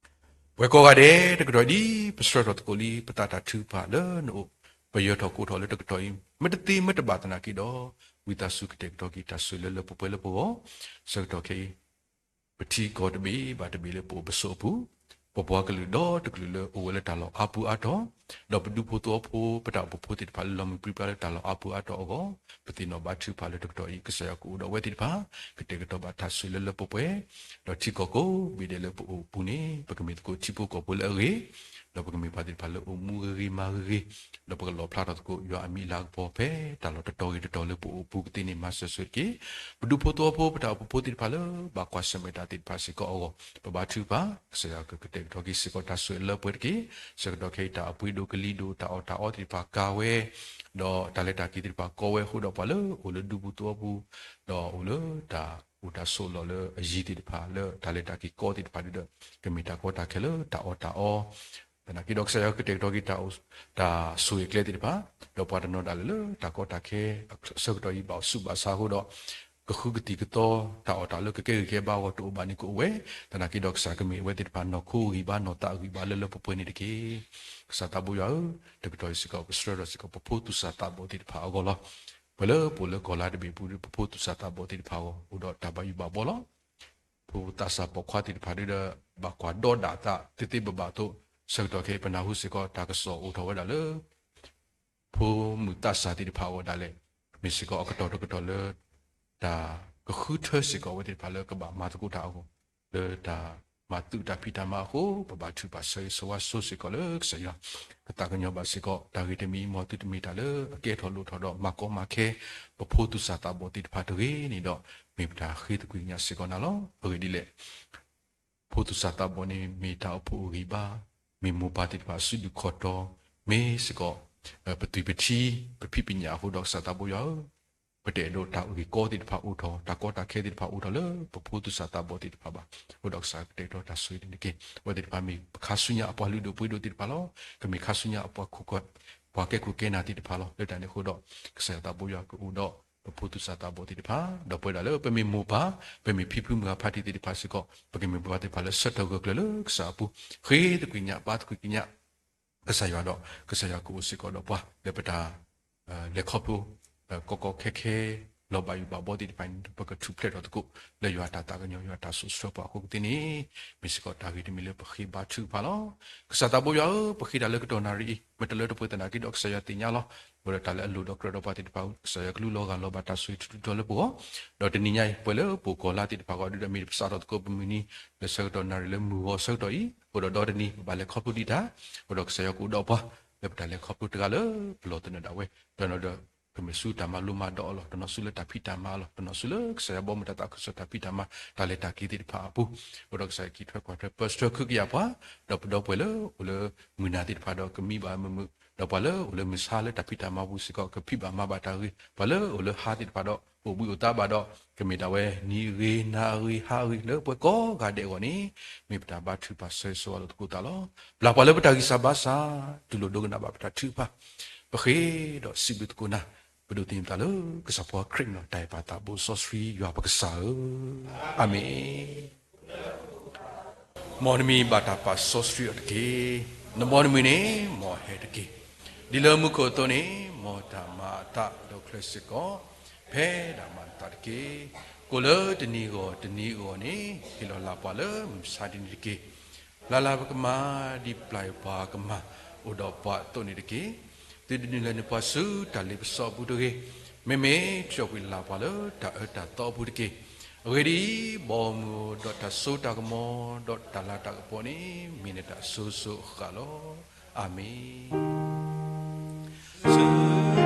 ပှၤကိးဂၤဒဲး တကတီၢ်အံၤဒ် ပဆှၢထီၣ်သကိးလံ ပသးတၢ်ထုကဖၣ်လၢနအိၣ်, ပယၢၤထီၣ်ကိးထီၣ်လၢတကတီၢ်အံၤ မ့ၢ်တသ့မ့ၢ်တဘၣ်သနာ်က့ဒီး, ဝံသးစူၤကတဲာ်ကတီၤက့ၤတၢ်ဆိၣ်ဂ့ၤလၢလၢပှဲၤပှဲၤလၢပဂီၢ်, ဆၢကတီၢ်ခဲအံၤ ပထံကီၢ်တဘ့ၣ်ဘၣ်တဘ့ၣ်လၢပအိၣ်ပဆိးအပူၤ, ပပှၤကလုာ်ဒီတကလုာ်လၢအိၣ်ဝဲလၢတၢ်လီၢ်အါပူၤအါတီၤ, ဒီးပဒူဖိသဝီဖိ ပတၢ်အိၣ်ဖှိၣ်ဖိသ့ၣ်တဖၣ်လၢလီၤမုၢ်ပြံပြါလၢတၢ်လီၢ်အါပူၤအါတီၤအဂီၢ်, ပသ့ၣ်နီၣ်ဘါထုကဖၣ်လၢတကတီၢ်အံၤ ကစၢ်ယွၤကအိၣ်ဒီးအဝဲသ့ၣ်တဖၣ်, ကတဲာ်ကတီၤဘၣ်တၢ်ဆိၣ်ဂ့ၤလၢလၢပှဲၤပှဲၤ, ဒီးထံကီၢ်ကိးဘ့ၣ်ဒဲးလၢပအိၣ်အပူၤန့ၣ် ပကမ့ၢ်သကိးထံဖိကီၢ်ဖိလၢအဂ့ၤ, ဒီးပကမ့ၢ်ပှၤသ့ၣ်တဖၣ်လၢအိၣ်မူဂ့ၤဂ့ၤမၤဂ့ၤဂ့ၤ, ဒီးပကလီၣ်ဖျါထီၣ်သကိးယွၤအမံၤအလၤကပီၤဖဲတၢ်လီၢ်တတီၤဂ့ၤတတီၤလၢပအိၣ်အပူၤကသ့န့ၣ် မၤစၢၤဆိၣ်ဂ့ၤတက့ၢ်. ပဒူဖိသဝီဖိ ပတၢ်အိၣ်ဖှိၣ်ဖိသ့ၣ်တဖၣ်လၢ ဘၣ်ကွၢ်ဆၢၣ်မဲာ်တၢ်သ့ၣ်တဖၣ်စ့ၢ်ကီးအဂီၢ် ပဘါထုကဖၣ်, ကစၢ်ယွၤကကတဲာ်ကတီၤက့ၤစ့ၢ်ကီးတၢ်ဆိၣ်ဂ့ၤလၢပှဲၤတက့ၢ်. ဆၢကတီၢ်ခဲအံၤ တၢ်အပှ့ၤဒိၣ်ကလံၤဒိၣ် တၢ်အီၣ်တၢ်အီသ့ၣ်တဖၣ်ကၤဝဲ, ဒီးတၢ်လဲၤတၢ်က့ၤသ့ၣ်တဖၣ်ကီဝဲအဃိဒီး ပှၤလၢအိၣ်လၢဒူပူၤသဝီပူၤ, ဒီးအိၣ်လၢတၢ်အိၣ်တၢ်ဆိးလီၢ်လၢအယံၤသ့ၣ်တဖၣ် လၢတၢ်လဲၤတၢ်က့ၤကီသ့ၣ်တဖၣ်ဒီး ကမ့ၢ်တၢ်ကီတၢ်ခဲလၢတၢ်အီၣ်တၢ်အီ သနာ်က့ဒီး ကစၢ်ယွၤကတဲာ်ကတီၤက့ၤ တၢ်အိၣ် တၢ်ဆိၣ်ဂ့ၤကျဲသ့ၣ်တဖၣ်, ဒီးပှၤတနီၤဒၣ်လဲာ်လၢတၢ်ကီတၢ်ခဲအဆၢကတီၢ်အံၤ ဘၣ်အိၣ်ဆူးဘၣ်ဆါအဃိဒီး ကဃုကသံၣ်ကသီ တၢ်အီၣ်တၢ်အီလၢကကဲဂ့ၤကဲဘါအဂီၢ် တအိၣ်ဘၣ်န့ၣ်ကအိၣ်ဝဲ, သနာ်က့ဒီး ကစၢ်ကမ့ၢ်အဝဲသ့ၣ်တဖၣ် နီၢ်ခိအဂံၢ်ဘါ နီၢ်သးအဂံၢ်ဘါလၢလၢပှဲၤပှဲၤန့ၣ်တက့ၢ်. ကစၢ်သးဘိယွၤဧၢ, တကတီၢ်အံၤစ့ၢ်ကီး ပဆှၢထီၣ်စ့ၢ်ကီး ပဖိသူၣ်စၢ်သးဘီၣ်သ့ၣ်တဖၣ်အဂီၢ်လီၤ. ပှၤလၢပအိၣ်လၢကီၢ်လါတဘ့ၣ်အပူၤဒီး ပဖိသူၣ်စၢ်သးဘီၣ်သ့ၣ်တဖၣ်အဂီၢ် အိၣ်ဒီးတၢ်ဘၣ်ယိၣ်ဘၣ်ဘှီလီၤ. ဖိသးစၢ်ပိာ်ခွါသ့ၣ်တဖၣ်ဒီး ဘၣ်ကွၢ်ဒီးဒၣ်အသးသ့သ့ဘၣ်ဘၣ်အသိး ဆၢကတီၢ်ခဲအံၤ ပနၢ်ဟူစ့ၢ်ကီး တၢ်ကစီၣ်အိၣ်ထီၣ်ဝဲဒၣ်လၢ ဖိမုၣ်သးစၢ်သ့ၣ်တဖၣ်အဂီၢ်ဒၣ်လဲာ် မ့ၢ်စ့ၢ်ကီးအကတီၢ်တကတီၢ်လၢ တၢ်ကဃုထၢစ့ၢ်ကီးအဝဲသ့ၣ်တဖၣ်လၢကဘၣ်မၤသကိးတၢ်အဂီၢ် လၢတၢ်မၤသုးတၢ်ဖံးတၢ်မၤအဃိ ပဘၣ်ထုကဖၣ်ဆၢဂ့ၤဆၢဝါဆိစ့ၢ်ကီးလၢကစၢ်ယွၤ ကသးကညီၤဘၣ်စ့ၢ်ကီး တၢ်ဂ့ၢ်တမံၤ မ်သုတမ့ၢ်တၢ်လၢအကဲထီၣ်လိၣ်ထီၣ်ဒီးမၤကီမၤခဲ ပဖိသူၣ်စၢ်သးဘီၣ်သ့ၣ်တဖၣ်တဂ့ၤန့ၣ်ဒီး မ့ၢ်ပတၢ်ဃ့သကွံၢ်ကညးစ့ၢ်ကီးနၤလီၤ. အဂ့ၢ်ဒ်လဲၣ် ဖိသူၣ်စၢ်သးဘီၣ်န့ၣ် မ့ၢ်တၢ်အိၣ်ဖှိၣ်အဂံၢ်ဘါ, မ့ၢ်မိၢ်ပၢ်သ့ၣ်တဖၣ်အစုဒုၣ်ခီၣ်တီ, မ့ၢ်စ့ၢ်ကီး ပသွံၣ်ပထံ ပဖံးပညၣ်အဃိဒီး ကစၢ်သးဘိယွၤဧၢ, ပတအဲၣ်ဒိးတၢ်ဂ့ၢ်ကီသ့ၣ်တဖၣ်အိၣ်ထီၣ် တၢ်ကီတၢ်ခဲသ့ၣ်တဖၣ်အိၣ်ထီၣ်လၢပဖိသူၣ်စၢ်သးဘီၣ်သ့ၣ်တဖၣ်ဘၣ်. အဃိဒီးကစၢ်ကတဲာ်ကတီၤတၢ်ဆိၣ်ဂ့ၤန့ၣ်တက့ၢ်. အဝဲသ့ၣ်တဖၣ်မ့ၢ်ပခါဆူညါအပှၤလုၢ်ဒိၣ်ပှ့ၤဒိၣ်သ့ၣ်တဖၣ်လီၤ. ကမ့ၢ်ခါဆူညါအပှၤခိၣ် ပှၤကဲခိၣ်ကဲနၢ်သ့ၣ်တဖၣ်လီၤ. လၢတၢ်န့ၣ်အဃိဒီး ကစၢ်ယွၤသးဘိယွၤကအိၣ်ဒီး ပဖိသူၣ်စၢ်သးဘီၣ်သ့ၣ်တဖၣ်, ဒီးပဝဲဒၣ်လၢပမ့ၢ်မိၢ်ပၢ်, ပမ့ၢ်ဖံဖုမုၢ်ဂၤဖါတံၢ်သ့ၣ်တဖၣ်စ့ၢ်ကီး ပကမ့ၢ်ပှၤသ့ၣ်တဖၣ်လၢဆၢထၢၣ်ဂၢၢ်ကျၢၤလၢကစၢ်အပူၤ, ဃ့သကွံာ်ကညး ဘါသကွံာ်ကညး ကစၢ်ယွၤဒီး ကစၢ်ယွၤကအိၣ်စ့ၢ်ကီးဒီးပှၤ လၢပတၢ် လဲၤခီဖျိ ကီကီခဲခဲ လီၤဘၣ်ယိၣ်ဘၣ်ဘှီသ့ၣ်တဖၣ်န့ၣ် ပကထူၣ်ဖျဲးထီၣ်သကိး လၢယွၤတၢ်သးကညီၤ ယွၤတၢ်စိာ်ဆှၢပှၤအဃိကသ့န့ၣ် မ့ၢ်စ့ၢ်ကီးတၢ်ဂ့ၢ်တမံၤလၢပဃ့ဘါထုကဖၣ်လီၤ. ကစၢ်သးဘိယွၤဧၢ, ပဃ့တၢ်လၢကတီၢ်နၣ်ရံၣ်အံၤ မ့ၢ်တၢ်လၢတပှဲၤသနာ်က့ဒီး ကစၢ်ယွၤသ့ၣ်ညါလီၤ. ပဝဲဒၣ်တၢ်လၢအလိၣ်ဒီးကြၢးဒီးပှၤသ့ၣ်တဖၣ် ကစၢ်ယွၤကလူလီၤဂာ်လီၤဘၣ်တၢ်ဆိၣ်ဂ့ၤထူထူတီၤလၢပဂီၢ်, ဒီးတနံၤညါအံၤ ပဝဲလၢပအိၣ်ကီၢ်လါသ့ၣ်တဖၣ်အဂီၢ် ဒုးဒီးမ့ၢ်ပစးထီၣ်သကိးပမုၢ်နံၤ လၢဆၢကတီၢ်နၣ်ရံၣ်လၢမုၢ်ဂီၤဆၢကတီၢ်အံၤ အဃိဒီးဒီတနံၤ ပဘၣ်လဲၤခီဖျိဒံးတၢ်, အဃိဒီးကစၢ်ယွၤကအိၣ်ဒီးပှၤ လၢပတၢ်လဲၤခီဖျိတဂၤလၢပလီၢ်သနၢၣ်ဒၣ်ဝဲ တနီၤဒီး ကမ့ၢ်ဆူတၢ်မၤလိမၤဒိးအလီၢ်, တနီၤဆူလၢတၢ်ဖံးတၢ်မၤအလီၢ်, တနီၤဆူလၢကစၢ်ယွၤဘီမုၢ်တၢ်သးခုကစီၣ်တၢ်ဖံးတၢ်မၤ တၢ်လဲၤတၢ်က့ၤသ့ၣ်တဖၣ်အပူၤ, အိၣ်ဒီးကစၢ်ယွၤကံးထွဲကွၢ်ထွဲပၢဆှၢခုကယာ်ပှၤ, ဒီးပဒီပုၢ်ဝဲၢ်လၢအိၣ်လၢမုၢ်နၤသ့ၣ်တဖၣ်ဒီးကမံဘၣ်မုာ်မုာ်, ဒီးပှၤလၢအိၣ်လၢမုၢ်ဆါလၢတၢ်ဖံးတၢ်မၤပူၤစ့ၢ်ကီး ကဖံးဘၣ်မၤဘၣ်တၢ်ဂ့ၤ, ပှၤလၢအိၣ်လၢဟါသ့ၣ်တဖၣ်ဒီး အိၣ်ဘှံးအိၣ်သါဘၣ်ဒီး ကမ့ၢ်ဒၣ်ဝဲနံၤအဂ့ၤ, နၤအဂ့ၤ, ဟါအဂ့ၤ, လၢပှၤကိးဂၤဒဲးအဂီၢ်န့ၣ် မ့ၢ်ပတၢ်ဘါထုကဖၣ်ဆၢဂ့ၤဆၢဝါလိာ်သကိးသးလီၤ. ပျၢ်ပှၤလၢပတၢ်ဂံၢ်စၢ်ဘါစၢ်, တူၢ်လိာ်ဒိကနၣ်ဘၣ်ပတၢ်ထုကဖၣ်, ပဃ့ဒီးစံးဘျုးသကိးနၤ, ပဒိးသန့ၤပသးလၢကစၢ်ဖီခရံာ်အမံၤ တၢ်အဲၣ်ပၢ်သးဘိစီဆှံယွၤပကစၢ်ဧၢ, အၤမ့ၣ်. မ်နမံၤဘၣ်တၢ်ပာ်စီဆှံအီၤတက့ၢ်. နဘီနမုၢ်န့ၣ် မ်ဟဲတက့ၢ်. ဒ်လၢမူခိၣ်အသိးန့ၣ် မ်တၢ်မၤအသးဒီးချၢစ့ၢ်ကီး ဖဲဒၣ်မၤနသးတက့ၢ်. ကိးလၢတနံၤဂီၢ်တနံၤအဂီၢ်န့ၣ် ဟ့ၣ်လီၤလၢ်ပှၤလၢမုၢ်မဆါတနံၤတက့ၢ်. ပျၢ်လၢ်ပကမၤ ဒ်ပျၢ်ပှၤကမၤအိၣ်ဒီးပှၤအသိးန့ၣ်တက့ၢ်. သုတဒုးနုာ်လီၤနပှၤဆူတၢ်လ့ပစီအပူၤတဂ့ၤ. မ့မ့ၢ်ထုးထီၣ်ကွံာ်လၢ်ပှၤလၢတၢ်အၢတၢ်သီအပူၤတက့ၢ်. အဂ့ၢ်ဒ်အံၤ, ဘီမုၢ်ဒီးတၢ်စိတၢ်ကမီၤ ဒီးတၢ်လၤတၢ်ကပီၤန့ၣ် မ့ၢ်နတၢ်စိၤစိၤအဃၣ်လီၤ. အၤမ့ၣ်. စု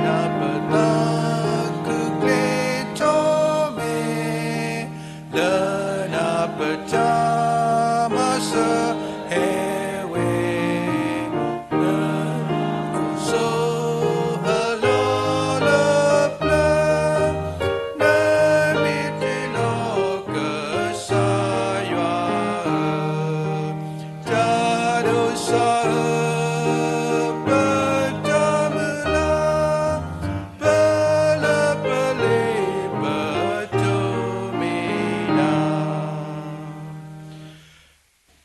နၢ်ပသးခုကျ့ထီၣ်မ့ၢ် လၢနၢ်ပတၢ်မၤစၢၤဟဲဝဲ လၢနစိၤအလီၢ်လၢပျၢၤ နမ့ၢ်တ့လီၤကစၢ်ယွၤဧၢ, တၢ်ဒိးစၢ်ဧၢ, ပတၢ်မုၢ်လၢ် ပလၢပလ့ပတိၢ်မ့ၢ်နၤ.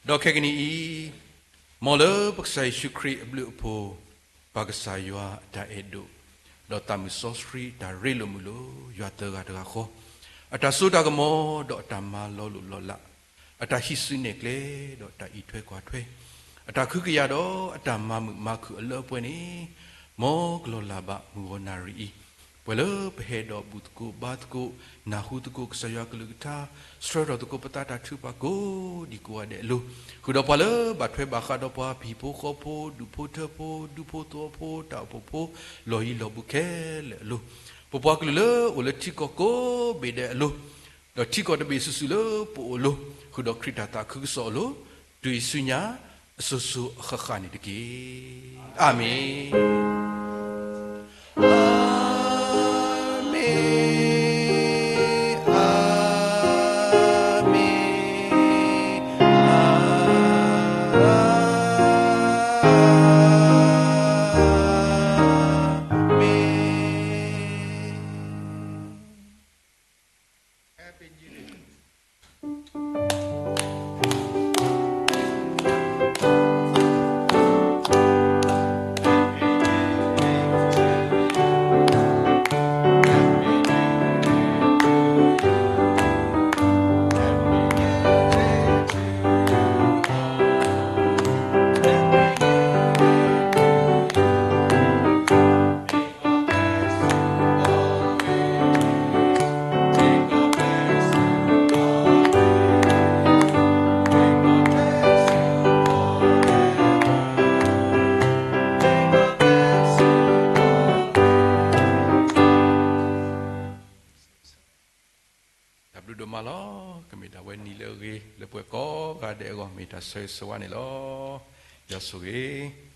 ဒီးခဲကနံၣ်အံၤ, မ်လၢပကစၢ်ယ့ၣ်ၡူးခရံာ်အဘျုးအဖှိၣ်, ပၢ်ကစၢ်ယွၤအတၢ်အဲၣ်ဒိၣ်, ဒီးသးမုၣ်စီဆှံအတၢ်ရ့လိာ်မုာ်လိာ် ယွၤသၢဂၤတဂၤဃီ, အတၢ်စိတၢ်ကမီၤ ဒီးအတၢ်မၤလီၤလိၢ်လီၤလး, အတၢ်ဟံးစုနဲၣ်ကျဲ ဒီးတၢ်အံးထွဲကွၢ်ထွဲ, အတၢ်ခုကယာ်ဒီးအတၢ်မၤမုာ်မၤခုၣ်အလၢအပှဲၤန့ၣ်, မ်ကလီၤလၢ်ဘၣ်မုၢ်ဂီၤနၣ်ရံၣ်အံၤ, ပှၤလၢပဟဲဒီးဘူၣ်သကိးဘါသကိး နၢ်ဟူသကိးကစၢ်ယွၤကလုၢ်ကထါ, ဆှၢထီၣ်သကိးပသးတၢ်ထုကဖၣ်ကိးဒံကိးဂၤဒဲးအလိၤ, ဃုာ်ဒီးပှၤလၢဘၣ်ထွဲဘၣ်ဃးဒီးပှၤ ဟံၣ်ဖိဃီဖိ ဒူၣ်ဖိထၢဖိ ဒူဖိသဝီဖိ တၢ်အိၣ်ဖှိၣ်ဖိ လီၢ်ယံၤလီၢ်ဘူးခဲလၢာ်အလိၤ, ပပှၤကလုာ်လၢအိၣ်လၢထံကီၢ်ကိးဘ့ၣ်ဒဲးအလိၤ, ဒီးထံကီၢ်တဘ့ၣ်စုာ်စုာ်လၢပအိၣ်အလိၤ, ဃုာ်ဒီးခရံာ်တၢ်သးခုကစီၣ်အလိၤ, တုၤအံၤဆူညါ အစိၤစိၤအဃၣ်ဃၣ်န့ၣ်တက့ၢ်. အၤမ့ၣ်, အၤမ့ၣ်, အၤမ့ၣ်, အၤမ့ၣ်. တၢ်ဘျုးဒိၣ်မးလီၤ. ကမ့ၢ်ဒၣ်ဝဲနံၤလၢအဂ့ၤ လၢပှၤကိးဂၤဒဲးအဂီၢ် မ့ၢ်တၢ်ဆၢဂ့ၤဆၢဝါန့ၣ်လီၤ. ယွၤဆိၣ်ဂ့ၤ